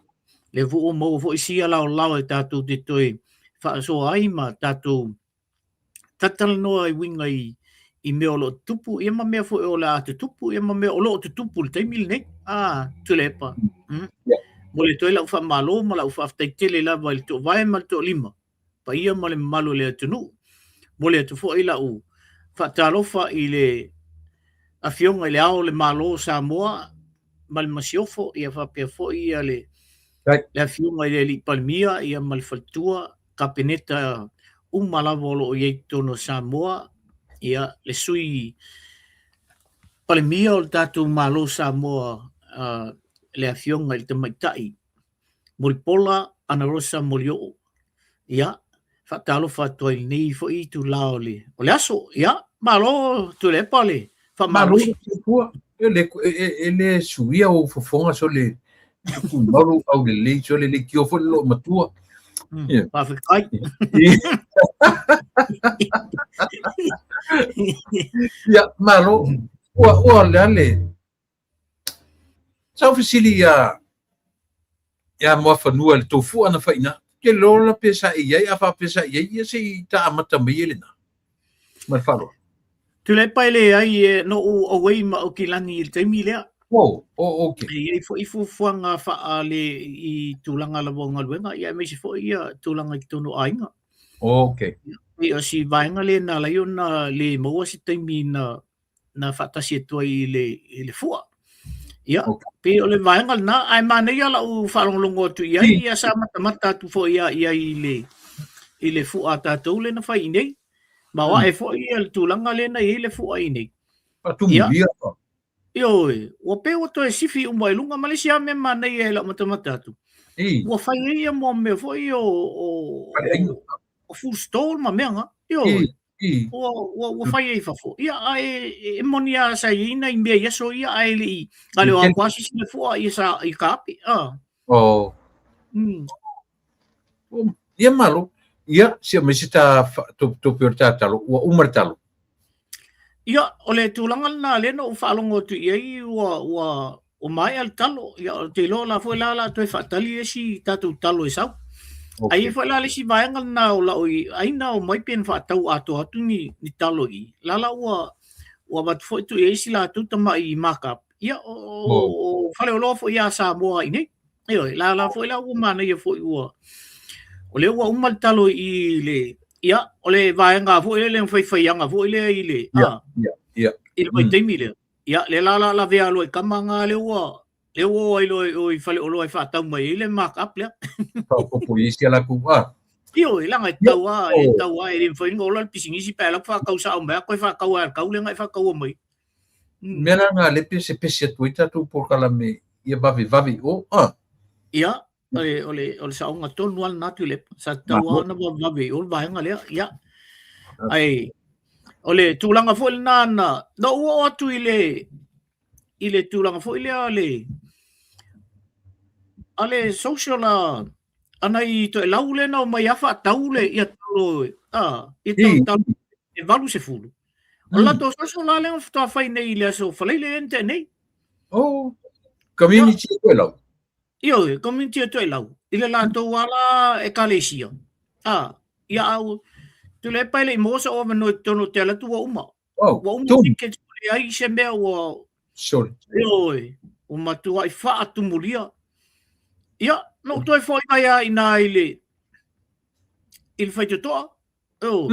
lea foi ua maua foi sia laolao e tatou te toe faasoa ai ma tatou talatalanoa e uiga i i mea o lo o tutupu, ia ma mea foi o le a tutupu, ia ma mea o lo o tutupu i le taimi lenei. Ah, Tuilaepa. Mm. Yeah. Momoli atu ai lau faamalo ma lau faafetai tele lava i le toovae ma le toolima, paia ma le mamalu o le atunuu. Momoli atu foi lau faatalofa i le Afioga i le Ao o le Malo o Samoa ma le Masiofo, ia faapea foi ia le, le Afioga i le Alii Palemia ia ma le Faletua, Kapeneta uma lava o lo o i ai i totonu o Samoa, ia le Sui Palemia o le tatou Malo o Samoa, le Afioga i le Tamaitai Mulipola Anarosa Molioo. Ia, faatalofa atu ai i lenei foi itula o le, o le aso. Ia, malo Tuilaepa le Malo faamalosi. le soifua. E le, e, e le suia ou fofoga so le Tumau lou aulelei, sole leitio foi le loomatua. Faafetai. Ia, malo. Ua le a le Sa ou fesili ia ia Muafanua i le tou fua na fai i ina. Ou te iloa la pe sa e i ai, a faapea sa i ai, ia se i ta amata mai ai lena. Ma le faaaloalo. Tuilaepa e leai e na ou auai ma Aukilani i le taimi lea. Oh, oh, okay. E i ai foi fuafuaga faale i tulaga lava o galuega, ia aemaise foi ia tulaga i totonu o aiga. Oh, okay. Ia, o si vaega lea na ala ai ona le maua se taimi na na faatasi atu ai i le, i le fua. Ia, okay. Pei o le vaega lena, ae manaia lau faalogologo atu i ai, ia sa matamata atu foi ia i ai i le, i le fua a tatou lea na fai i nei. Ma o ae foi ia le tulaga lea na i ai le fua i nei. Faatumulia. Ioe, ua pei ua toe sifi uma i luga ma le isi lava mea manaia i lau matamata atu. Ua fai ai ia mua mea foi o, o, o, o food stall ma mea nga. Ioe. Ua, ua, ua fai ai i fafo. Ia, ae e moni lava sa i ai nai mea i aso ia, ae le i, na le o atu lava se isi mea fua ia sa i ka ape. Ah. Oh. Ia malo. Ia, si aumai se ta tope o le ta talo, ua uma le talo. Ia, o le tulaga lena lea na ou faalogo atu i ai ua, ua, ua maea le talo. Ia, ou te iloa la foi la o le a toe faatali le isi tatou talo e sau. Okay. Ae i ai foi la le isi vaega lena o lau ai na omai pe na faatau atoa atu ni, ni talo i. La la ua, ua avatu foi tuu i ai si latou tamai markup. Ia, o, o, o faleoloa foi ia Samoa i nei. Ioe, la la foi la ua manaia foi ua o lea ua uma le talo i le ia o le vaega foi lea le faifaiaga foi lea i le a ia ia i le vaitaimi lea. Ia le la la lavea loa i kama nga lea ua lea ua o ai loa i i faleoloa e faatau mai ai le mark up lea. Faaopoopo i isi a latou a. Ioe, leaga e tatau lava e tatau lava e le mafai ona ola le pisinisi pe a alu atu faatau sao mai atu e faatau lava e le kau lea na e faataua mai. Mea la na le pe se pese atu ai tatou polokalame ia vavevave i o. Ah. Ia, o le, o le, o le saoga tonu lava lena Tuilaepa. Sa tatau lava ona vavevave i o le vaega lea. Ia. Ai, o le tulaga foi lena na, na ou oo atu i le, i le tulaga foi lea le, a le social a, a nai toelau lea na omai a faatau le ia talo, a, ia talo, talo e 80. O le latou social la lea na faatoa fai nei i le aso Faraile lea na tea nei. Oh, community o Toelau. Ioe, community o Toelau. I le latou ala ekalesia. A, ia au, Tuilaepa e le i maua sou avanoa i totonu o te alu atu ua uma. Oh, Ua uma tickets, ua leai se mea ua... Sorry. Ioe, ua matuai faatumulia. Ia, na ou toe foi mai lava i ina i le, i le faitotoa. Oh.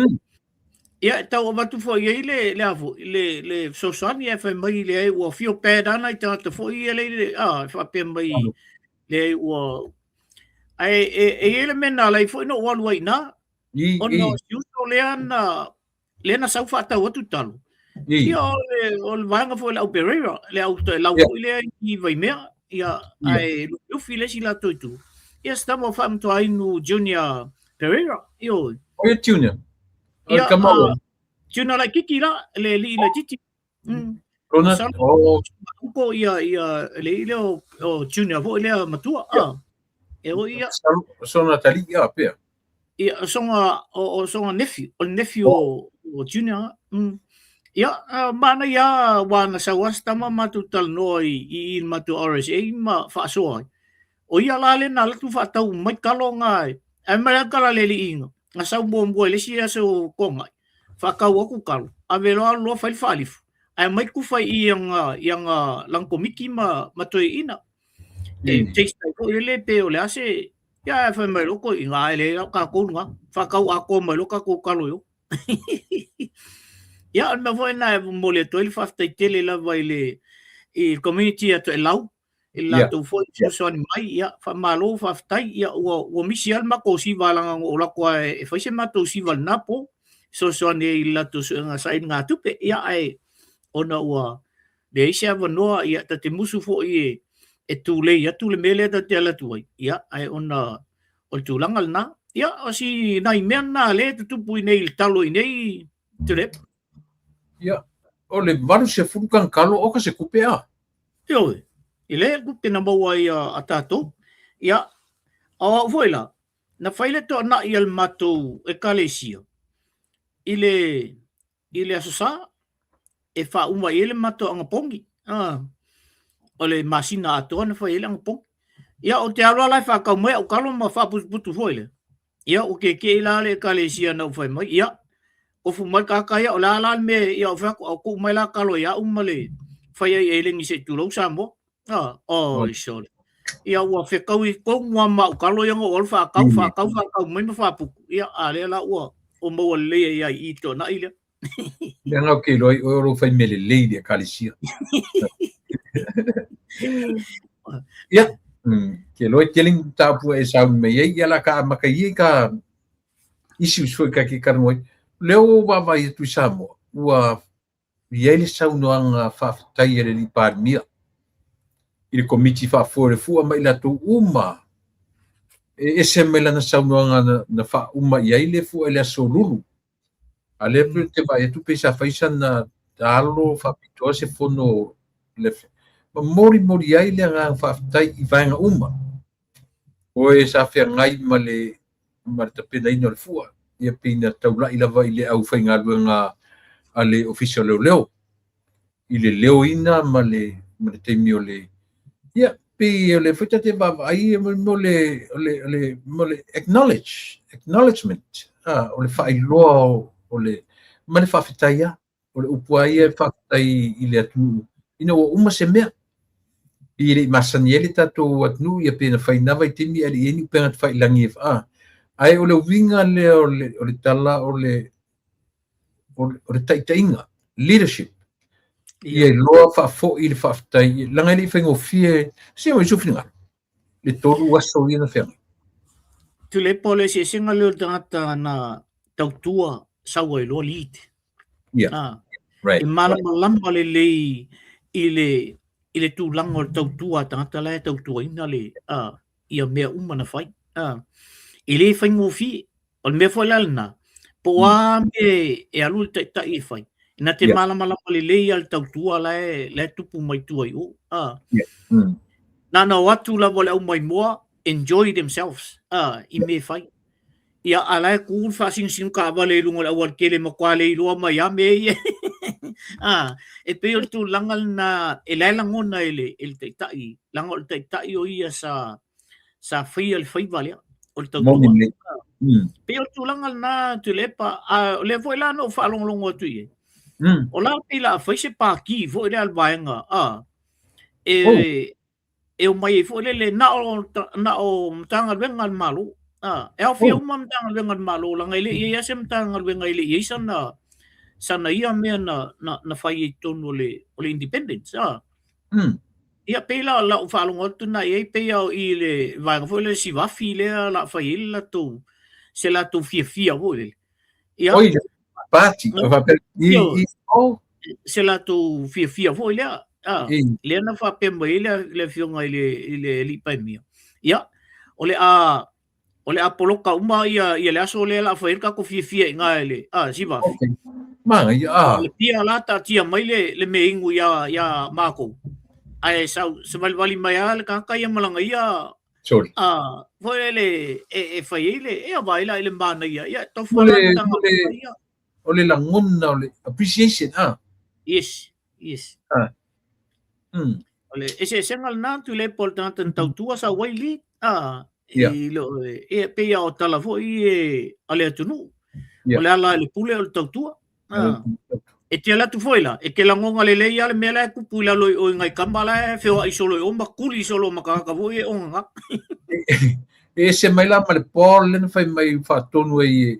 Ia, e tau avatu foi i ai le, le, a foi, le, le fesoasoani ae fai mai leai ua feel bad ana i tagata foi ia le, le a, e faapea mai leai ua... Ae e, e i ai le mea na ala ai foi na ou alu ai i ina, ona o si uso lea na, lea na sau faatau atu talo. Ia, o le, o le vaega foi le au Pereira, le au toelau foi lea i Vaimea, ia, ae lufilufi le isi latou itu. Ia, se tama o Faamatuainu Junior Pereira, ioe. O ia Junior? Ia, Junior laitiiti la, le alii laitiiti. Lona, oh. Uko ia, ia, le alii lea o, o Junior foi lea matua. Ah. E oi ia. Sona talii a pea. Ia, o sona, o, o sona nephew, o le nephew o, o Junior. Ia, uh, manaia aua na sau lava se tama matou talanoa i, i, i le matou RSA ma faasoa ai. O ia la lea na alu atu faatau mai talo nga e, ae mai la tala le alii na sau muamua i le isi aso Togai, faatau atu talo, ave loa alu loa fai le faalifu, ae mai tufa i i ana, i ana lana komiti ma, ma toeaiina. E taste ai foi lele pe o le a se, ia ae fai mai loa toeaiina, ae leai la o tatou lena, faatau atoa mai loa tatou talo i o. Ia, o le mea foi lena e momoli atu ai le faafetai tele lava i le i le community a Toelau, i le latou foi fesoasoani mai, ia, faamalo, faafetai, ia, ua, ua misi lava le matou siva leaga na ou alu atu lava e fai se matou siva i lena po, fesoasoani ai i le latou suega sailigatupe, ia, ae ona ua leai se avanoa, ia, ta te musu foi e, e tulei atu le mea lea ta te alu atu ai, ia, ae ona o le tulaga lena, ia, o si nai mea lena lea e tutupu i nei i le talo i nei, Tuilaepa. Ia, o le 80 tane talo, oka se tupe a. Ioe. I le tupe na maua ai a tatou. Ia, a o au foi la, na fai le toanai a le matou ekalesia i le i le Aso Sa e faauma i ai le matou anapogi. O le masina atoa na fai ai le anapogi. Ia, ou te alu lava la e faatau mai au talo ma faaputuputu foi lea. Ia, ua tietie la le ekalesia na ou fai mai, ia, ofu mai le tagata ia, o le a la le mea, ia, ou fai atu, au tuu mai la talo ia au ma le fai ai eleni se i tulou Samoa. Ah, oi sole. Ia, ua fetaui tonu lava ma au talo ia na ou alu faatau, faatau, faatau mai ma faaputu. Ia, a lea la ua o maua lelei ai ai i toanai lea. Leaga ou te iloa ai oe o lou fai mea lelei i le ekalesia. Ia, ke iloa e tele ni mataupu e sauni mai ai, ia la ka amata ia i ka issues foi ka ke talanoa ai. Lea ua ou vaavaai atu i Samoa, ua i ai le saunoaga faafetai a le alii Palemia i le Komiti Faafoe o le Fua ma i latou uma e ese mai lana saunoaga na faauma i ai le fua i le aso Lulu. A lea pei ou te vaai atu pei sa fai sana alo faapitoa se fono le ma molimoli ai le agaga faafetai i vaega uma o e sa feagai ma le ma le tapenaina o le fua, ia pei na taulai lava i le aufaigaluega a le Ofisa o Leoleo i le leoina ma le ma le taimi o le ia pei o le foi ta te vaavaai mo le o le o le mo le acknowledge acknowledgement ah, o le faailoa o le ma le faafetai a o le upu a ia e faafetai i le atunuu ina ua uma se mea i le i masani ai le tatou atunuu ia pe na fai na vaitaimi ae le i ai ni upega tafailagi e ah ae o le uiga lea o le tala o le o le taitaiga, leadership. Ia iloa faafoi le faafetai, leaga e le i faigofie, se i sou finagalo, le 3 aso ia na feagai. Tuilaepa, o le eseesega lea o le tagata na tautua sau ai loa lead. Yeah. Right. E malamalama lelei i le i le tulaga o le tautua a tagata la e tautuaina le ia mea uma na fai. E le faigofie. O le mea foi la lena, po o a mea e alu le taitai e fai, na te malamalama lelei lava le tautua la e, la e tupu mai tua i o. Na ona o atu lava o le aumaimoa, enjoy themselves i mea e fai. Ia, a la e tu le faasinosino taavale i luga o le aualatele e matua le iloa mai lava mea ia. E pei o le tulaga lena e la e lagona e le, e le taitai, leaga o le taitai o ia sa sa faia le faiva lea o le tautua. Moni. Pei o le tulaga lena Tuilaepa, a o lea foi la na ou faalogologo atu i ai. O la pei la fai se pākī foi lea a le vaega a e Oh. e omai ai foi lele na o na o Matagaluega a le Malo. A e aofia Oh. uma Matagaluega a le Malo leaga e le i i ai lava se Matagaluega e le i i ai sana sana ia mea na na na fai ai i totonu o le o le independence a. Ia, pei la lau faalogo atu na i ai, pei o i le vaega foi lea Sivafi lea la fai ai le latou, se latou fiafia foi lele. Ia. Oi, party, o faapea, i, i, oh. Se latou fiafia foi lea. Ah, lea na faapea mai ai le, le afioga i le, i le alii Palemia. Ia, o le a, o le a poloka uma ia, ia le aso lea la fai ai le tatou fiafia i ina i le, a, Sivafi. Okay. Manaia, ah. O le pia la taatia mai le, le mea inu ia, ia matou. Ae sau, savalivali mai lava le tagata ia ma lana ia, Sorry. a, foi lele e, e fai ai le, e vaai la i le manaia. Ia, tofu O la le, le o le, ia. o le lagona, o le appreciation, ah. Yes, yes. Ah. O le eseesega lena Tuilaepa o le tagata na tautua sau ai li, a, Yeah. i lo, e, pei a o tala foi e a le atunuu. Yeah. O le ala i le pule o le tautua. A. E te alu atu foi la, e te lagona lelei lava le mea la e tupu i lalo i o i nai kama la e feoai solo i o ma kuli solo ma tagata foi e ogaga. E ese mai la ma le Paul lea na fai mai faatonu ai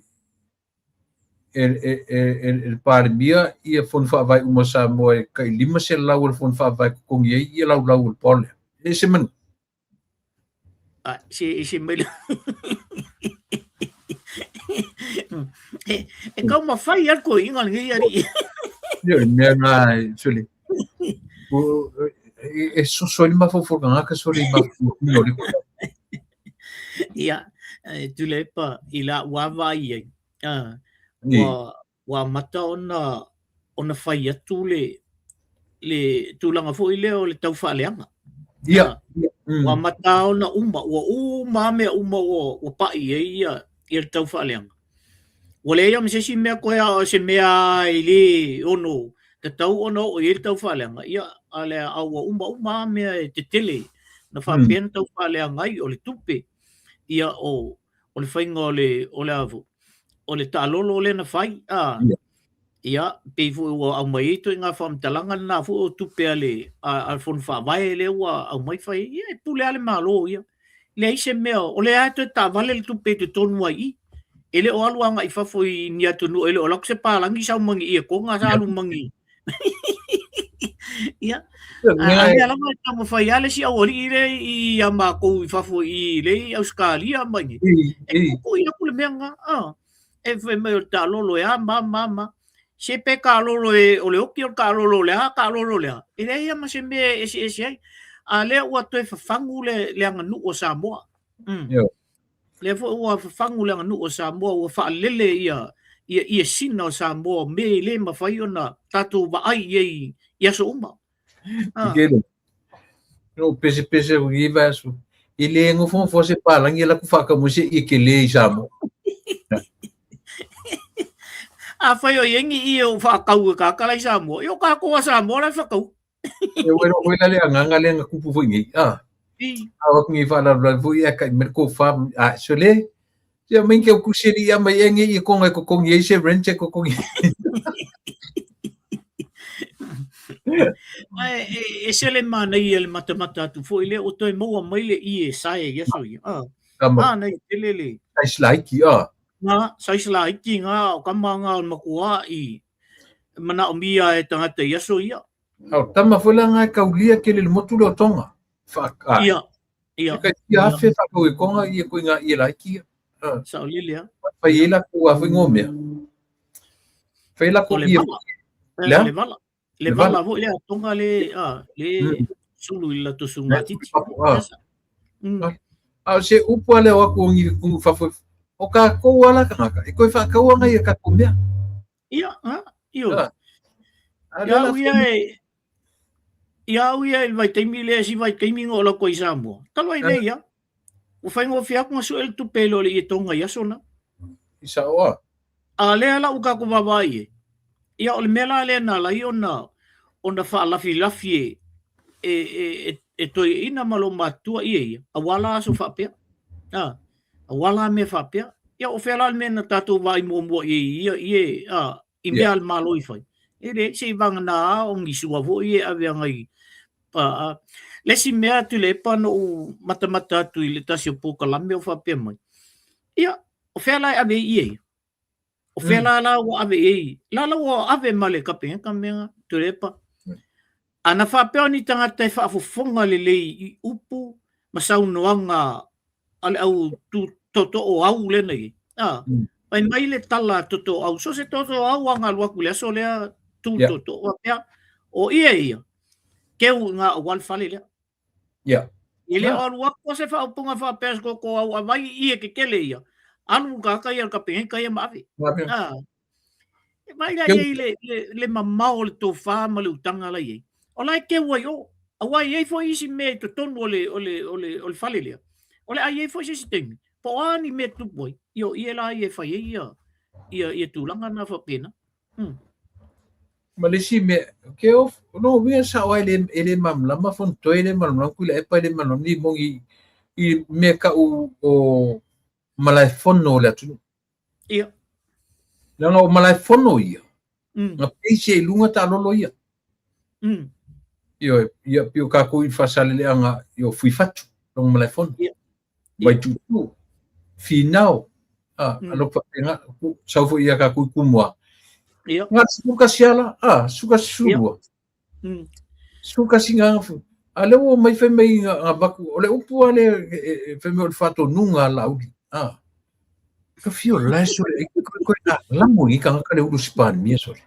e e, e, e, e, e le Palemia ia fono faavae uma o Samoa e tai 500 o le fono faavae totogi ai ia laulau o le Paul lea. E ese manu. Ah, se ese mai la. E, e kau mawhai a koe inga lenei ari. Ia, le mea ngā, sole. O, e, e soso ai le mafaufau o le tagata sole i mafaufau o le Ia, e Tuilaepa i la ua vaai ai, ah, ua, ua amata ona, ona fai atu le, le tulaga foi lea o le taufaaleaga. Ia. Ua amata ona uma, ua uma mea uma ua pa'i i ai ia le taufaaleaga. Ua leai lava ma se isi mea koe a o se mea e le ono tatau ona oo i ai le taufaaleaga, ia a lea a ua uma uma lava mea e tetele na faapea ona taufaaleaga ai, o le tupe, ia o le faiga o le o le a foi, o le taalolo lea na fai, a. Ia, pei foi ua aumai ai ituaiga faamatalaga lena foi o tupe a le a le Fono Faavae lea ua aumai fai ai. Ia, e pule lava le Malo ia. Leai se mea, o lea lava e toe taavale le tupe i totonu ai i i. E le o alu agai i fafo i ni atunuu, e le o alu atu se palagi sau ma ni ietoga sa alu ma ni Ia, a mea lava e taumafai lava le isi aualii lea ia matou i fafo i le i Ausetalia ma i inei, e tuutuui atu le mea lena. E fai mai o le taalolo e a ma ma ma. Se pe taalolo e o le oti o le taalolo o le a taalolo o le a. E leai lava ma se mea e eseese ai. A lea ua toe fafagu le, le aganuu o Samoa. Yeah. Lea foi ua fafagu le aganuu o Samoa, ua faalele ia ia ie sina o Samoa, me e le mafai ona tatou vaai i ai i aso uma. Kele. No pese pese o i vaso. E le ngofongofoa se palangi e laku whakamu se i ke le i Samoa. Afai o i ai ni ie o whaakau e kakala i Samoa, i o kākou a Samoa la e whakau. E wero hoi la le anganga le nga kupu foi nei. Ah. A wak ngi whaalalala foi e kai me ko wha a so le. Ia mai ke kusi li ia mai e ngi i konga ko kongi e se rent ko kongi. Ai e se le manaia le matamata atu foi le o toe maua mai le ie sae i aso ia. Ah. Ah nei tele le. Sais laiki ah. Nga sais laiki nga o kama nga o makua i manaomia e tagata i aso ia. O tama foi la nga kaulia ke le motu le o Tonga. Wha, ah. Ia. Ia. Kai ia afe whakau e konga ia koe ngā ia laiki. Ah. Sao lele a. Whai e la ko a whai ngō mea. Whai la ko ia. Le le vala. Le vala foi le Tonga le a le sulu i la tusu ngā titi. A se upu ale o aku ongi ku fafo o ka kou ala kangaka e koe whakau anga ia ka mea. Ia, ha, io. Ia au ia e Ia au ia i le vaitaimi lea, si vaitaimi na oo lau koe i Samoa. Talu ai nei ia. Ua faigofie atu na sue le tupe i lo le ie Tonga i aso na. I sao a. A lea la ua tatou vaavaai i ai. Ia o le mea la lea na ala ai ona ona faalafilafi e e e e toeaiina ma loomatutua ie ia, aua la aso faapea. A, aua la mea faapea. Ia o fea la le mea na tatou vaai muamua i ai i ia ie a i mea a le Malo i fai. E leai se i vagana a o ni sua foi e ave agai le isi mea Tuilaepa na ou matamata atu i le tasi o polokalame o faapea mai, ia, o fea la e ave ai ie ia? O fea la la ua ave i ai? La la ua ave ma le Kapeneta mea Tuilaepa. A na faapea o ni tagata e faafofoga lelei i upu ma saunoaga a le au tootoo au lea na i ai. A, fai mai le tala a tootoo au, so se tootoo au a na alu atu i le aso lea tu tootoo faapea, o ie ia, keu i ngā aua le fale lea. E le o alu atu se faaupuga faapea se tootoo au, avai ie kekele ia, alu tagata ia le Kapeneta ia ma ave. A, E vaai la i ai le, le, le mamao o le tofā ma le utaga la i ai. O la e keu ai o. Aua e i ai foi isi mea i totonu o le, o le, o le, o le fale lea. O le a i ai foi se isi taimi, po o a ni mea tupu ai, ia o ie la ia e fai ai ia, ia, ia tulaga na faapena. Ma le isi mea, ke o, no wea sao ai le, e le malamalama Fonotoe, e le malamalama Tuilaepa, e le malamalama ni mongi i mea kau o malaefono o le atunuu. Ia. Leaga o malaefono ia, na peise i luga taalolo ia. Ioe, ia pei o kākou i Faasaleleaga i o Fuifatu, lona malaefono. Ia. Vaituutuu, Finao, a, alo faapena, sau foi ia kākou i Kumoa. Ia. Nga 11 ala, a, 11 12. 11 ngā fu. A lea ua mai fai mai ngā vaku, o le upu a lea e fai mai o le faatonuga a Laauli. A. Ka fio lae sole, e koe koe nā lamo i kangaka le ulu Sipania sole.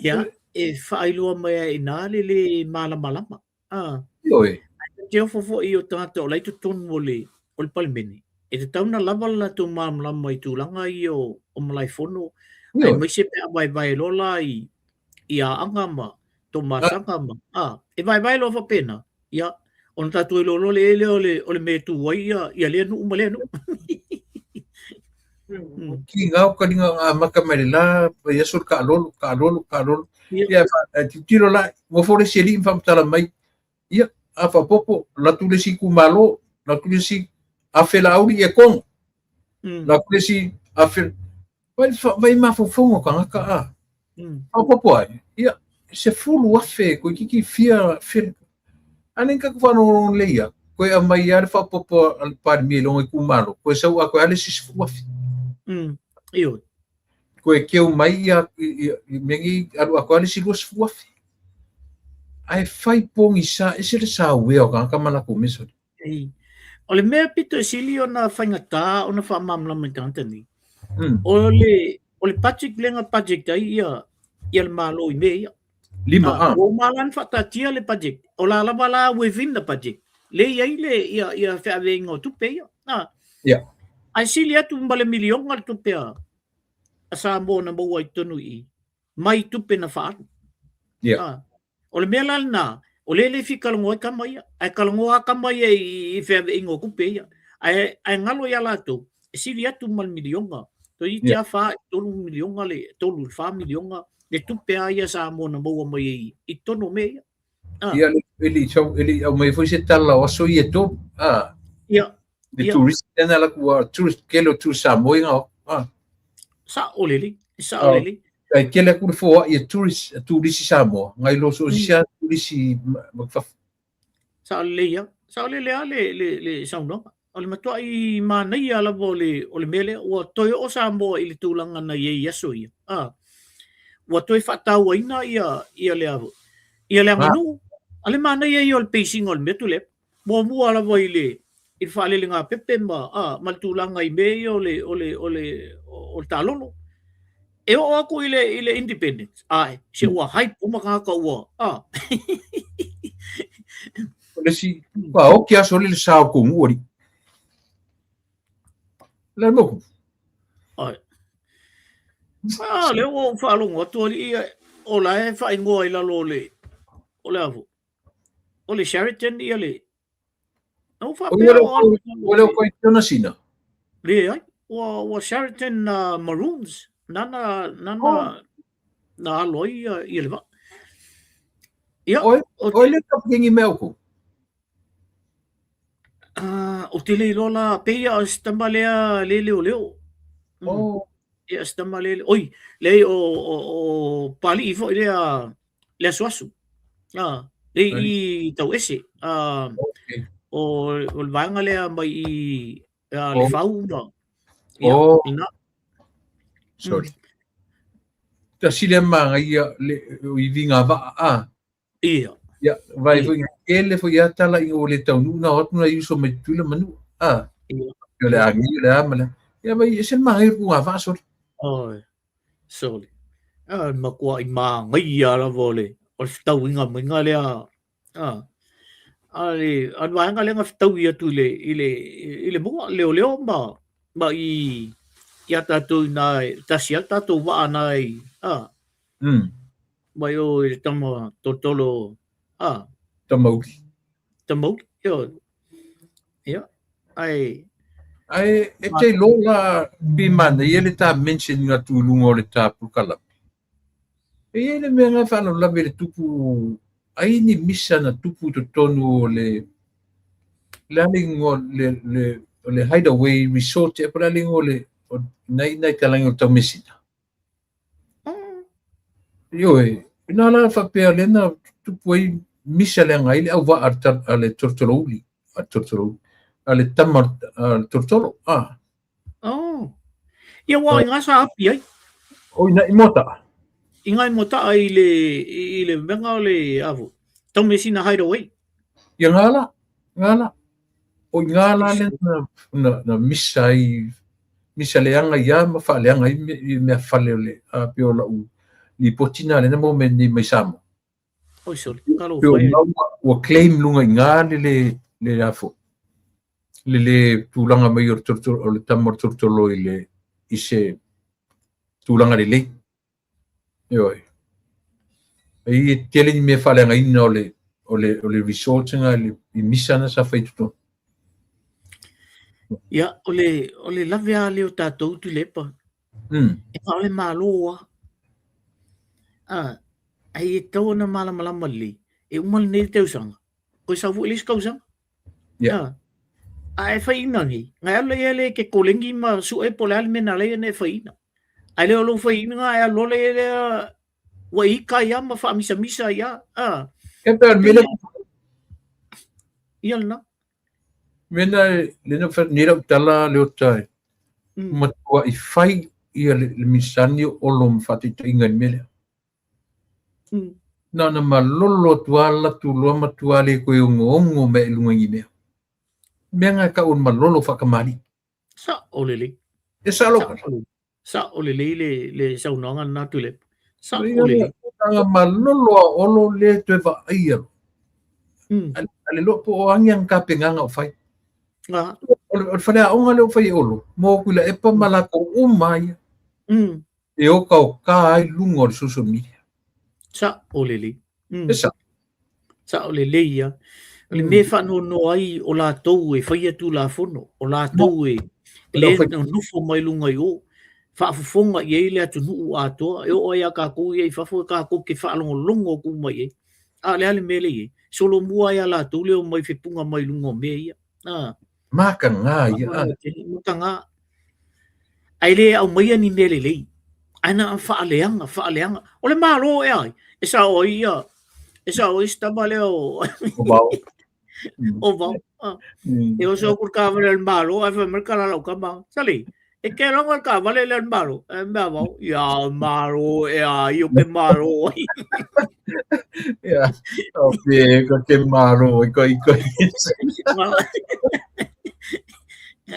Ia, e whaailoa mai ai inā le le malamalama. Ah. Ioe. Ai te ofo foi o tagata o la i totonu o le, o le Palemene. E tatau ona lava le latou malamalama i tulaga ia o, o malaefono, aemaise pe a vaevae loa la i, i Aaga ma Tomasaga ma, a, e vaevae loa faapena. Ia, ona tatou iloa loa lea lea o le, o le mea e tu ai ia, ia lea nuu ma lea nuu. Ki ngau ka linga nga maka mai le la, vai aso le kaalolo, kaalolo, kaalolo. Ia, tilotilo la, nofo le isi alii ma faamatala mai, ia, a faaopoopo, alu atu le isi itumalo, alu atu le isi afe Laauli ia Koga, alu atu le isi afe, vai, vai mafaufauga o tagata a. Faaopoopo ai, ia, 10,000 toeitiiti fia, fia, a lea na tatou faalogologo lelei lava, toe aumai lava le faaopoopo a le Palemia i lona itumalo, toe sau atoa ai le isi 10,000. Ioe. Toe keu mai ia, ia, ia mea nei, alu atoa le isi 20,000. Ae fai pogisa, ese le sauea o tagata ma latou mea soli. Ei. O le mea pito e sili ona faigata ona faamalamalama i tagata nei, o le budget lea na budget ai ia, ia le Malo i mea ia. Lima, ah. Ua uma la ona faataatia le budget. O la lava la within the budget. Le i ai le ia, ia feaveaiga o tupe ia. Ah. Yeah. Ae sili atu ma le miliona le tupe a, a Samoa na maua i totonu i i, mai tupe na faaalu. Yeah. Ah. O le mea la lena, o lea e le fia talanoa ai tama ia. Ae talanoa lava tama ia i, i feaveaiga o tupe ia. Ae, ae galo ia latou, e sili atu ma le miliona. Toeitiiti lava fa, 3 miliona le, 3 i le 4 miliona le tupe lava ia Samoa na maua mai ai i totonu o mea ia. Ah. Ia, e le i sau, e le i aumaia foi se tala o aso ia e tolu. Ah. Ia. Le tourist, lena la ua tourist, kele o tourist Samoa ia. Ah. Sa'o lelei, sa'o lelei. Ai tele atu le foai e tourist, a turisi Samoa, ngai lo so sia turisi ma fafo. Sa'o lelei ia. Sa'o lelei lava le, le, le saunoaga. O le matuai manaia lava o le, o le mea lea. Ua toe oo Samoa i le tulaga na i ai i aso ia. Ah. Ua toe faatauaina ia, ia le, ia le aganuu. A le manaia ia o le pacing o le mea Tuilaepa. Muamua lava i le i le faalelegāpepe ma a ma le tulaga i mea ia o le o le o le o le taalolo. E oo atu i le i le independence, ae se ua hype uma tagata ua a. O le isi, ua oki aso le sa o kou nuu alii. Le moku. Ai. Ah, lea ua ou faalogo atu alii o la e faaigoa i lalo o le o le a foi. O le Sheraton ia le Na ou faapea o alu o le koe tona sina. Leai, ua ua Sheraton Maroons nana nana oh. na alo ai ia, ia le vaa. Ia, oi, oi le kapkengi mea uku. Ou te le iloa la, pei o se tama lea le leoleo. Oh. Ia, se tama le, oi, leai o, o, o Palii foi lea le asuasu. Ah, le i tau ese. Ah, Okay. o, o le vaega lea mai i ah, le Oh. fau ma. Ia, Oh. ina. Sorry. Tasi le manaia le o i vinga vaa a. Ia. Ia, vai foi nga kele foi ia tala i o le taunuu na o atu nai uso mai Tutuila ma Manua. A. Ia. O le agi, o le a ma le. Ia vai e se manaia ku ngā vaa soli. Oi. Soli. A makuaʻi māngaia lava o le o le fetauiga maiga lea. A. A le a le vaega lea na fetaui atu i le i le i le mua leoleo ma ma i ia tātou i nā tasi a tātou vaa nā i a. Mai o i le tama tolotolo a. Tamauli. Tamauli. Ia. Ia. Ai Ae e te iloa la pi manaia le ta mention atu i luga o le ta polokalame. E i ai le mea na e faalavelave i le tupu ai ni misa na tupu i totonu o le le a le igoa le le o le Hideaway Resort ea po o le a le igoa o le o nai nai talagi o le Taumeasina. Ioe, ina la faapea lea na tupu ai misa leaga ai le auvaa a le a le Tolotolouli, a le Tolotolouli, a le tama a le Tolotolo, a. Oh. Ia ua i ngā sa api ai. O ina i Moata'a. I ngā i Moata'a i le, i le mega o le avo. Taumeasina Hideaway. Ia ngā la, ngā la. O i ngā la lea na, na, na misa ai, misa leaga ia ma faaleaga ai i mea fale o le, a pei o lau lipoti na lea na maua mai nei mai Samoa. Oi soli, talofa Pei o e. ngā ua, ua claim luga i ngā le le, le a foi, le le tulaga mai o le tolotolo, o le tama o le tolotolo i le, i se tulaga lelei. Ioe. Ai e tele ni mea faaleagaina o le, o le, o le resort nga le, i misa na sa fai totonu. Ia, o le, o le lave a lea o tatou Tuilaepa. E na o le Malo a. A, ai e tatau ona malamalama lelei, e uma lenei le tausaga, toe sau foi le isi tausaga. Yeah. A, a e faiina nei, ngai alu ia le ke kolegi ma sue po o le a le mea na ala ai ona e faiina. Ae le o lou faiina e alu loa lea ua ika ai lava ma faamisamisa ai lava. A. E pe o le mea lea Ia lena. Mea na le na fa ni lau tala le ota e. Matua i fai ia le, le misani o lo ma faataitaiga i le mea lea. Na ona malolo atu lava latou loa matua le toe onoono mai i luga i ni mea. Mea na e tau o le malolo faatamalii. Sao lelei. E sao lau tala. Sao lelei le, le saunoaga lena Tuilaepa. Sao lelei. Tanga malolo a Olo le toe vaaia loa. A le loa po o agi ana tapenaga o fai. O le faleaoga lea o fai e Olo, mo Tuilaepa ma latou uma ia. E otaota ai luga o le social media. Sao lelei. E sao. Sao lelei ia. O le mea e faanoanoa ai o latou e faia Tulafono, o latou e le nonofo mai luga i o, faafofoga i ai le atunuu atoa, e oo ai ia tatou ia i fafo e tatou te faalogologo atu uma i ai. A o le a le mea lea e i ai? Solomua ai a latou le omai fepuga mai luga o mea ia. Mataga ia. Mataga. Ae le aumaia ni mea lelei. Ae na o faaleaga, faaleaga. O le Malo ea ai? E sao ai ia, e sao ai si tama lea o... O Vao. O Vao. E oso atu le taavale a le Malo, ae fai mai le tala a lau tama, Sali, e te logo le taavale lea a le Malo. Ae mea Vao, ia Malo ea, ai o ke Malo ai. Ia, o pe, ko te Malo, i ko i ko.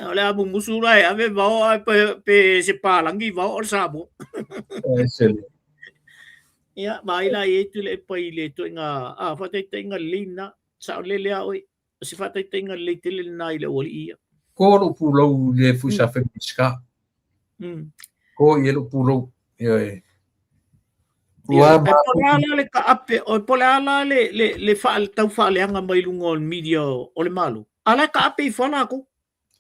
O le a mumusu la e ave Vao ae pe, pe se palangi Vao o le Samoa. E sele. Ia, vaai la i ai Tuilaepa i le ituaiga, a, faataitaiga lelei lena, saolele lava oe. O se faataitaiga lelei tele lena i le aualii ia. Ko lou pulou le fui sa fai Minisita. Ko i e lou pulou. Ioe. Ua ma... Po o le a la le taape, o po o le a la le, le, le faa, tau faaleaga mai luga o le media o le Malo. A la e taape ifo lava latou.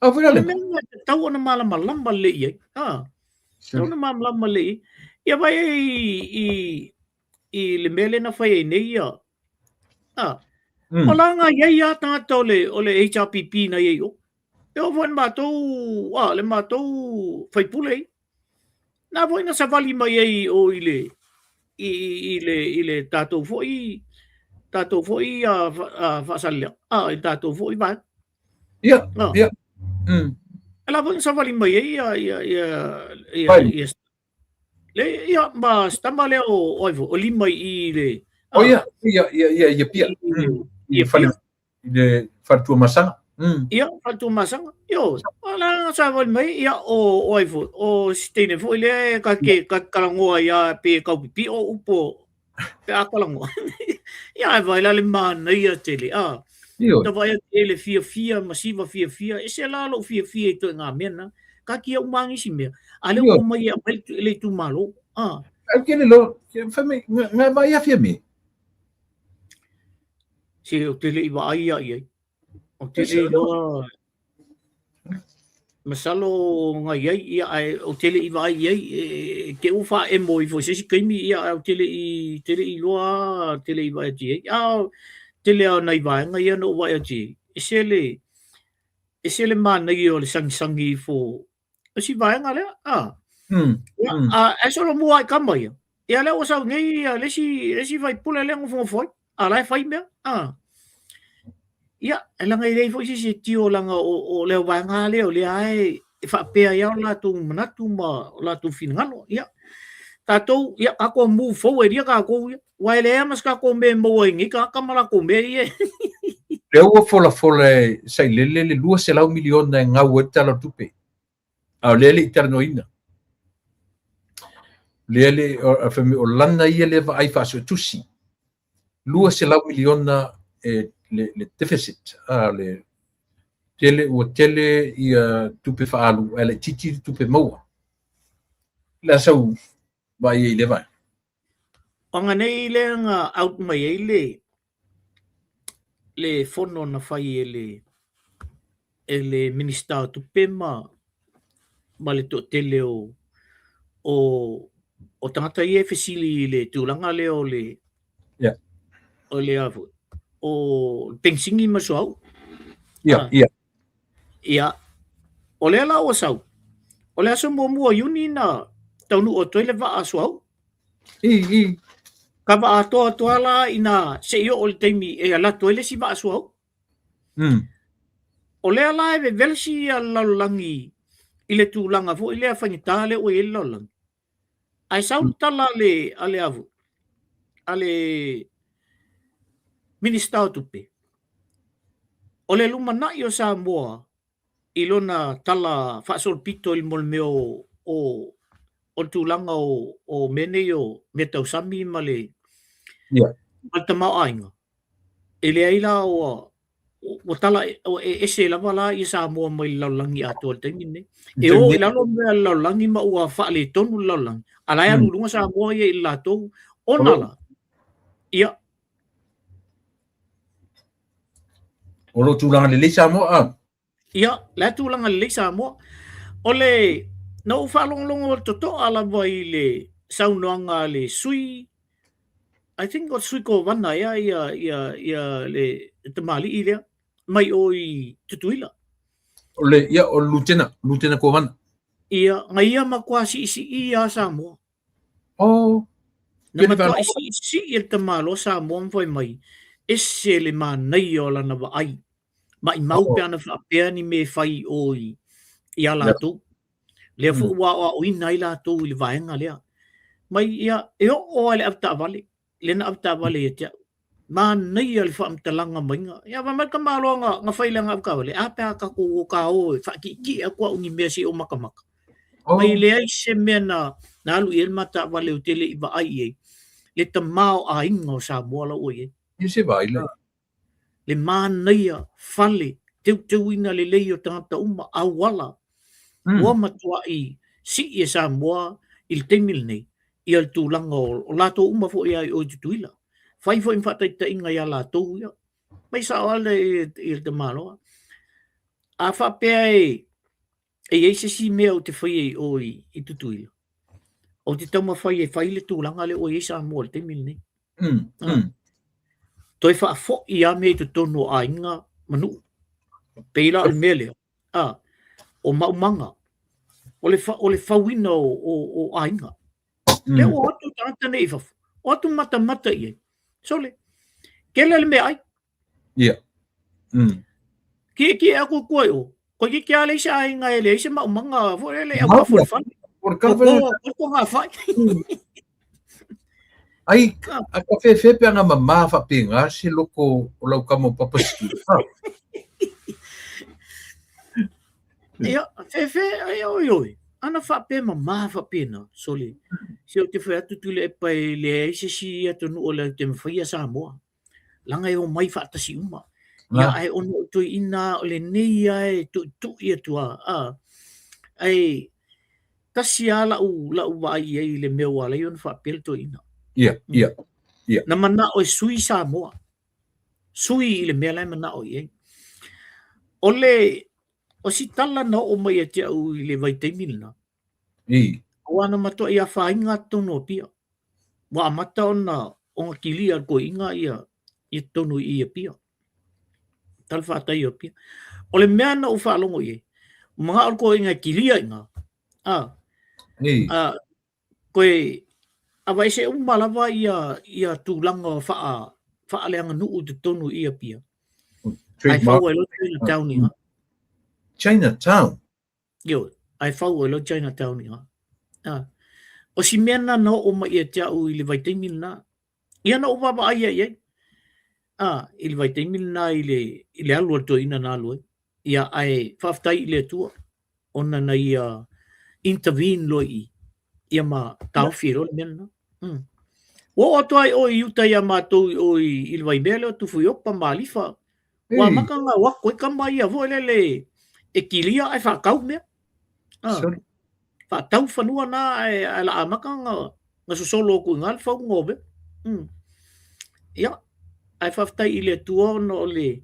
A foi O le mea lena e tatau ona malamalama lelei i ai. Ha. Tatau ona malamalama lelei i ai. Ia vaai i, i, i le mea lea na fai ai nei ia. Ha. O la na i ai lava tagata o le, o le HRPP na i ai i o. E oo foi i le matou, a, le matou faipule ia. Na foi na savali mai ai i o i le, i, i, le, i le tatou foi, tatou foi a, a, Faasaleleaga, a, i le tatou foi vaega. Ia, ia. E la foi na savali mai ai ia, ia, ia, ia, ia, le, ia, ma se tama lea o, o ai foi, o Lima i le... O ia, ia, ia, ia, ia Pia. Ia Pia. I le fale Tuamasaga. Ia, fale Tuamasaga. Ioe, o la na savali mai, ia, o, o ai foi, o si teine foi lea e ka te, ka te talanoa ia pe tau pipio upu o, pe a talanoa. Ia, ae vaai la le manaia tele, a. Ioe. Ta vaai atu i ai le fiafia ma siva fiafia, ese la lou fiafia i ituaiga mea na. Taatia uma lava nisi mea, a lea ua omai e aumai le itumalo. A. Ai ke le lo, fai mai, nga vaai a Fiame. Se ou te le i vaai ia i ai. Ou te le iloa masalo na i ai, ia, ae ou te le i vaai i ai, e te i ua faaemo ifo i se isi taimi, ia, ae ou te le i, te le i iloa, te le i vaai atu i ai. A tele lava o nai vaega ia na ou vaai atu i ai, ese le, ese le manaia o le sagisagi ifo o si vaega lea, a. Ia, a, ae solomua lava i tama ia. Ia lea ua sau nei ia le isi, le isi faipule lea e nofonofo ai, a la e fai mea, a. Ia, e leaga e leai foi se isi e tio leaga o, o le vaega lea o lea lava e, e faapea ai lava o latou manatu ma o latou finagalo. Ia, tatou, ia, tatou move forward ia tatou ia. Aua e leai lava ma se tatou mea e maua ai nei tagata ma latou mea ia. Lea ua folafola e Sailele le 200 miliona e gau ai le Tala o le Tupe. A o lea e le i talanoaina. Lea le, fai mai o lana ia lea vaai faasuetusi. 200 miliona e le, le deficit, a le tele, ua tele ia tupe faaalu, ae laitiiti le tupe maua. O le a sau vaai ai i lea vaega? O aga nei lea na out mai ai le. le fono na fai e le e le Minisita o Tupe ma ma le toatele o o o tagata ia e fesili i le tulaga lea o le yeah. o le a foi o le penisini ma le suauu. Ia, ia. Ia, o lea la ua sau, o le aso muamua o Iuni na taunuu atu ai le vaa suauu. I, i. Kava atoa atu lava la ina se i oo i le taimi e alu atu ai le isi vaa suauu. O lea la e vevesi le lalolagi i le tulaga foi lea faigata lea ua i ai le lalolagi. Ae sau le tala a le, a le a foi, a le Minisita o Tupe, o le lumanai o Samoa i lona tala faasolopito i le mea o, o, o le tulaga o, o mea nei o mea tau sami ma le, ma le tamaoaiga, e leai la ua, ua tala ua e ese lava la ia Samoa mai le lalolagi atoa i le taimi lenei. E o i lalo mea a le lalolagi ma ua faaletonu le lalolagi, a la e alu i luga Samoa ia i le latou ona la, ia. O lo o tulaga lelei Samoa a? Ia, la e tulaga lelei Samoa. O le, na ou faalogologo totoa lava i le saunoaga a le sui, I think o le sui Kovana ea ia, ia, ia le tamalii lea, mai o i Tutuila. O le, ia, o le Lutena, Lutena Kovana. Ia, na ia matua siisii lava Samoa. Oh, Na matuai siisii e le tamaloa Samoa ma fai mai, ese le manaia o lana vaai. Maimau pe ana faapea ni mea e fai i o i, iā latou. Lea foi ua aoaoina ai latou i le vaega lea. Mai ia, e oo lava i le avetaavale, lea na avetaavale ia te au. Manaia le faamatalaga maiga. Ia fai mai le tamaloa na, na fai i lana avetaavale, a pe a tatou o ta o e faatietie atu au i ni mea se i ou matamata. Mai leai se mea na, na alu i ai le ma taavale ou te le i vaai i ai, le tamaoaiga o Samoa la ua i ai. Ia se vaai le. Le manaia, fale, teuteuina lelei o tagata uma, auala, ua matuai sii e Samoa i le taimi lenei ia le tulaga o latou uma foi lava i o i Tutuila. Fai foi ma faataitaiga ia latou ia. Mai sao lava le, i le tamaloa. A faapea e, e i ai se isi mea ou te faia i o i, i Tutuila, ou te taumafai e fai le tulaga lea ua i ai Samoa i le taimi lenei. Toe faafoi lava mea i totonu o aiga ma nuu. Pei la o le mea lea, a, o maumaga, o le, fa, o le fauina o, o, o aiga. Lea ua o atu tagata nei i fafo, o atu matamata i ai. Sole, kele le meaai. Ia. Kiekie atu i tua i o, toeitiiti lava leai se aiga e leai se maumaga foi lele e autafa o le fale. O le kala O le togafai. Ai, a ka fefe pe anga mama faapena se loko o lau kama o Papa Steve. Ia, fefe, ai oi oi. Ana faapea mama faapena, sole. Se ou te fai atu Tuilaepa e leai se isi atunuu o le te mafaia Samoa. Leaga e omai faatasi uma. Ia, ae ona o toeaiina o lenei lava e tuitui atu lava, a, ae tasi lava lau, lau vaai i ai i le mea ua ala ai ona faapea le toeaina. Ia, ia, ia. Na manao e sui Samoa, sui i le mea la e manao i ai. O le, o si tala na oo mai ia te au i le vaitaimi lena, I. Aua na matuai afaina totonu o Apia. Ua amata ona ona kilia e le toeaina ia ia totonu i Apia. Talafatai o Apia. O le mea na ou faalogo i ai, ua manao le toeaina e kilia i ina, a, I. a, toe aveese uma lava ia ia tulaga faa faaleaganuu i totonu i Apia. Ae fau ai loa Chinatown i ina. Chinatown? Ioe, ae fau ai loa Chinatown i ina. A, o si mea lena na oo mai ia te au i le vaitaimi lena. Ia na ou vaavaai ai i ai. A, i le vaitaimi lena i le, i le alu a le toeaina na alu ai. Ia, ae faafetai i le Atua, ona na ia intervene loa i i, ia ma taofi ai loa le mea lena. Ua oo atu lava i o i uta ia matou i o i, i le Vaimea lea o Tufuiopa ma Alifa, Ua amata ona o atu ai tama ia foi lele e kilia ae faatau mea. Ah, faatau fanua na ae, ae la amata ona, ona sosolo atu i ina le fauga o mea. Ia, Ae faafetai i le Atua ona o le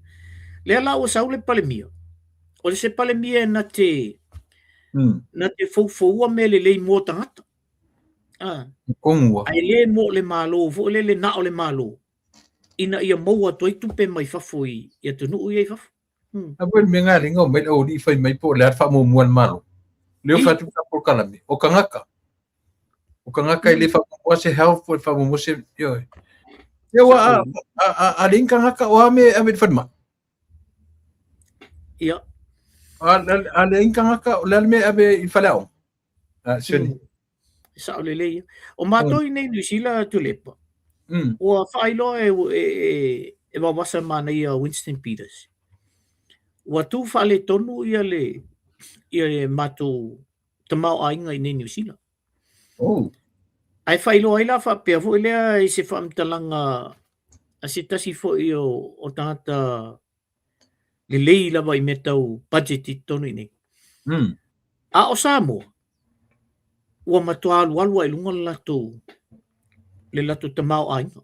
lea la ua sau le Palemia, o le se Palemia e na te na te foufoua mea lelei mo tagata. Ah. Ae le mo le Malo foi lele na o le Malo ina ia maua atu ai tupe mai fafo i atunuu ia i fafo. A foi le mea galega o mai le aualii fai mai po o le a le faamuamua a le Malo. Lea ua fai atu le polokalame, o tagata. O tagata e le faamuamua se health po o le faamuamua se... Ioe. Ia ua a, a, a, a leai ni tagata o a mea e ave i le falemai. Ia. A, a, a leai ni tagata o le a le mea e ave i le faleaoga. A, sene. Sao lelei ia. O matou i nei Niu Sila Tuilaepa, ua faailoa e, e, e, e Vaovasa Manaia Winston Peters. Ua tu faaletonu ia le, ia le matou tamaoaiga i nei Niu Sila. Oh. Ae faailoa ai la faapea foi lea i se faamatalaga a se tasi foi o, o tagata lelei lava i mea tau budget i totonu i nei. A o Samoa, ua matua alualu lava i luga le latou, le latou tamaoaiga.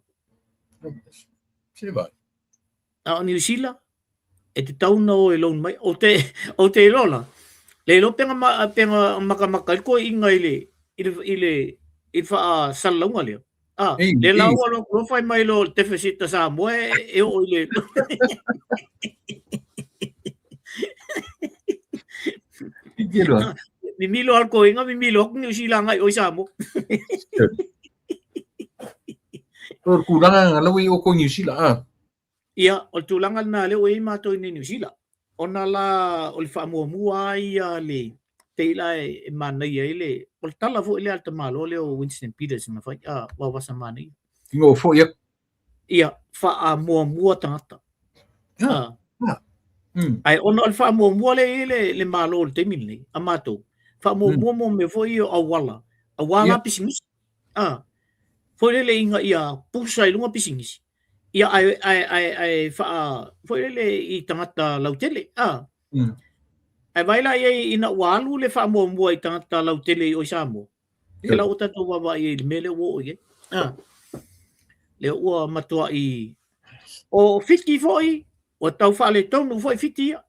A o Niu Sila, e tatau ona o e loan mai. Ou te, ou te iloa la, le iloa pe na, pe na matamata ai le toeaina i le, i le, i le, i le faasalalauga lea. Ah, le la ua loa fai mai loa o le deficit a Samoa e, e oo i le... Mimilo lava le toeaina, mimilo atu Niu Sila agai i o i Samoa. O le tulaga la ua i o ko Niu Sila, ah. Ia, o le tulaga lena lea ua i ai matou i nei Niu Sila. Ona la o le faamuamua lava ia a le pei la e manaia ai le o le tala foi lea a le tamaloa lea o Winston Peters na fai a Vaovasa Manaia. Ina ua foi atu. Ia, faamuamua tagata. Ah. Ah. Ae ona o le faamuamua lea e i ai le, le Malo i le taimi lenei, a matou, faamuamua mo mea foi ia o auala, aua la pisinisi. Ah. Foi lele ina ia pusa i luga pisinisi. Ia ae ae ae ae faa foi lele i tagata lautele a. Ae vaai la i ai ina ua alu le faamuamua i tagata lautele i o i Samoa. Ia la ua tatou vaavaai i ai i le mea lea ua oo i ai. A. Lea ua matuai o Fiti foi ua tau faaletonu foi Fiti ia.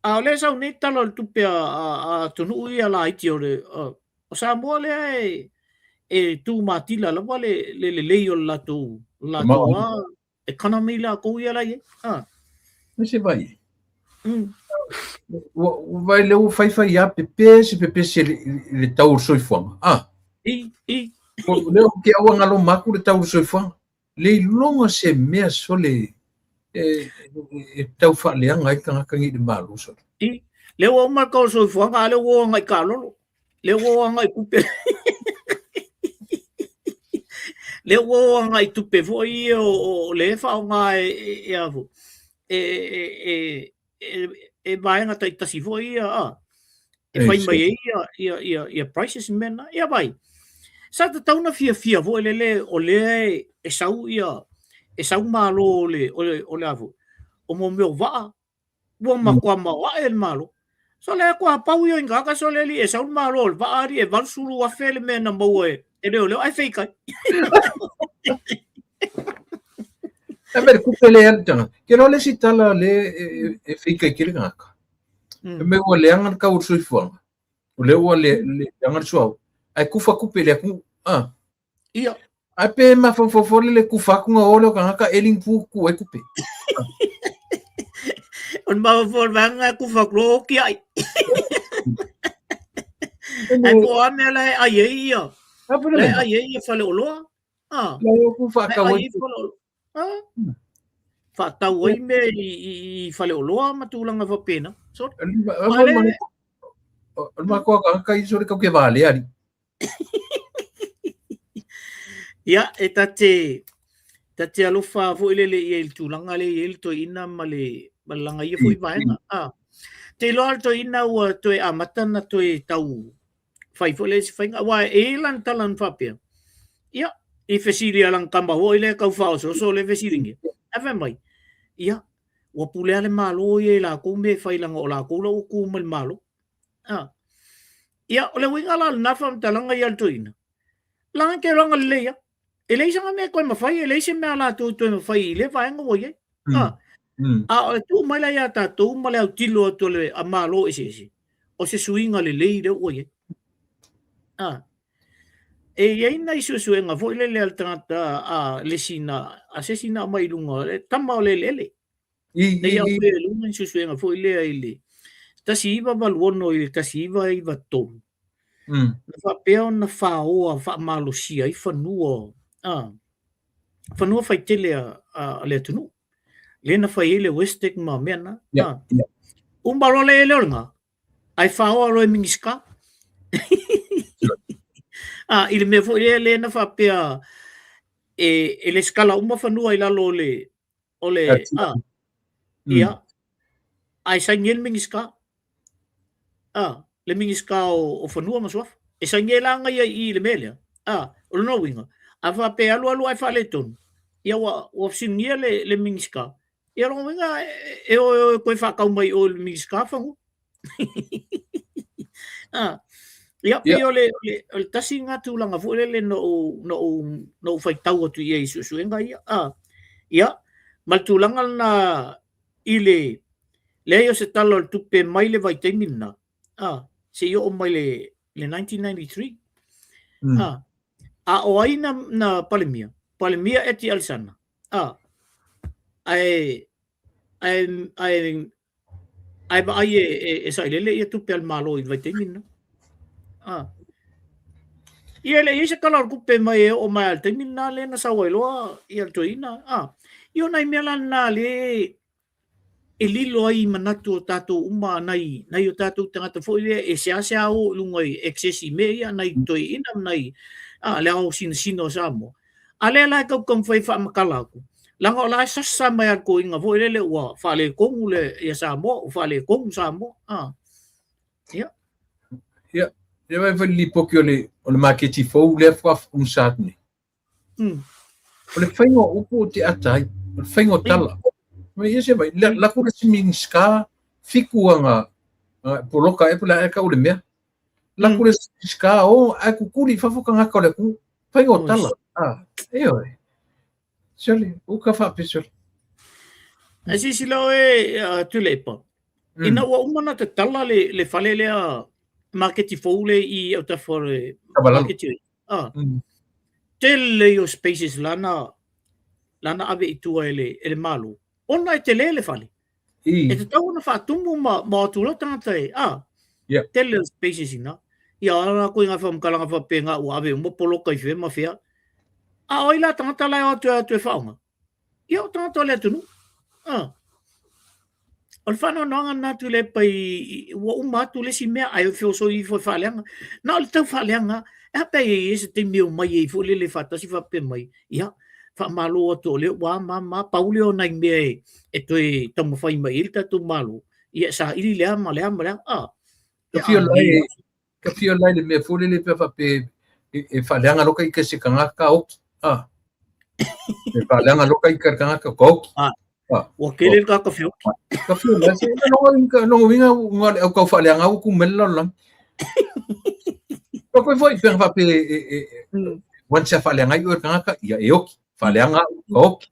A o lea e sau nei tala o le tupe a, a, a atunuu ia laiti o le o Samoa lea e e tu matila lava le le lelei o le latou latou a economy latou ia la i ai. A. Me se vai. Ua vai le ua fai fai a pepe se pepe se le, le tau o le soifuaga. A. I, i. O lea o ke aua ngalo maku le tau o le soifuaga. Le iloga se mea sole e, e tau faaleaga ai tagata nei i le Malo sole. I, lea ua uma le tau o le soifuaga, a lea ua o agai i taalolo. Lea ua o agai i tupe. Lea ua o agai i tupe foi ia o, o lea e faaaoga e, e, e a foi, e, e, e, e, e vaega taitasi foi ia, a, e fai mai ai ia, ia, ia, ia prices ma mea na. Ia vai, sa tatau ona fiafia foi lele o lea e, e sau ia, e sau malo o le, o le, o le a foi, o mo mea o vaa, ua matua maoae le malo. So lea toa pau ia i tagata so lea li e sau le malo o le vaa li e 80,000 le mea na maua e, e leoleo ae fake ai. E mea kupe le alu tagata. Ke loa le isi tala le e fake ai tele tagata. E mea ua leaga le tau o le soifuaga. O lea ua leaga le suauu. Ae kufa tupe i le atunuu. Ah. Ia. Ae pe mafaufau foi le kufa atu na o lea o tagata e ling pu ku ai tupe. O le mafaufau o le vaega e kufa atu loa oti ai. Ae po o a mea la e ai ai ia. La e ai ai ia faleoloa. Ah. La e ku faatau ai. Ah. Faatau ai mea i, i, i faleoloa ma tulaga faapena. So, o le makoa ka i sore kau ke vale ali. Ia, e ta te, ta te alofa foi lele ia i le tulaga lea e i ai le toeaina ma le, ma le lana ia foi vaega. Ah. Te iloa le toeaina ua toe amata na toe tau fai foi lea se faiga. Aua e i ai lana tala na faapea, ia, i fesili a lana tama foi lea tau faaosooso lea e fesiligia. Ae fai mai, ia, ua pulea le Malo ia i latou mea e fai leaga o latou la ua tu mai le Malo. Ah. Ia, o le uiga la o lena faamatalaga ia a le toeaina, leaga ke iloaga lelei lava. E leai sana mea e toe mafai, e leai se mea a latou e toe mafai i lea vaega ua i ai. A o le tuu mai la ia tatou ma le autilo atu a Malo eseese, o se suiga lelei lea ua i ai. E i ai nai suesuega foi lele a le tagata a le isi na, a se isi na aumai i luga, le tama o le eleele. Nei aumai i luga ni suesuega foi lea i le 1986 i le 1993. Na faapea ona faoa faamalosia ai fanua, fanua faitele a le atunuu. Lea na fai ai le Westec ma mea na. Uma loa le ele o lena, ae faoa loa e Minisita. I le mea foi lea lea na faapea e lesitala uma fanua i lalo o le o le ia, ae saini ai le Minisita. Le Minisita o Fanua ma Suafa. E saini ai la ia i i le mea lea. O lona uiga, a faapea e alu alu ae faaletonu, ia ua fesiligia le Minisita, ia lona uiga e o e toe faatau mai i o i le Minisita fanua. Ia, pei o le tasi lena tulaga foi lele na ou faitau atu i ai i suesuega ia. Ia, ma le tulaga lena i le leai o se tala o le tupe mai le vaitaimi lena, seia oo mai le 1993. A o ai na Palemia? Palemia Eti Alesana. Ae ae vaai e sailele ia tupe a le Malo i le vaitaimi lena. Ia e le i ai se tala o le tupe mai e oo mai lava i le taimi lena lea na sau ai loa ia le toeaina. Ia o nai mea la na lea e lilo ai i manatu o tatou uma nai nai o tatou tagata foi lea e seasea o i luga i access i mea ia nai toeaiina ma nai le ao sinasina o Samoa. A lea la e tau taumafai e faamatala atu, leaga o la e sasa mai lava le toeaina foi lele ua faaletonu le ia Samoa, ua faaletonu Samoa. Ia. Ia, ia vai foi le lipoti o le maketi fou lea faatoa umusa atu nei. O le faiga o upu ou te ata ai, o le faiga o tala. Mai ia se vai, lako le isi Minisita fiku aga poloka ea po o le a ea tau o le mea. Lako le isi Minisita o ae kukuli i fafo tagata o le atunuu. Faiga o tala. Ioe. Sole, uka faapea sole. Ae silasila oe Tuilaepa, ina ua uma ona tatala le fale lea maketi fou lea i autafa o le maketi. Tele ia o spaces la na ave i tua e le Malo, ona e tele le fale. E tatau ona faatumu ma o atu loa tagata e, tele o spaces ina. Ia a la ituaiga faamatalaga faapena ua ave uma poloka i fea ma fea. A o ai la tagata la e o atu e o atu e faaaoga? Ia o tagata o le atunuu. O le faanoanoaga lena Tuilaepa i ua uma atu le isi mea ae feosoi ifo e faaleaga. Na o le tau faaleaga, e a pe a i ai se taimi e omai ai foi lele faatasi faapea mai, ia, faamalo atu o lea ua a ma ma, pau lea o nai mea e toe taumafai mai ai le tatou Malo, ia e saili le a ma le a ma le a. Ka fia lai, ka fia lai le mea foi lele pe faapea e faaleaga loa ka ika se tagata oki. E faaleaga loa ka ika le tagata ka oki. Ua tele le tagata feoki. Ka fia lai se lona uiga ua le au kau faaleaga ua ku mai le lalolagi. Ka koe foi pe faapea once a faaleaga ai oe le tagata ia e oki. Faaleaga au ka oki.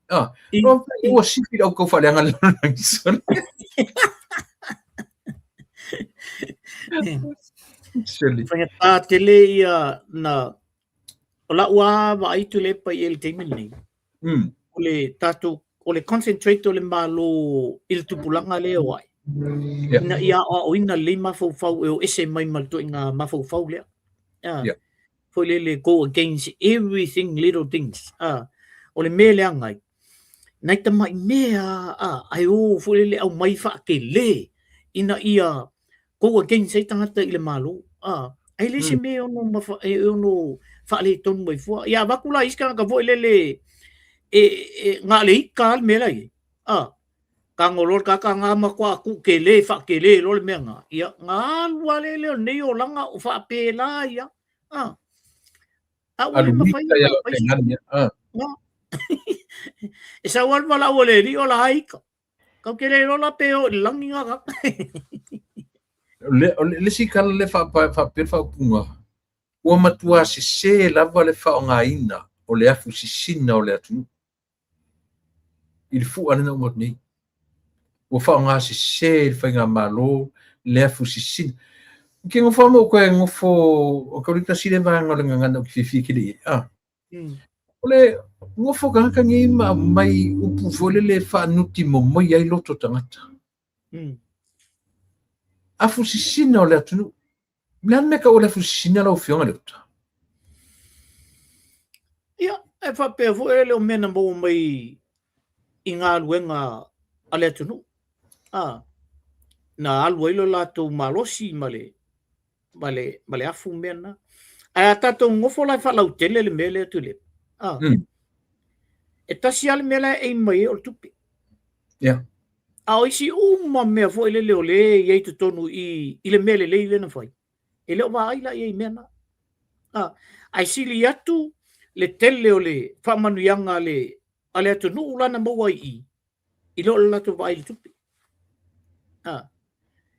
Ua sifi le au kau faaleaga le lalolagi sole. Sole. Faigata tele ia na o lau lava vaai Tuilaepa i ai i le taimi lenei. O le tatou o le concentrate o le Malo i le tupulaga lea o ae. Ina ia aoaoina lelei mafaufau e o ese mai ma le ituaiga mafaufau lea. Foi lele go against everything little things. O le mea e leaga ai, nai tamai mea ae o foi lele aumai faatele ina ia go against ai tagata i le Malo. Ae le se mea e ono faaletonu mai fua. Ia avatu la isi tagata foi lele e na o le ika lava le mea la e i ai. Tago loa le tagata na matua tuutele faatele loa le mea na. Ia na alu lava lele o lenei olaga o faapela ia. A ua le mafai ona fai se E sau lava le valaau a le alii o la ika. Kau te le iloa la pe o i le lagi ngā tagata. O le isi tala lea faapea le faaupuga, ua matua sese lava le faaaogaina o o le afu sisina o le atunuu i le fua lena uma atu nei. Ua faaaoga sese e le faigamalo le afu sisina. Ke gofo mo koe gofo o ka tasi le vaega o le gagana o ke fiafia tele i ai. Ah. O le gofo tagata nei ma aumai upu foi lele e faanuti momoi ai loto tagata. Afu sisina o le atunuu. O le a le mea tau o le afu sisina lau Afioga Leota? Ia, e faapea foi e le o mea na maua mai i galuega a le atunuu. A, na alu ai lo latou malosi ma le, ma le, ma le afu mea na. Ae a tatou nofo la e faalautele le mea lea Tuilaepa. A, e tasi lava le mea la e aim mai ai o le tupe. Yeah. A o isi uma mea foi lele o lea e i ai totonu i, i le mea lelei lea na fai, e le o vaai la i ai i mea na. A, ae sili atu le tele o le faamanuiaga a le, a le atunuu la na maua ai i i, i lo le latou vaai i le tupe. A,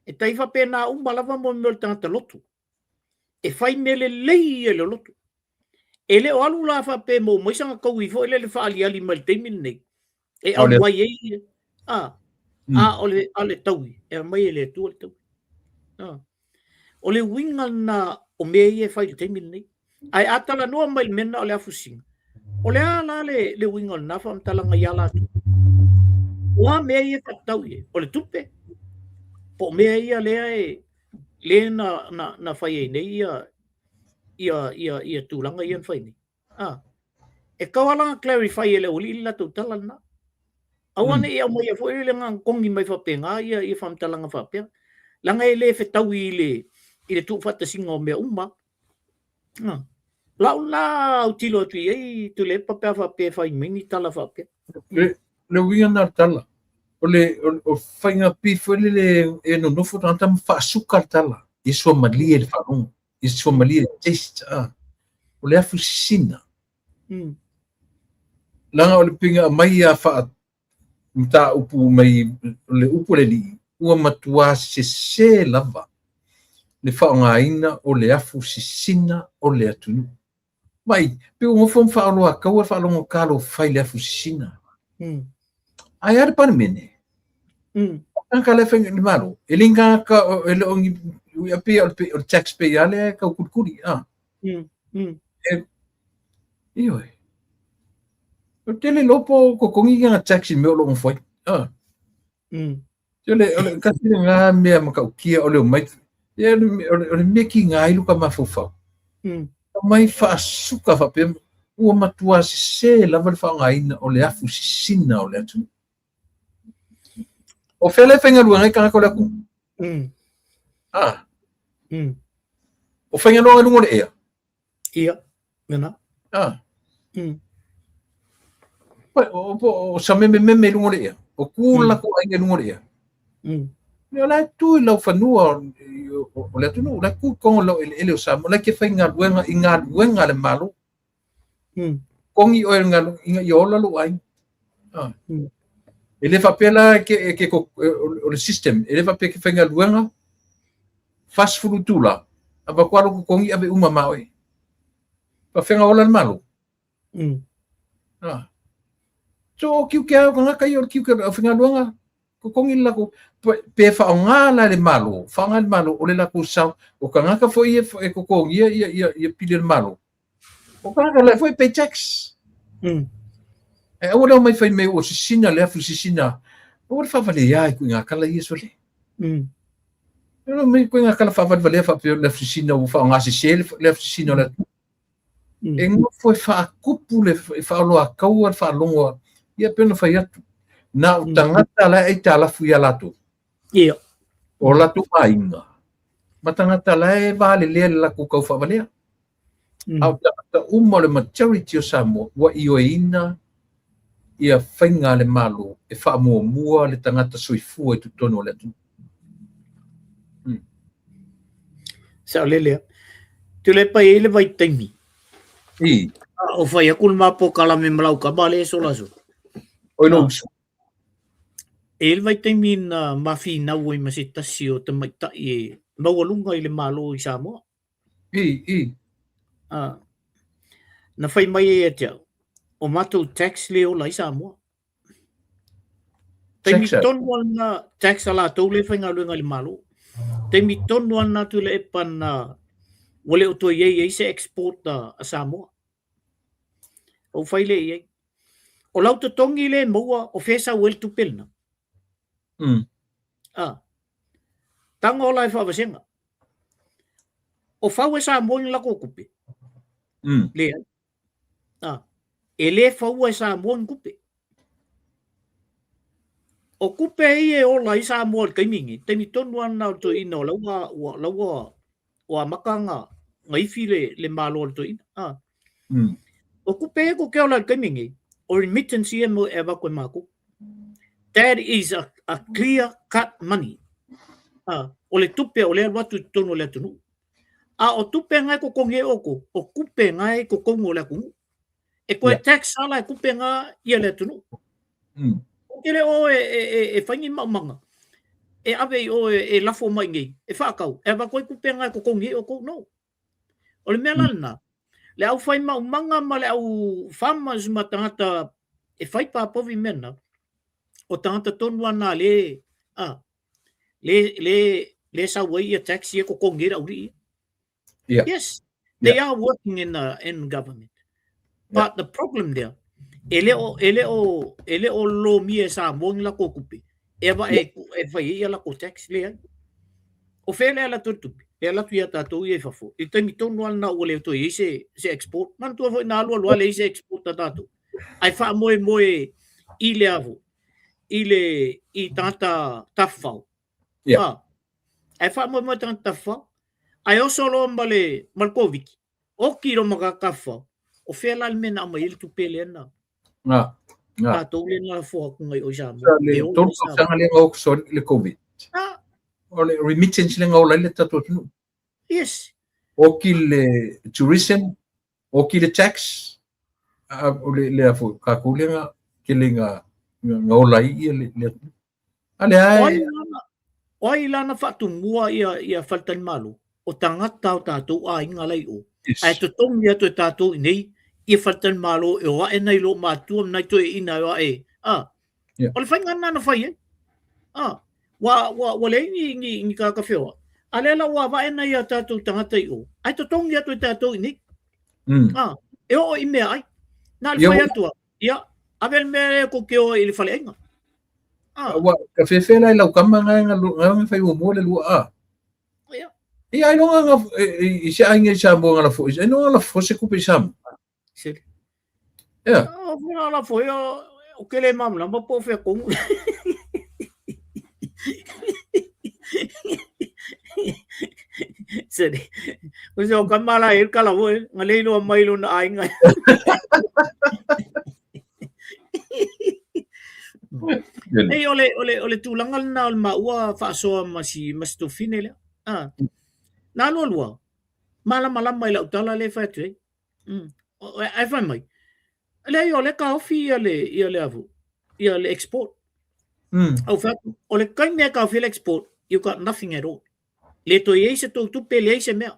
e tai faapena uma lava mo mea o le tagata lotu. E fai mea lelei ia i le lotu. E le o alu la faapea e maua mai sana taui foi lele faaliali mai le taimi lenei e auai ai a a o le a le taui e aumai e le Atua le taui. A o le uiga lena o mea ia e fai i le taimi lenei. Ae a talanoa mai i le mea lena o le afusiga, o le a la le, le uiga o lena faamatalaga ia latou? O a mea ia e faatatau i ai? O le tupe? Po o mea ia lea e lea na, na, na fai ai nei ia ia, ia, ia tulaga ia na fai nei. Ah. E tau lava ona clarify e le aualii le latou tala lena. Aua ne i aumaia foi le togi mai faapena ia, ia faamatalaga faapea. Leaga e le fetaui i le, i le tuufaatasiga o mea uma. Ah. Lau la autilo atu i ai Tuilaepa pe a faapea e fai mai ni tala faapea. Le, le uiga lena o le tala, o le, o, o faiga pei foi lele e nonofo tagata ma faasuka le tala, ia suamalie le faalogo. Ia suamalie le taste, ah. O le afu sisina. Leaga o le peiga aumai ia faa mataupu mai le upu a le Alii, ua matua sese lava le faaaogaina o le afu sisina o le atunuu. Mai, pe ua nofo ma faaoloataua le faalogo talofa i le afu sisina. Ae a le Palemene? Tagata la e fai le Malo. E le ni tagata e le o ni e pei o le taxpayer lava lea e tau kulikuli. Ah. E, ioe. O te le iloa po o totogi ni ana tax i mea o lo o nofo ai. Ah. O le, o le tasi lena mea matautia o le omai, ia, o le, o le, o le mea kiga ai lota mafaufau. Aumai faasuka faapea, ua matua sese lava le faaaogaina o le afu sisina o le atunuu. O fea la e faigaluega ai tagata o le atunuu? Ah. O faigaluega i luga o le ea? Ia, lena. Ah. O, o, o samemememe i luga o le ea. O tu mm. latou aiga i luga o le ea. O la e tu i lau fanua o le atunuu, o la e tu i totonu o lau eleele o Samoa, o la e te faigaluega i galuega a le Malo. Totogi oe ina ia ola lou aiga. Ah. E le faapea la ke, ke, o le system, e le faapea ke faigaluega 40 itula, avatu lava lou totogi ave uma ma oe. Faafefea ola le Malo. Ah. So o tiute lava o tagata ia o le tiute o le aufaigaluega, totogi le latou, pe faaaoga la e le Malo, faaaoga e le Malo o le latou sao, o tagata foi ia e totogia ia, ia, ia pili a le Malo, o tagata la foi e pay tax. E aua le omai fai mai ua sisina le afu sisina, aua le faavalea i ituaiga tala ia sole. Aua le ituaiga tala faavalevalea faapea o le afu sisina ua faaaoga sese le afu sisina o le atunuu. E nofo e faatupu le e faaoloataua le faalogo ia pei ona fai atu. Na o tagata la e aitalafu ia latou. Ia. O latou aiga ma tagata la e valelea le latou tau faavalea. A o tagata uma o le majority o Samoa ua ioeina ia faiga a le Malo e faamuamua le tagata soifua i totonu o le atunuu. Saolele lava. Tuilaepa e i ai le vaitaimi. I. A o fai atu le ma polokalame ma lau tama lea e solasole. Oi lou uso. E i ai le vaitaimi na ma finau ai ma se tasi o tamaitai e maualuga i le Malo i Samoa. I, i. A, na fai mai ai ia te au. O matou tax le ola ai Samoa. Taimi tonu lava lena tax a latou lea e faigaluega i le Malo. Taimi tonu lava lena Tuilaepa na ua le o toe i ai ai se export a Samoa. Ou fai lea i ai. O lau totogi lea e maua, o fea e sau ai le tupe lena? Ah. Tago la e faavasega. O fau e Samoa ni latou tupe. Leai. Ah. E le faua e Samoa ni tupe. O tupe ia e ola ai Samoa i le taimi lenei, taimi tonu lava lena o le toeaina o la ua, ua, la ua, ua amata ona ifi le, le Malo o le toeaina. Ah. O tupe ia tou te ola i le taimi lenei, o remittance ia e avatu e matou. That is a clear cut money. Ah, o le tupe o lea e alu atu i totonu o le atunuu. A o tupe na e totogi ai outou, o tupe na e i totonu o le atunuu. E toe tax lava la e tupe na ia le atunuu. Ou te le o e fai ni maumaga, e ave i o e lafo mai nei, e faatau, e avatu ai tupe na e totogi ai outou. No. O le mea la lena, le aufai maumaga ma le au farmers ma tagata e fai papovi mea na, o tagata tonu lava na le, a, le, le, le sau ai ia tax ia totogi ai le aulii ia. Yes, they are working in government. But the problem there, e le o, e le o, e le o lomia e Samoa ni latou tupe, e ava e, e fai ai ia latou tax, leai. O fea le ala atu le tupe? Le ala atu ia tatou ia i fafo. I le taimi tonu lava lena ua le toe i ai se, se export. Manatua foi na alu alu lava leai se export a tatou. Ae faamoemoe i le avo, i le, i tagata tafafao. Ah, ae faamoemoe tagata tafafao. Ae oso loa ma le, ma le Koviti, oki loa ma tagata tafafao. O fea la le mea na aumai ai le tupe lea na tatou lea na lafo atu nai o i Samoa. Le tolu tausaga lea na oso le Covid. O le remittance lea na ola ai le tatou atunuu. Yes. Oki le tourism, oki le tax, o le lea foi, tatou lea na tele na ola ai ia le atunuu. A lea e... O ai la na faatumua ia, ia faletalimalo? O tagata o tatou aiga la i o. Yes. Ae totogi atu e tatou i nei ia faletalimalo e o ae nai loomātua ma nai toeaiina e o ae. Ah. Yeah. O le faiga lena na fai ai. Ah. Ua, ua, ua leai ni, ni, ni tagata feoai. A lea la ua avae nai a tatou tagata i o. Ae totogi atu e tatou i nei. Ah. E oo i meaai. Na o le fai atu a. Ia, ave le mea lea kou te o ai i le faleaiga. Ah. Ua ka fefe la i lau kama ngai nga nga fai muamua le lua a. Ia. Ia ai longa nga i se aiga i Samoa nga lafo i no nga lafo se kupe i Samoa. Sele. Ia. O nga lafo ia o ke le malamalama po o fea tonu. Sele. O se o kama la e kala wo nga le iloa mai lona aiga. Ei, o le, o le, o le tulaga lena o le maua faasoa ma si, ma si tofine lea. Ah. Na lua lua, malamalama i lau tala lea e fai atu ai. Ae fai mai, leai o lea e taofi ia le, ia le avu, ia le export. Au fai atu, o le taimi e taofi ai le export, you got nothing at all. Le toe i ai se tou tupe, leai se mea.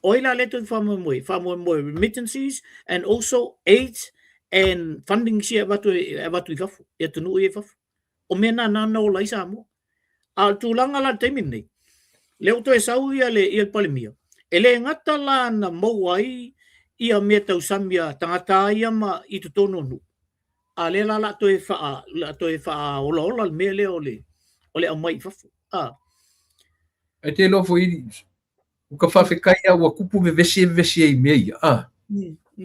O ai la lea tou te faamoemoe? Faamoemoe remittances and also aids and funding sia e avatu, e avatu i fafo, i atunuu ia i fafo. O mea na na na ola ai Samoa. A o le tulaga la i le taimi lenei, lea ua toe sau ia le, ia le Palemia, e le gata la na maua ai ia mea tausami a tagata ia ma i totonu o nuu, a lea la la toe faa, la toe faaolaola le mea lea o le, o le aumai i fafo. A. Ai te iloa foi, ua ka faafetai lava ua tupu vevesi e vevesi ai i mea ia, a.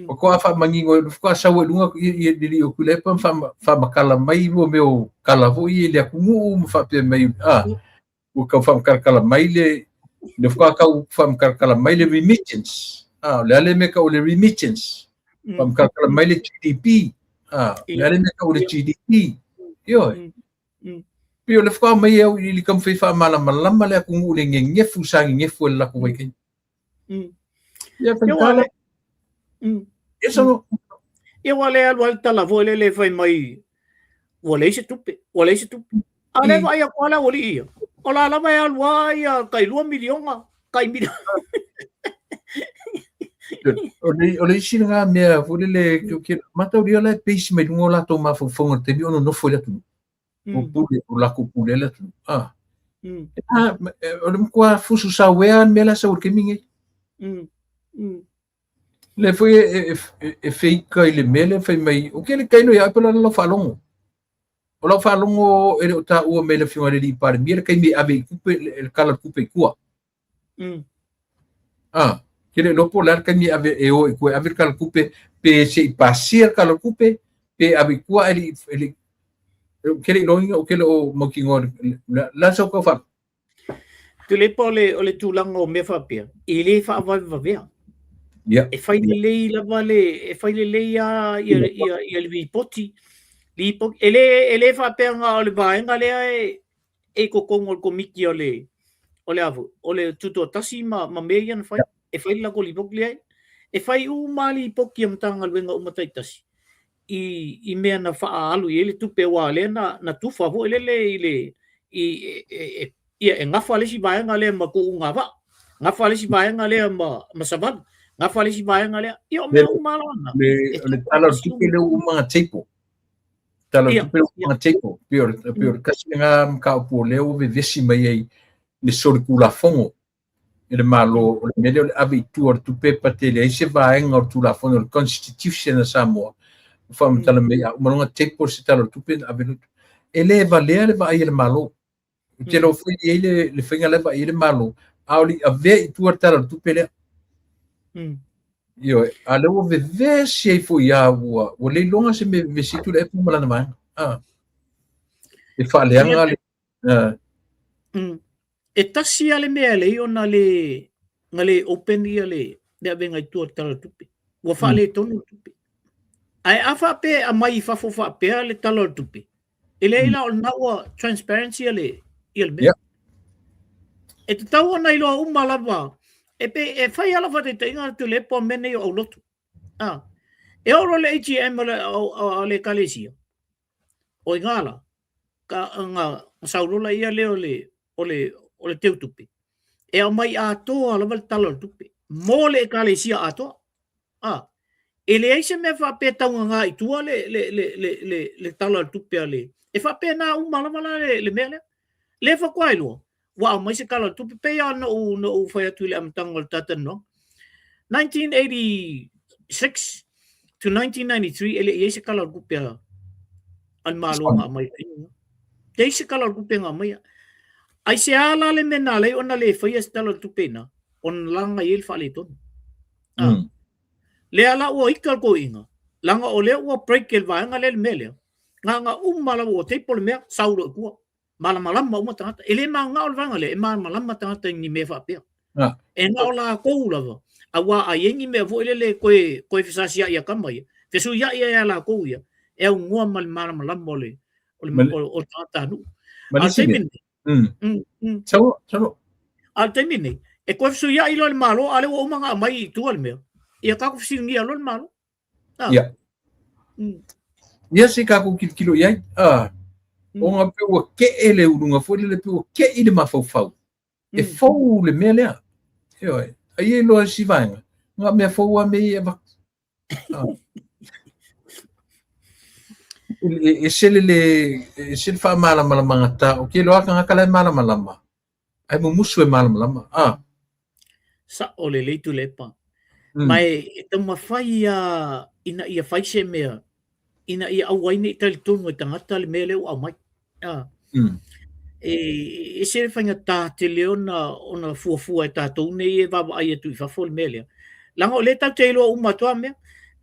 Faatoa faamanino, faatoa sau ai i luga ia le alii o Tuilaepa ma faamatala mai mo mea o tala foi ia i le atunuu ma faapea mai, a, ua tau faamatalatala mai le, le faatoa tau faamatalatala mai le remittance, a, o le a le mea e tau o le remittance, faamatalatala mai le GDP, a, o le a le mea e tau o le GDP, ioe. Pei o le faatoa aumai au i le taumafai e faamalamalama le atunuu i le gegefu sa gegefu e le latou vaitaimi. Ia, faigata la. Ia, solo. Ia, ua le alu lava le tala foi lele e fai mai, ua leai se tupe, ua leai se tupe. A lea e vaai atu lava le aualii ia, o la lava e alu lava ia tai 2 miliona, tai miliona. O le isi lena mea foi lele, mataulia la e base mai luga o latou mafaufauga i le taimi o nonofo i le atunuu. O pule, o latou pule le atunuu. Ah. O le matua fusu sauea le mea la e sau i le taimi nei. Le foi e feika i le mea lea fai mai, o ke le tailo ia pe la lau faalogo. O lau faalogo e le o taua mai le afioga i le alii Palemia le taimi e ave i tupe, le tala o le tupe i tua. Ah, ke le iloa po o le a le taimi e ave e o i tua e ave le tala o le tupe, pe se i pasia le tala o le tupe, pe ave i tua ae le i, le, ou te le iloaina, ou te le o mautinoa le a sau tau faalogo. Tuilaepa o le, o le tulaga o mea faapea, e le faavavevavea. Yeah. E fai lelei lava le, e fai lelei lava ia, ia, ia le ripoti. Ripoti, e le, e le faapea na o le vaega lea e, e i totonu o le komiti o le, o le a foi, o le tutoatasi ma, ma mea ia na fai. E fai le latou lipoti lea. E fai uma lava lipoti a Matagaluega uma taitasi i, i mea na faaalu i ai le tupe aua lea na, na tufa foi lele i le, i, e, e, e, ia, e gafa le isi vaega lea ma tuuga vaa, gafa le isi vaega lea ma, ma savali, gafa le isi vaega lea. Ia, o mea uma lava na. Le, le tala o le tupe lea ua uma ona table. Tala o le tupe lea ua uma ona table. Pei o le, pei o le tasi lena mataupu o lea ua vevesi mai ai le solitulafono e le Malo, o le mea lea o le ave i tua o le tupe pa tele ai se vaega o le Tulafono, o le Constitution a Samoa, ua faamatala mai a uma loa ona table se tala o le tupe ona ave loa. E le valea le vaai a le Malo. Ou te iloa foi e i ai le, le faiga la e vaai ai le Malo, a o le i avea i tua le tala o le tupe lea. Ioe, a lea ua vevesi ai foi lava, ua, ua le iloga se mea e vevesi ai Tuilaepa ma lana vaega. Ah. E faaleaga le... E tasi lava le mea e ala ai ona le na le open ia le le avega i tua o le Tala o le Tupe. Ua faaletonu le tupe. Ae a faapea e aumai i fafo faapea le Tala o le Tupe, e leai la o lena ua transparency ia le ia le mea. E tatau ona iloa uma lava e pe e fai lava lau faataitaiga Tuilaepa o mea nei o aulotu. Ah. E oo loa i le AGM a le, a le Ekalesia, o i ina la, ka, na saulola ia lea o le, o le, o le teutupe, e aumai atoa lava le tala o le tupe, mo le ekalesia atoa. A, e leai se mea faapea taugaga i tua le, le, le, le, le, le tala o le tupe a le, e faapena uma lava la le, le mea lea. Lea faatoa iloa, ua aumai se tala o le tupe, pei lava ona ou, ona ou fai atu i le amataga o le talatalanoaga. 1986 to 1993 e le i ai se tala o le tupe a, a le Malo na aumai ai. Leai se tala o le tupe na aumaia. Aisea la le mea na ala ai ona le faia se tala o le tupe i ina? Ona laga i ai le faaletonu. Ah. Lea la ua ika le toeaina, leaga o lea ua break e le vaega lea le mea lea. Na ona uma lava ua table le mea, sau loa i tua. Malamalama uma tagata. E le mananao le vaega lea, e malamalama tagata i ni mea faapea. E na o latou lava, aua a i ai ni mea foi lele e toe, toe fesasiai a tama ia, fesuiai ai a latou ia, e aunoa ma le malamalama o le, o le, o, o le tagatanuu. A o le taimi lenei, Sau, A o le taimi lenei, e toe fesuiai loa le Malo, a o lea ua uma ona aumai i tua le mea, ia tatou fesiligia loa le Malo. Ah. Ia. Ia se i tatou tilotilo i ai. Ah. Ona pei ua kee le uluga foi lele, pei ua kei le mafaufau. E fou le mea lea. Ioe. Ai e iloa e si vaega, na o mea fou lava mea ia e avatu. Ah. E ese le le, ese le faamalamalamaga o ke iloa tagata la e malamalama. Ae mumusu e malamalama. Ah. Sa'o lelei Tuilaepa. Ma e taumafai lava ina ia fai se mea ina ia aua ai ne i talitonu e tagata le mea lea ua aumai. A. E ese le faigata tele ona ona fuafua e tatou nei e vaavaai atu i fafo le mea lea. Leaga o lea tatou te iloa uma atu lava mea.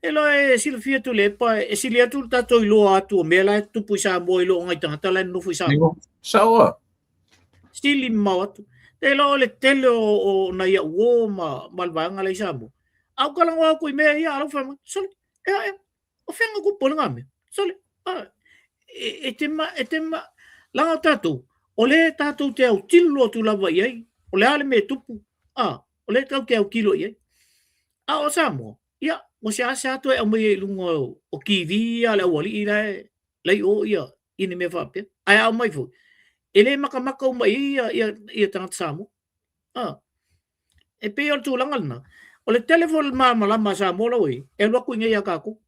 E iloa e silafia Tuilaepa, e sili atu le tatou iloa atu o mea la e tutupu i Samoa i lo o nai tagata la e nonofo i Samoa. Sa'o lava. Sili mamao atu. Te iloa o le tele o, o nai au uo ma, ma le vaega la i Samoa. A ou talanoa atu i mea ia, a la ua fai mai, sole, ea, ea, o fea na tupu ai lena mea? Sole, a, e, e te ma, e te ma, leaga o tatou, o lea tatou te autilo atu lava i ai, o le a le mea e tupu, a, o lea tatou te autilo i ai. A o Samoa, ia, ua seasea toe aumai ai i luga o, o TV a le aualii la e, la i o ia, i ni mea faapea. Ae a aumai foi, e le makamaka uma i ai ia, ia, ia tagata Samoa. A. E pei o le tulaga lena. O le tele foi o le malamalama a Samoa la ua i ai, e alu atu i inei ia tatou.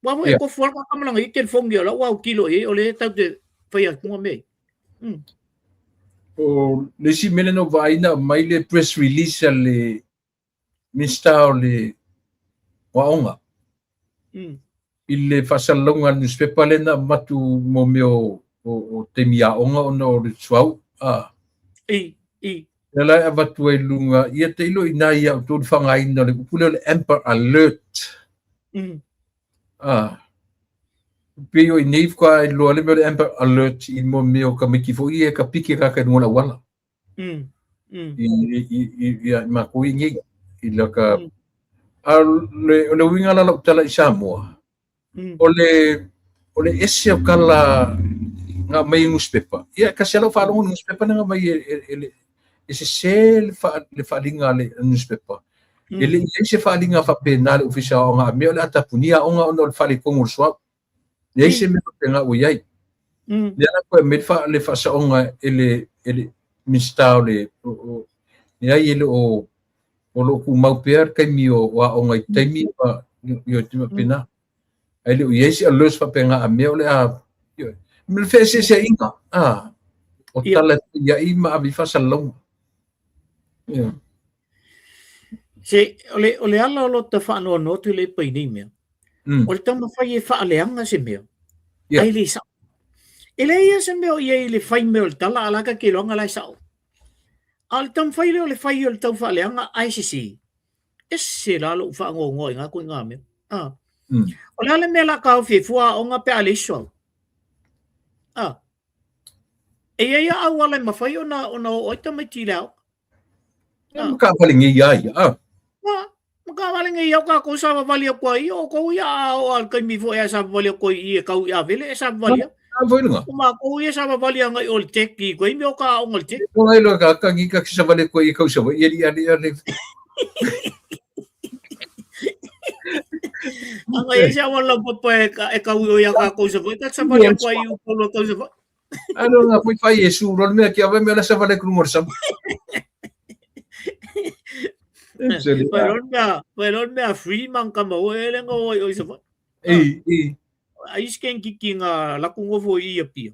Aua foi e tofu lava le tagata ma lana ia telefoni o la ua autilo i ai o lea e tatou te faia atuga mea ia. O le isi mea lea na ou vaai na aumai le press release a le Minisita o le Aoga i le faasalalauga a le newspaper lea na avatu mo mea o taimi aoga ona o le suauu. I, i. Lea la e avatu ai i luga, ia tailo i ina ia outou le faaaogaina o le upu lea o le Amber Alert. Pei o i inei faatoa iloa le mea o le Amber Alert i mo mea o tamaiti foi ia e tapiki tagata i luga o le auala. I i matou i nei i laka a o le uiga la o lau tala i Samoa, o le ese o tala na aumai i newspaper. Ia kasi lava lau faalogo i newspaper na aumai e sese le faaaliga a le newspaper. E le i i ai se faaaliga faapena a le Ofisa o Aoga a mea o le a tapunia aoga ona o le faaletonu o le suauu. Leai se mea faapena ua i ai. Lea la toe aumai le faasaoga e le Minisita o le, leai e le o, o lo o tumau pea le taimi o aoga i taimi ma i taimi faapena. Ae le o i ai se alerts faapena a mea o le a, le feeseeseaiga, o tala e fai ai ma ave i faasalalauga. Yeah. Se, o le ala o lota faanoanoa Tuilaepa i nei mea, o le taumafai e faaleaga se mea, ae le sao. E leai lava se mea o i ai i le fai mai o le tala, a o la e ta te iloaga la e sao. A o le taumafai lea o le fai o le tau faaleaga ae sese, ese la lou faanoanoa i na ituaiga mea. O le a le mea o le a taofi ai fua aoga pe a leai se suauu? E i ai lava auala e mafai ona oo ai tamaiti i le aoga. Ma taavale nei a ia. Ma taavale nei au tatou savavali atu ai, o outou ia a oo lava i le taimi foi e savavali atu ai i e tau i Avele e savavali atu. Foi lena. O matou ia savavali agai o le Tech i taimi o ka aoga i le Tech. O ai loa ka ka ka ki savali ko i kau Savaii ali ali ali. Anga i se auala laupapa e kau i o ia kākou Savaii, ka savali atu ai i Upolu e kau Savaii. Ano nga foi fai e su rol mea ki awe mea la savali ku lunga o le sama. Pai lon mea free man kama o e lenga o ai o i Savaii. Ei, ei. Ai isi kiki nga laku ngofo i ia pia.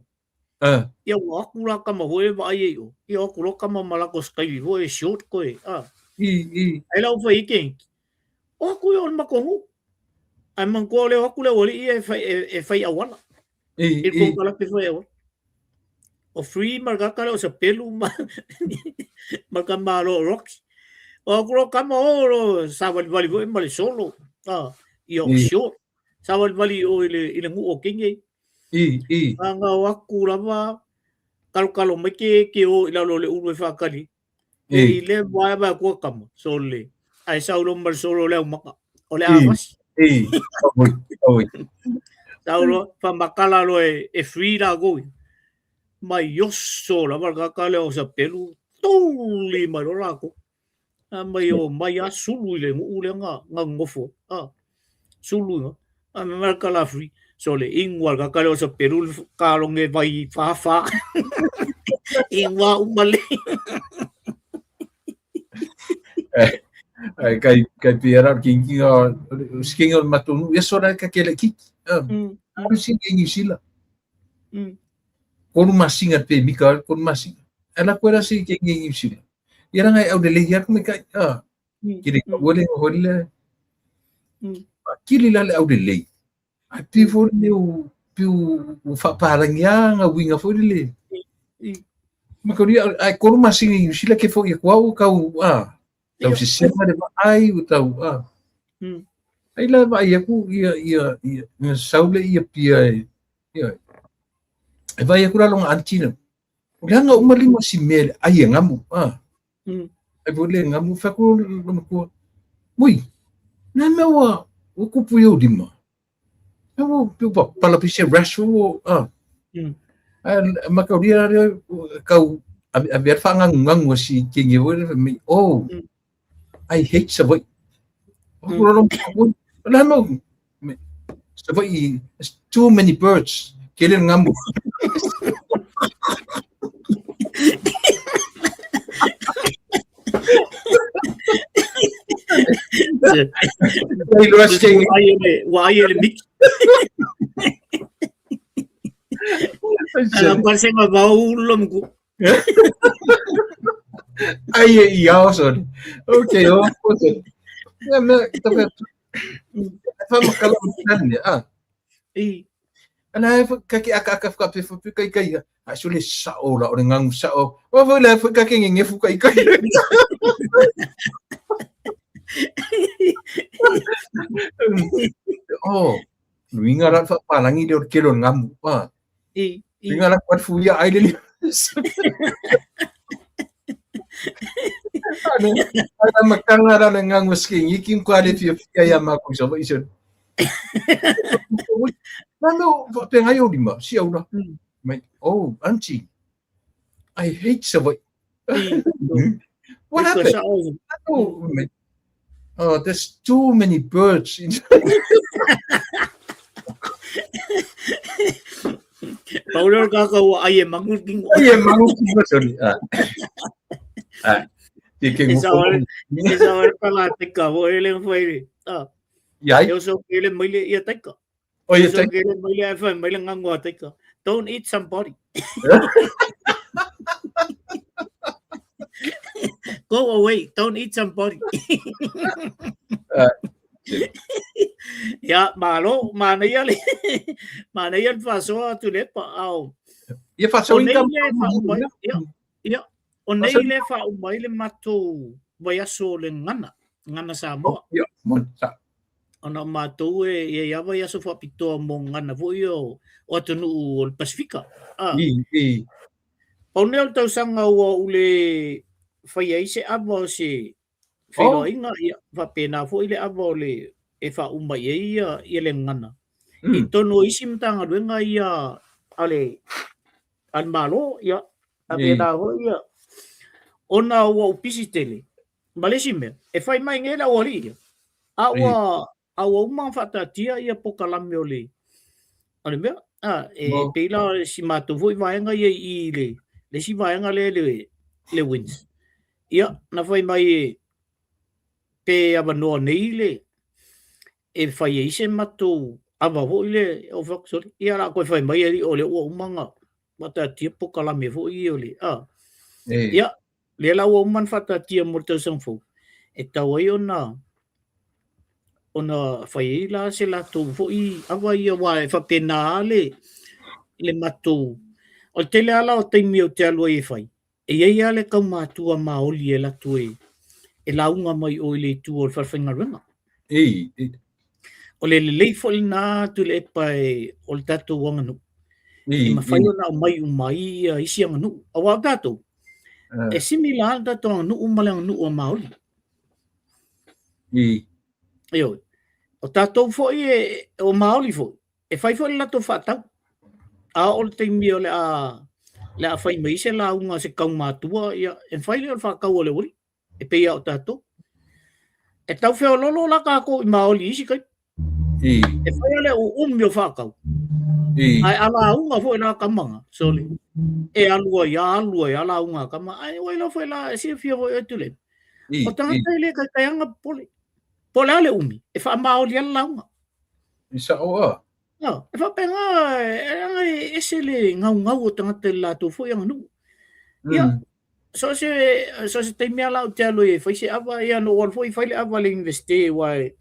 Ia ua aku la kama foi e vaai ai o. Ia aku lo kama ma lako skaili foi e short koe. I, i. Ai lau fai i kenki. O aku ia o le makongu. Ai man koa leo aku leo ali ia e fai, e fai awala. I, i. I kouka lape fai awala. O free ma kaka leo sa pelu ma, ma ka malo rocks. O aku lo kama o lo sa wali wali foi ma le solo. Ia o short. Sa wali wali o i le, i le ngu o kenge. I, i. Ngangau aku lava, kalokalo mai ke ke o i lalo o le ulu e whakari. E i le wae wae kua kama, so le. Ai sau lo ma le solo le au maka. O le awasi. I, oi, oi. Sau lo, whamakala lo e free la goi. Mai yoso lava kaka le o sa pelu, tuli mai lo la ko. A mai o mai a sulu i le nuu lea nga ngofo. A, sulu nga. A me mai ka la free. So le ingua ka kare o sa peru ka longe vai wha wha. Ingua umale. Ai kai kai piera kingi o skingi o matunu ia sora ka kele ki. Alu singi New Zealand. Konu masinga pe mika konu masinga. Ala koe si ke ngi New Zealand. Ia ranga e au le lehi aku me kai. Kiri ka wole ho le. Kiri la le au le lei. Ai pi fo le u pi u whaparangi a nga winga fo le. Ma kori ai konu masinga New Zealand ke fo ia kua u kau a. Tau se sema le vaai u tau a. Ai la vaai aku ia ia ia nga sau le ia pia e. Ia. E vai aku la longa antina. O le anga uma lima si mea le ai e ngamu. Ai po le ngamu fa ku lo makua. Mui. Na mea ua ua kupu i ou lima. E ua piu pa pala pise rash ua a. Ai makauria re kau ave ave whangangungangu a si kingi wo le mi oh. I hate Savaii. Na no Savaii it's too many birds. Ke le ngamu. Ua ai e le miki. Ala pase ma vau lo mku. Ai e i ao sorry. Okay, o ko se. Ya me ta fe. Fa makala tane ah. I. Ana e ka ke aka aka ka pe fu kai kai. A so le sao la o le ngangu sao. O fo le fu ka ke nge fu kai kai. Oh, luinga ra fa palangi le o kelo ngamu. Ah. I. Luinga la kwa fu ia ai le. Ana ana makanga ra le ngangu ski ngi kwa le fia fia ia ma ku so iso. Nano fa pe ngai o lima si au la. Mai oh auntie I hate Savoy. What happened? Oh, oh, there's too many birds. In... Paolo ka ka ua ai e mangu kingo. Ai e mangu kingo sorry. Ah. Ah. Te ke ngo. E sa ore pala te ka wo ele fai. Ah. Iai. Eu so ele mai le ia taika. Oh, ia taika. Ele mai le fai mai le ngango a taika. Don't eat somebody. Go away, don't eat somebody. Ia, malo, manaia le, manaia le faasoa atu le pa, ao. Ia faasoa nei le faauma, ia, ia, o nei le faauma ai le matou vaiaso o le gana, gana Samoa. Ia, mo sa. Ona o matou e i ai lava i aso faapitoa mo gana foi o, o atunuu o le Pasifika. Ah. I, i. Pau nei o le tausaga ua ou le fai ai se ava o se feiloaiga, oh. ia, faapena foi le ava o le e faauma i ai ia, ia le gana. Mm. I tonu o isi Matagaluega ia a le, a le Malo, ia, faapena foi ia, ona ua ou pisi tele, ma le isi mea, e fai mai nei le aualii ia, a ua, a ua uma ona faataatia ia pokalame o le, o le mea, a, e no. pei la si matou foi vaega ia i le, le isi vaega lea le, le WINS. Ia, na fai mai e, pe avanoa nei le, e fai ai se matou ava foi le, o fak, sorry, ia la koe fai mai e o le ua uma na faataatia pokalame foi ia o le, a. Ia, lea la ua uma ona faataatia mo le tausaga fou, e tau ai ona ona fai ai la se latou foi ava ia aua e faapena lava le le matou o le tele lava la o taimi ou te alu ai e fai, e i ai lava le kaumatua maoli e alu atu e e lauga mai o i le itu o le falefaigaluega. Ei, O le lelei foi lena Tuilaepa e o le tatou aganuu, e mafai ona aumai uma ai ia isi aganuu. Aua o tatou, e similar le tatou aganuu ma le aganuu a Maori. Ioe. O tatou foi e, o Maori foi, e fai foi le latou faatau. A oo le taimi o le a, le a fai mai se lauga a se kaumatua, ia, e mafai lea o le faatau a le aualii. e pei lava o tatou. E tau feololo la tatou i Maoli i isi taimi. E fai lava le uumi o faatau. Ae a lauga foi la tama na, sorry, e alu ai a alu ai a lauga a tama, ae ua iloa foi la, e silafia foi oe Tuilaepa. O tagata e le taitai lava ona popole. Po o le a le umi, e faamaoli lava le lauga. I sao a. No, e faapena, e leaga e ese le gaugau o tagata i le latou foi aganuu. Ia, so se so se taimi lava la ou te alu ai e fai se ava, ia na ou alu foi fai le ava a le Universite aua e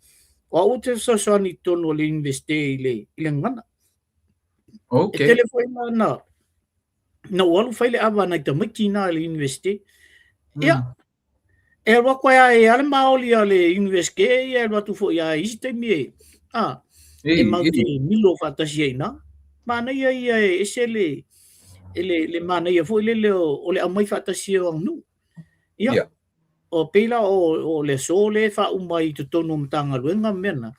o au ou te fesoasoani i totonu o le Universite i le i le gagana. Okay. E tele foi la na na ou alu fai le ava a nai tamaiti i ina i le Universite. Ia, e alu atu ai lava e a le maoli a le Universite ia e alu atu foi lava i isi taimi e a e matou te milo faatasi ai i ina. Manaia ia e ese le e le, le manaia foi lele o, o le aumai faatasi o aganuu. Ia, yeah. o pei la o, o le aso le faauma i totonu o Matagaluega ma mea na.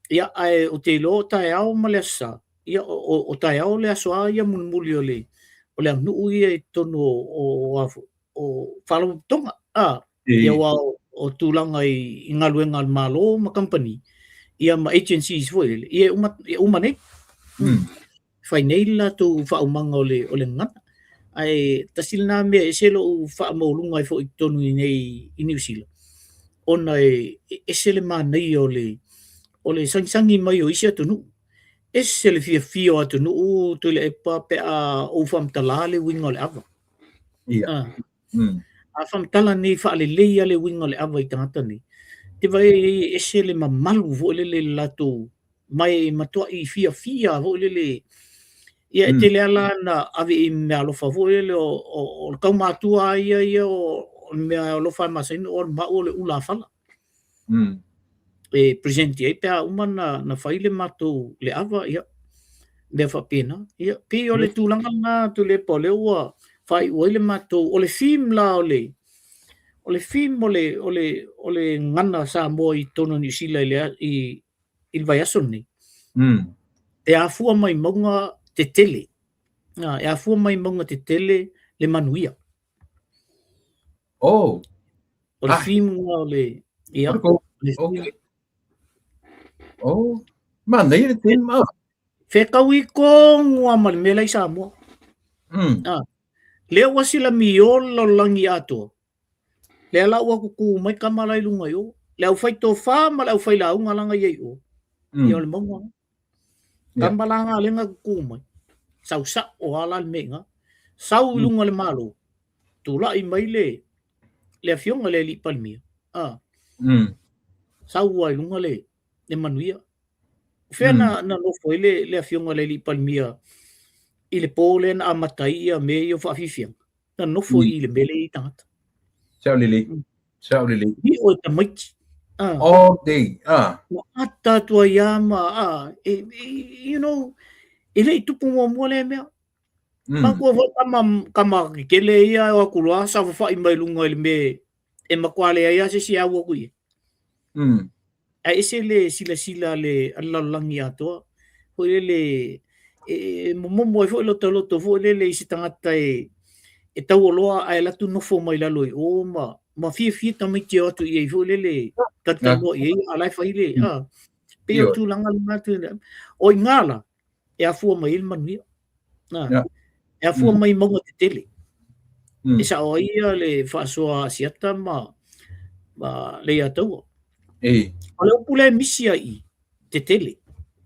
Ia, ae ou te iloa o taeao ma le Aso Sa, ia, o, o, o taeao le aso a ia mulimuli o le, o le aganuu ia i totonu o, o, o, a foi, o faalapotopotoga, a, ia aua o, o tulaga i, i galuega a le Malo ma kamupani, ia ma agencies foi lele, ia e uma, e uma nei. Mm. Fai nei le latou faaumaga o le, o le gagana. Ae tasi lena mea e ese lou faamaualuga ai foi i totonu i nei i Niu Sila. ona e ese le manaia o le o le sagisagi mai o isi atunuu. Ese le fiafia o atunuu Tuilaepa pe a ou faamatala le uiga o le ava. Ia. Ah. A faamatala nei faalelei lava le uiga o le ava i tagata nei, te vaai i ai e ese le mamalu foi lele i le latou ma e matuai fiafia foi lele. Ia e tele lava la na ave i meaalofa foi lele o le kaumatua lava ia ia o le mea alofa e masani ona ou alu ma au o le ulafala. E present i ai pe a uma na fai le matou le ava, ia, mea faapena. Ia, pei o le tulaga lena Tuilaepa o lea ua faaiu ai le matou, o le theme la o le o le theme o le o le o le gagana Samoa i totonu o Niu Sila i le i i le vaiaso lenei. E afua mai mauga tetele. E afua mai mauga tetele le manuia. Oh. O le theme lena o le ia. Okay. Oh. Manaia le theme. Ah. Fetaui tonu lava ma le mea la i Samoa. Ah. Lea ua silamio le lalolagi atoa. Lea la ua tutu mai tama la i luga i o. Le aufai tofa ma le aufai lauga la na i ai i o. Ia o le mauga la. Tama la na lea na tutu mai. Sau sao lava la le mea i ina. Sau i luga o le Malo. Tulai mai le le afioga i le alii Palemia. Ah. Sau lava i luga le le manuia. O fea na na nofo ai le le afioga i le alii Palemia i le po lea na amata ai ia mea ia o faafiafiaga. Na nofo i le mea lea e i ai tagata. Sao lelei. Sao lelei. Ni o tamaiti. Ah. All day. Ah. Na ata atu ai lava ma, ah, e, e, you know, e le i tupu muamua lea mea. Matua foi tama, tama kekele ia e o atu loa saofafai mai luga i le mea e matua leai lava se isi e au atu i ai. Ae ese le silasila a le lalolagi atoa, foi lele e momomo ai foi lota loto foi lele i se tagata e taualoa ae alu atu nofo mai lalo i o ma ma fiafia tamaiti e o atu i ai foi lele talatalanoa i ai a o la e fai le, a. Pei o le tulaga lena, o i ina la e afua mai ai le manuia. Na, e afua mai mauga tetele. E sao ai ia le faasoa Asiata ma ma Leiataua. E. O le upu lea e misi ai i tetele,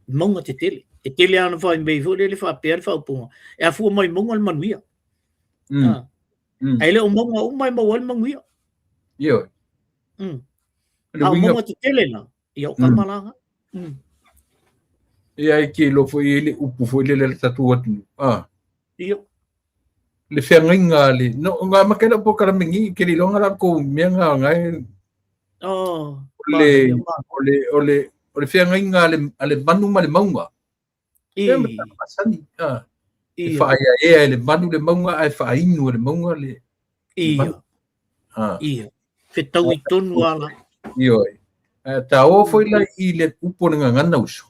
mauga tetele. E tele lava ona fai mai foi lele faapea le faaupuga, e afua mai mauga le manuia. Ae le o mauga uma e maua ai le manuia. Ioe. A o mauga tetele la, Ia o tama la. Ia e te iloa foi e le upu foi lele a le tatou atunuu. Ah. Ia. Le feagaiga a le no nga amata ai lau polokalame nei ke le iloa la kou mea nga nga e Oh, o le o le o le o le feagaiga a le a le manu ma le mauga. I. Ma masani. Ah. E whaaia e le manu le maunga ae whaainu e le maunga le Ia. Ah. Ia. Fetaui tonu ala. Ioe. Ta o foi la i le upu o le gagana uso.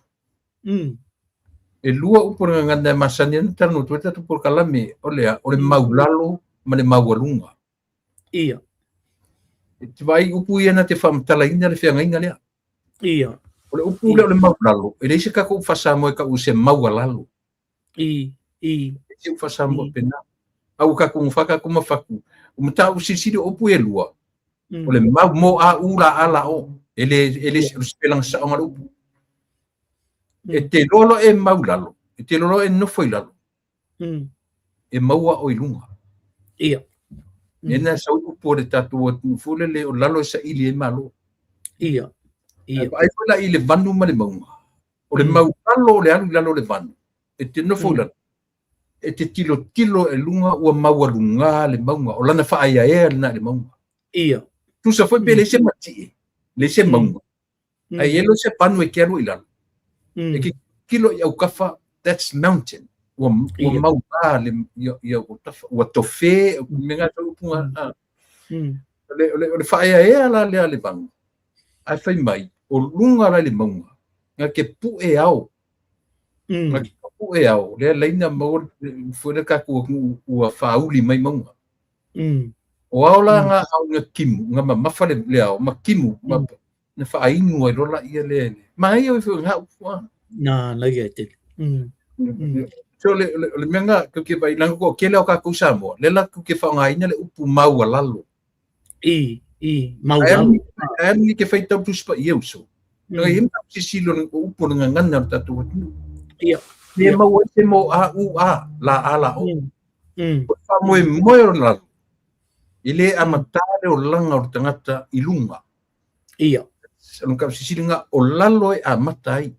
E lua upu o le gagana e masani ana talanoa atu ai tatou polokalame, o le a? O le maulalo ma le maualuga. Ia. E te vaai upu ia na te faamatalaina le feagaiga lea. Ia. O le upu lea o le maulalo, e leai se tatou upu faa-Samoa e tau o se maualalo. I, i. E se upu faa-Samoa pena. A ua tatou gofā tatou mafatu. O mataupu silisili o upu e lua, o le mau mo a u la a la o. E le, e le o le sipelaga saoga o le upu. E te iloa loa e mau i lalo, e te iloa loa e nofo i lalo, e maua oe i luga. Ia. Lena sau upu o le tatou atunuu foi lele o lalo e saili ai Malo. Ia. Ia. Vaai foi la i le vanu ma le mauga. O le mau lalo o le alu i lalo o le vanu, e te nofo i lalo, e te tilotilo i luga ua maualuga le mauga, o lana faaeaea lena i le mauga. Ia. Tusa foi pe leai se matie, leai se mauga, ae i ai loa se vanu e te alu i lalo, e te tilotilo i autafa, that's mountain. Ua, ua mauga le, ia, ia autafa, ua tofe, me ngā tau upunga, O le, o le, o le faaeaea la lea a le vanu, ae fai mai, o luga la i le mauga, na te pue ao. Na te pue ao, lea laina maua foi le tatou atunuu ua faauli mai mauga. O ao la nga ao nga timu, nga mamafa le, le ao, ma timu, ma, na faainu ai loa laia lea. Manaia foi nga upu a. Na, na ia e tele. So le, le, le mea nga, ke vai, langa ko kele o kakou Samoa, le la ke whaongaina le upu maualalo. I. I maulalo. Ae alu i ke faitau Tusi Paia uso. Ngai mm. ma sisilo o upu o le gagana o le tatou atunuu. Ia. Le maua ai se mo a u a la a la o. Mm. Mm. O faamoemoe o lalo. E le amata le olaga o le tagata i luga. Ia. O le sisiliga o lalo e amata ai.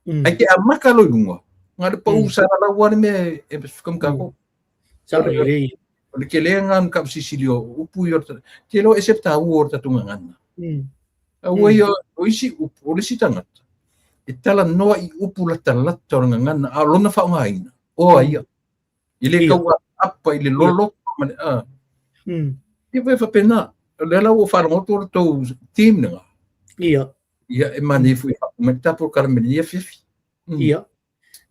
Mm. Ai te amaka lo i luga. Nga le pau mm. sa la ua le mea e whakamkako. Mm. Sa lelei. O le kelega na ka sisili o upu i o te lo e se tāua o le tatou gagana. Mm. Aua ia o isi upu, o le isi tagata, e talanoa i upu latalata o le gagana, a o lona faaaogaina, o ai ia. E le tau apa i le loloto ma le a. Mm. Ia foi faapena. O lea la ua faalogo atu o le tou team lena. Ia. Ia e manaia foi mai le tatou kalame i lenei afiafi. Mm. Ia.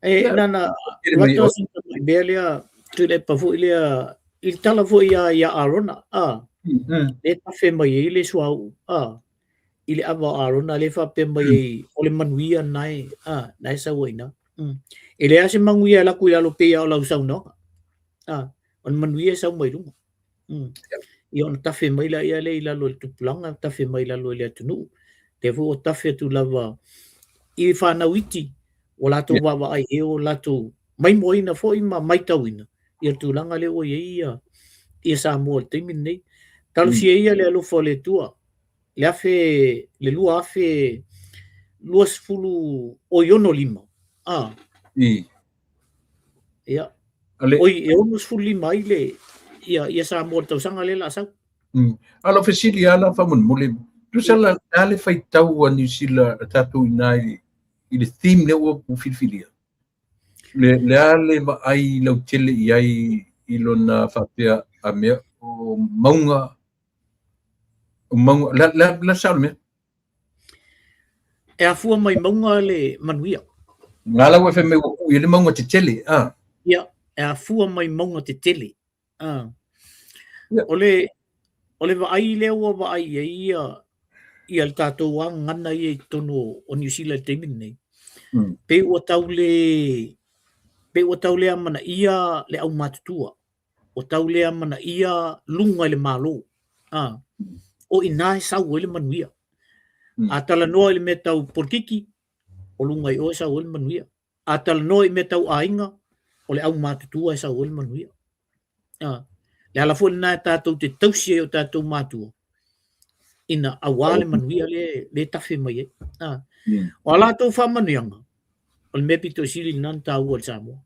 E nana lata si tamai mea lea Tuilaepa foi lea i le tala foi ia ia Arona a mm. le tafe mai ai le suauu a i le ava o Arona le faapea mai ai o le manuia nae a nae sau ai na mm. E leai se manuia e laku i lalo pei o lau saunoaga a o le manuia e sau mai luga mm. Ia ona tafe mai la ia le i lalo i le tupulaga tafe mai lalo i le atunuu lea foi ua tafe atu lava i whanau iti ua latou vaavaai i o latou maimoaina foi ma maitauina ia tulaga lea ua i ai ia, ia Samoa i le taimi lenei. Talosia ia le alofa o le Atua, le afe, le 2020 oi 65, a. I. Ia. Ale. Oi, e 65 ai le, ia, ia Samoa i le tausaga lea o le a sau. Mm. A o lau fesili lava la faamolemole, tusa la a le faitau a Niu Sila a tatou i ina i, i le theme lea ua filifilia? Le, le a le vaai lautele i ai i lona faapea a mea o mauga o mauga la la la sao le mea? E afua mai mauga le manuia. Ngā la ua fai mai ua kui e le mauga tetele, a? Ia, e afua mai mauga tetele. A. O le, o le vaai lea ua vaai i ai ia, ia le tatou gagana ia i totonu o, o Niu Sila i le taimi lenei. Mm. Pei ua tau le, pei ua tau le amanaia le aumatutua. Ua tau le amanaia luga i le Malo. A. O i ina e sau ai le manuia. Mm. A talanoa i le mea tau polokiki, o luga i o e sau ai le manuia. A talanoa i mea tau aiga, o le aumatutua e sau ai le manuia. A, le ala foi lena e tatou te tausi ai o tatou matua, ina auā le manuia le, le tafe mai ai. A, mm. o a latou faamanuiaga, o le mea pito sili lena na taua i le Samoa.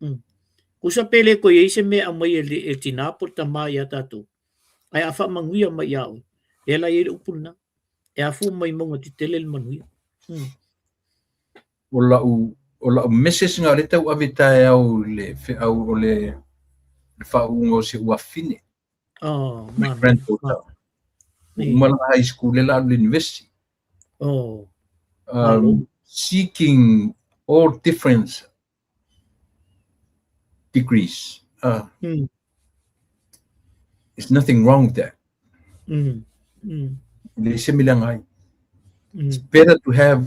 Mm. Kusa pe le toe i ai se mea e aumai e le, e le tinā po o le tamā iā tatou. Ae a faamanuia mai iā oe, lea la e i ai le upu lena. E afua mai mauga tetele le manuia. Mm. O lau, o lau message na le tau ave taeao i le feau o le, le faauuga o si ou afafine. Oh, My granddaughter. Uma lana high school le la alu i le university. Oh. Seeking all different degrees. Mm. There's nothing wrong with that. Mm. Mm. Le se mea leaga ai. It's Mm. better to have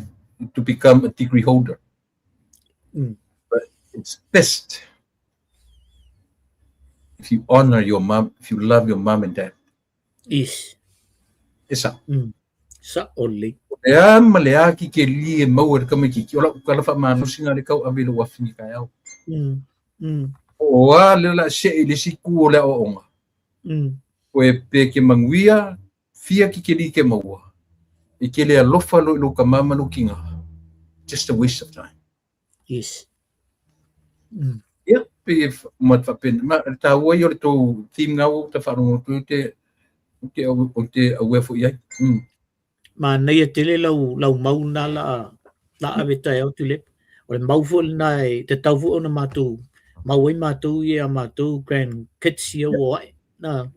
to become a degree holder. Mm. But it's best if you honor your mom, if you love your mom and dad. Yes. E sao. Mm. Sa'o lelei. O le a ma le a kikeli e maua e le tamaitiiti, o lau tala faamalosiga lea tau ave i lou afine taeao. Mm. Mm. O a lea o le a see i le isi itu o le aoaoga. Mm. Oe pe ke manuia, fia kikeli ke maua, e ke le alofa loa i lou tama ma lou tina. Just a waste of time. Yes. Mm. Ia, pe ma faapena, ma le taua ia o le tou theme na ua ta faalogo atu ai te te o te aware foi i ai. Mm. Manaia tele lau, lau mau lena la a, la ave taeao Tuilaepa. O le mau foi lena e tatau foi ona matou mau ai matou ia a matou grandkids ia ua ae. Na,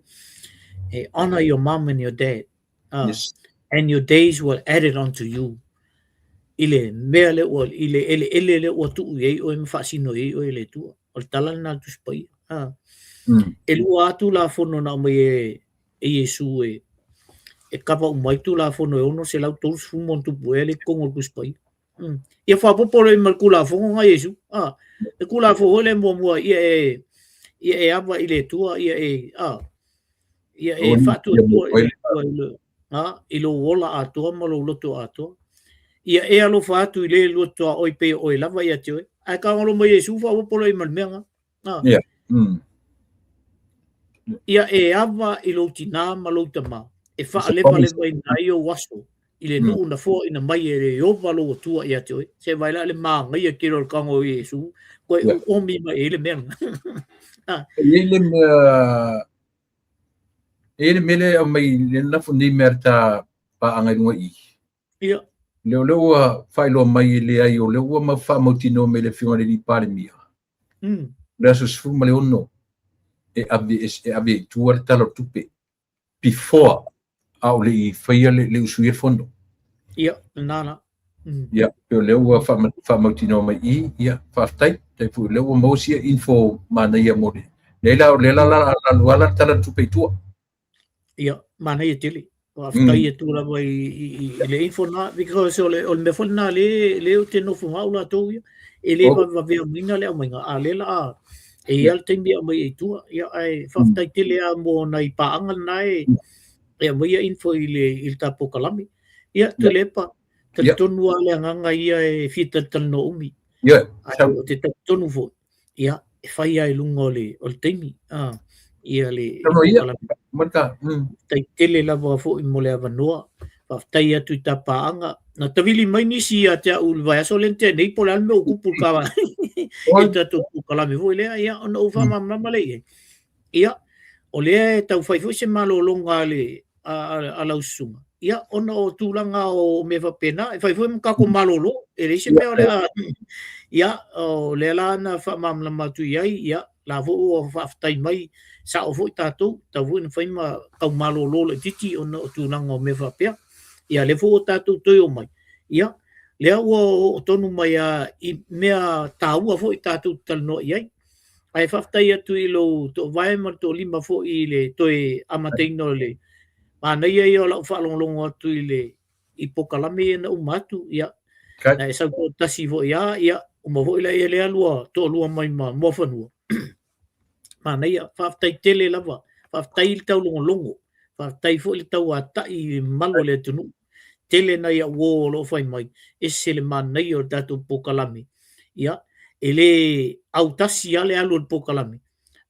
e honor your mom and your dad. Yes. And your days were added unto you. I le mea lea ua, i le eleele lea ua tuu i ai oe ma faasino i ai oe e le Atua. O le tala lena a le Tusi Paia. Mm. E lua lava Tulafono na aumai e, e Iesu e, e kava uma ai Tulafono e 630 ma ona tupu ea lea i totonu o le Tusi Paia. Mm. Ia faaopoopo loa ma le Tulafono na Iesu. Le Tulafono foi lea muamua ia e, ia e ava i le Atua, ia e, ia e faatuatua. Atua i lo, a, i lou ola atoa ma lou loto atoa. Ia e alofa atu i le lua tuaoi pei o oe lava ia te oe. Ae tagolo mai Iesu faaopoopo loa i ma le mea lena. A. Ia. Ia e ava i lou tinā ma lou tamā, e faalevalevaina ai ou aso i le nuu na foaina mai e le Ieova lou Atua ia te oe. Se vaai la le manaia tele o le tago o Iesu, toe oomi mai ai le mea lena. Ah. E i ai le mea, e i ai le mea lea e aumai le lafo nei mea a le ta paaga i luga i i. Ia. Lea, lea ua faailoa mai e leai, o lea ua faamautinoa mai e le Afioga i le Alii Palemia. Le aso 16 e ave, e ave i tua le Tala o le Tupe before a o le i faia le, le usuia le fono. Ia, lena la. Ia, pe o lea ua faamautinoa mai i, ia, faafetai. Tai foi lea ua maua sia info manaia mo le. Lea la, lea la, la, la, la, la, Tala o le Tupe i tua. Ia, manaia tele. Faafetai atu lava i le info na, because o le, o le mea foi lena le, le ou te nofo ma au latou ia, e le vavevave aumaina le aumaiga, a lea la a, e i ai le taimi e aumai ai i tua. Ia, ae faafetai tele lava mo nai paaga lena e, e aumaia info i le, i le ta polokalame. Ia, Tuilaepa, talitonu lava le agaga ia e fia talatalanoa umi. Ae ou te talitonu foi, ia, e fai lava i luga o le, o le taimi, a, ia le, le Faafetai tele lava foi mo le avanoa. Faafetai atu i ta paaga. Na tavili mai nisi ia te au i le vaiaso lea na tea nei, po o le a le mea ua tupu i le kava i le tatou polokalame foi lea, ia, ona ou faamalamalama lea i ai. Ia, o lea e tau fai foi se malologa a le, a lau susuga, ia, ona o tulaga o mea faapena, e fai foi ma tatou malolo, e leai se mea o le a, ia, o lea la na faamalamalama atu i ai, ia, la foi ua faafetai mai, sao foi tatou, tatau foi ona fai ma tau malolo laitiiti ona o tulaga o mea faapea. Ia, lea foi ua tatou toe omai, ia, lea ua oo tonu mai lava i mea taua foi tatou te talanoa i ai. Ae faafetai atu i lou toovae ma le toolima foi i le toe amataina o le manaia ia o lau faalogologo atu i le i polokalame ia na uma atu, ia, na e sau toatasi foi lava, ia, uma foi la ia lea lua toalua mai ma Muafanua. Manaia, faafetai tele lava, faafetai i le taulogologo, faafetai foi le tauatai i le mamalu o le atunuu. Tele nai au uo o lo o fai mai, ese le manaia o le tatou polokalame. Ia, e le autasi lava le alu o le polokalame,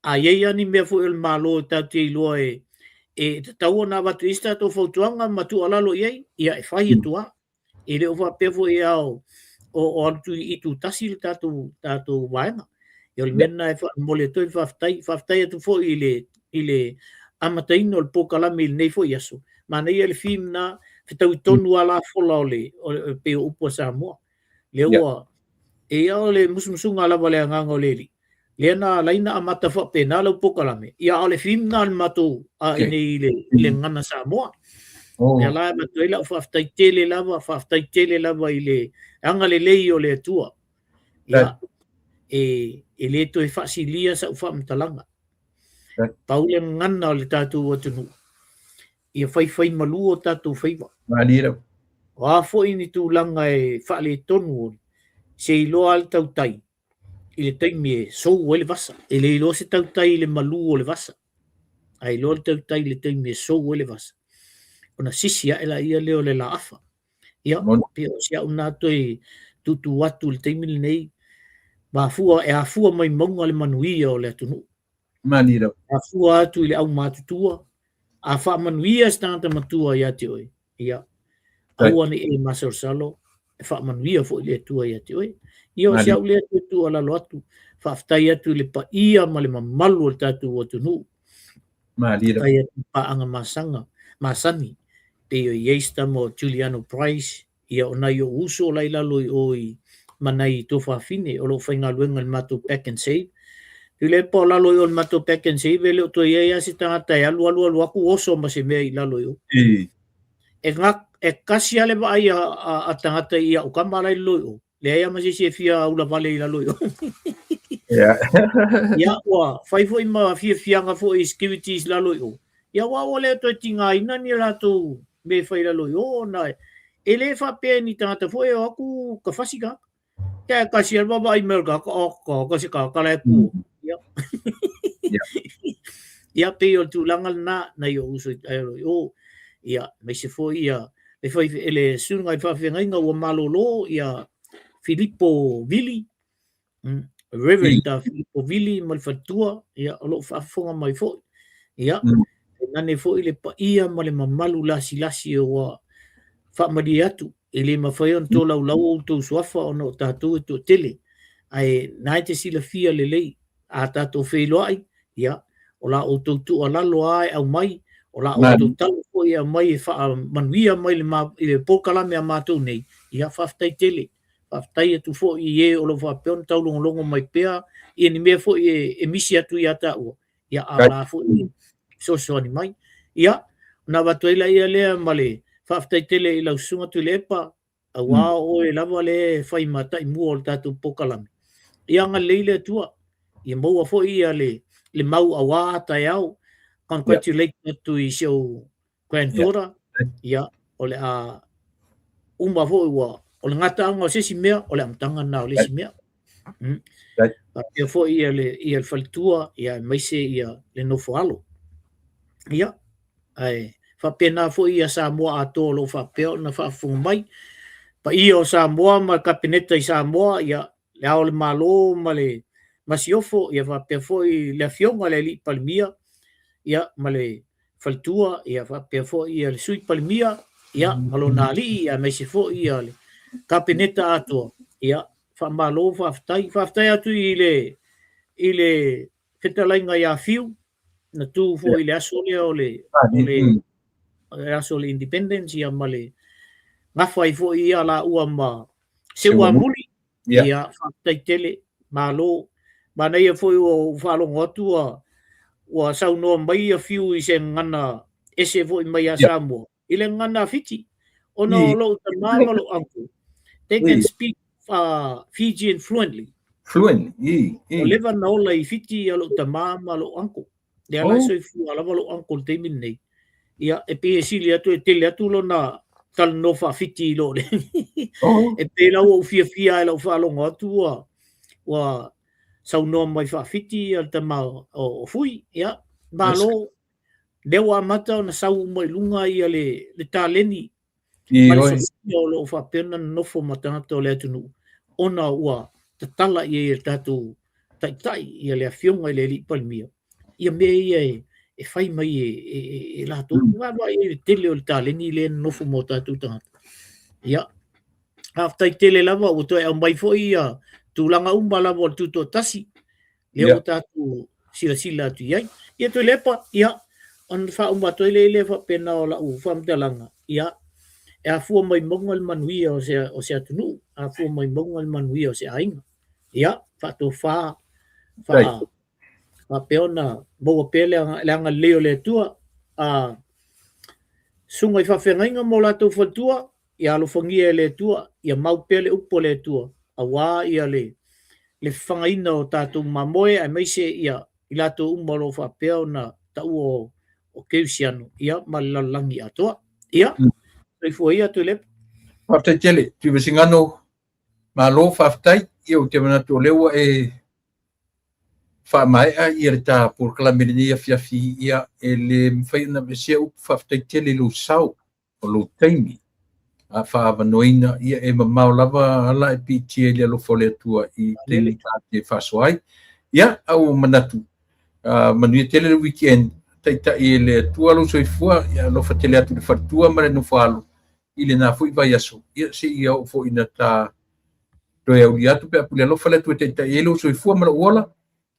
a i ai lava ni mea foi o le Malo e tatou te iloa e, e tatau ona avatu i ai se tatou fautuaga ma tuualalo i ai, ia e fai atu lava. E le o faapea foi e ao o alu i tutasi le tatou tatou vaega. Ia o le mea lena e faamomoli atu ai le faafetai. Faafetai atu foi i le i le amataina o le polokalame i lenei foi aso. Manaia le theme na, fetaui tonu lava lafola o le o pei o upu a Samoa. Lea ua e ia o le musumusuga lava o le agaga o le Alii, lea na ala ai ona amata faapena lau polokalame, ia a o le theme lena o le matou a i inei i le, i le Gagana Samoa. Lea la e avatu ai lau faafetai tele lava, faafetai tele lava i le agalelei o le Atua. Ia, e, e le toe faasilia sau faamatalaga. Pau le gagana o le tatou atunuu, ia faifaimalu o tatou faiva. Malie lau. O a foi ni tulaga e faaletonu, se iloa lava le tautai i le taimi e sou ai le vasa. E le iloa se tautai i le malu o le vasa, ae iloa le tautai i le taimi e sou ai le vasa, ona sisi ae laia lea o le laafa. Ia, pei o si au lena toe tuutuu atu i le taimi lenei, mafua, e afua mai mauga le manuia o le atunuu. Malie lau. E afua atu i le aumatutua, a faamanuia se tagata matua ia te oe, ia, aua ne i e masalosalo, e faamanuia foi le Atua ia te oe. Ia, o si au lea toe tuualalo atu, faafetai atu i le paia ma le mamalu o le tatou atunuu. Malie lau. Faafetai atu i paaga masaga, masani, pei o i ai se tama o Juliano Price, ia o nai ou uso la i lalo i o i ma nai tuafafine o lo o faigaluega i le matou Pack and Save. Tuilaepa o lalo i o i le matou Pack and Save e le o toe i ai lava se tagata e alu alu alu atu oso ma se mea i lalo i o. E, ga, e kasi lava le vaai a, a, a tagata i au tama la i lalo i o. Leai lava ma se isi e fia ulavale i lalo i o. Ia. Ia, ua fai foi ma fiafiaga foi i securities i lalo i o. Ia, aua ua le toe tigaina ni latou mea e fai i lalo i o, ona e le faapea ni tagata foi e o atu tafasi tagata. Ia, e kasi lava le vaavaai mai o le tagata, oh, ka, ka se tagata la e tu. Ia. Ia, pei o le tulaga lena, nai ou uso i lalo i o. Ia, aemaise foi ia le fai le susuga i le faafeagaiga ua malolo ia Filipo Vili, Reverend Filipo Vili ma le faletua, ia o lo o faafofoga mai foi. Ia, tainane foi le paia ma le mamalu lasilasi ua faamalie atu, e le mafai ona tolaulau outou suafa ona o tatou e toatele, ae na e te silafia lelei a tatou feiloai, ia, o la outou tuualalo lava e aumai, o la outou tala foi e aumai e faamanuia mai i le polokalame a matou nei, ia faafetai tele. Faafetai atu foi i e o lo o faapea ona taulogologo mai pea ia ni mea foi e misi atu ia taua, ia a o la foi e fesoasoani mai. Ia, ona avatu ai laia lea ma le faafetai tele i lau susuga Tuilaepa, aua o oe lava lea e fai ma taimua o le tatou polokalame. Ia agalelei le Atua, ia maua foi ia le mau aua taeao. Congratulate atu i si ou granddaughter, ia, o le a uma foi ua, o le gataaga o se isi mea, o le amataga lena o le isi mea. Faapea foi ia le faletua, ia aemaise ia le nofoalo. Ia, ae faapena foi ia Samoa atoa o lo o faapea ona faafofoga mai. Paia o Samoa ma le Kapeneta i Samoa, ia, le Ao o le Malo ma le Masiofo, ia faapea foi le Afioga i le Alii Palemia, ia, ma le faletua, ia faapea foi ia le Sui Palemia, ia, ma lona alii, aemaise foi ia le Kapeneta atoa, ia, faamalo, faafetai. Faafetai atu i le fetalaiga ia Fiu, na tu foi i le aso lea o le aso o le Independence, ia, ma le gafa ai foi ia laua ma Seuamuli. Ia, faafetai tele, malo. Manaia foi ua ou faalogo atu ua saunoa mai ia Fiu i se gagana ese foi mai ia Samoa, i le gagana a Fiti. Ona o lou tama ma lou uncle, they can speak Fijian fluently. Fluently. Ua leva na ola i Fiti ia lou tama ma lou uncle. Lea la e soifua lava lou uncle i le taimi lenei. Ia, e pei e sili atu, e tele atu lona talanoa faa-Fiti i lo le. E pei la ua ou fiafia ai i lau faalogo atu ua saunoa mai faa-Fiti ia le tama o Fui. Ia, malo. Lea ua amata ona sau uma i luga ia le taleni ma le sosia o lo o faapea ona nonofo ma tagata o le atunuu, ona ua tatala i ai e le tatou taitai ia le afioga i le Alii Palemia ia mea ia e fai mai e latou. Vaavaai i le tele o le taleni lea e nonofo ma o tatou tagata. Ia, faafetai tele lava ua toe aumai foi ia tulaga uma lava o le tutoatasi lea ua tatou silasila atu i ai. Ia Tuilaepa, ia, ona faauma atu ai lea faapena o lau faamatalaga, ia, e afua mai mauga le manuia o se atunuu, afua mai mauga le manuia o se aiga. Ia, faatofa, faapea ona maua pea le agalelei o le Atua. Susuga i faafeagaiga ma o latou faletua, ia alofagia e le Atua, ia mau pea le upu a le Atua, aua ia le fafagaina o tatou mamoe, aemaise ia i latou uma o lo o faapea ona taua o kerisiano, ia ma le lalolagi atoa. Ia, soifua ia Tuilaepa. Faafetai tele, Tuivasigano, malo faafetai. Ia ou te manatu o lea ua e faamaea ia le ta polokalame i lenei afiafi, ia e le mafai ona aveesea upu faafetai tele i lou sao o lou taimi a faaavanoaina, ia e mamao lava ala e piitia i le alofa o le Atua i taimi ta te faasoa ai. Ia, a ua manatu, manuia tele le weekend, taitai e le Atua lou soifua, ia alofa tele atu i le faletua ma le nofoalo i lena foi vaiaso, ia seia oo foi ina ta toe aulia atu pe a pule alofa le Atua e taitai ai lou soifua ma lou ola,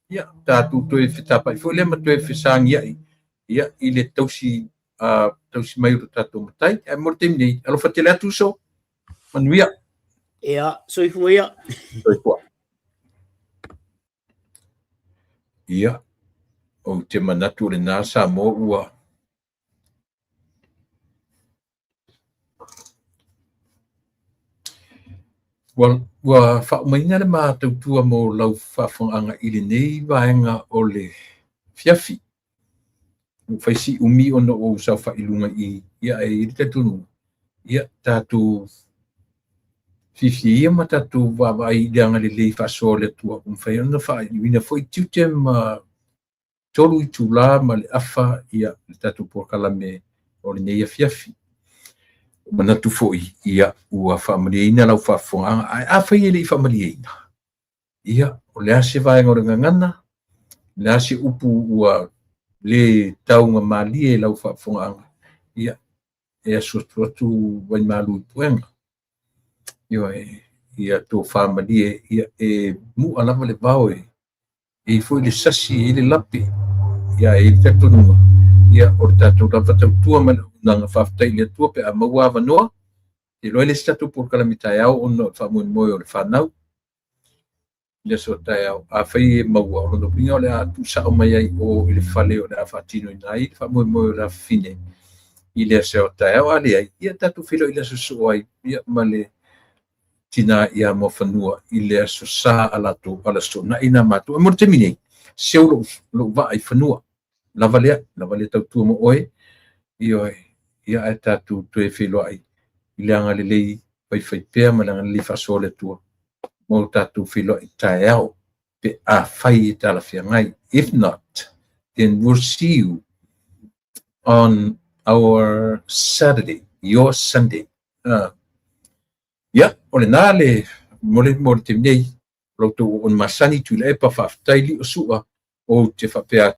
ia tatou toe fetapai foi lea ma toe fesagiai ia i le tausi tausi mai o lo tatou matai. Ae mo le taimi nei, alofa tele atu uso, manuia. Ia, soifua ia. Soifua. Ia, ou te manatu o lena Samoa ua Ua faaumaina le ma tautua mo lau faafofogaaga i lenei vaega o le afiafi. Ua fai si umi ona ua ou saofai i luga i i, ia ae i ai le talitonuga, ia tatou fiafia ia ma tatou vaavaai i le agalelei faasoa o le Atua ua mafai ona faaiuina foi tiute ma 3 itula ma le afa ia le tatou polokalame o lenei afiafi. Manatu foi, ia, ua faamalieina lau faafofogaaga, ae afai e le i faamalieina, ia, o le a se vaega o le gagana, o le a se upu ua le taugamalie i lau faafofogaaga, ia, e asuasu atu vaimalu i puega. Ioe, ia tofamalie, ia, e mu'a lava le vao, e i ai foi le sasi, e i ai le lape, ia, e i ai le talitonuga, ia, o le tatou lava tautua ma le auaunaga. Faafetai i le Atua pe a maua avanoa. Te iloa e le o se tatou polokalame taeao ona o le faamoemoe o le fanau i le aso taeao. Afai e maua, o lona uiga o le a tuusao mai ai o i le fale o le a faatinoina ai le faamoemoe o le afafine i le aso taeao. A leai, ia tatou feiloai i le aso soo ai, ia, ma le tina ia Muafanua i le aso Sa a latou ala soonai nā matou. E mo le taimi nei, seu lou vaa i fanua. Lava lea, lava lea tautua mo oe. Ioe, ia, ae tatou toe feiloai i le agalelei faifaipea ma le agalelei faasoa o le Atua mo tatou feiloai taeao pe afai e talafeagai. If not, then we'll see you on our Saturday, your Sunday. Ia, o lena le mo le mo le taimi nei, o la outou auauna masani Tuilaepa, faafetai Lio Sua, ou te faapea.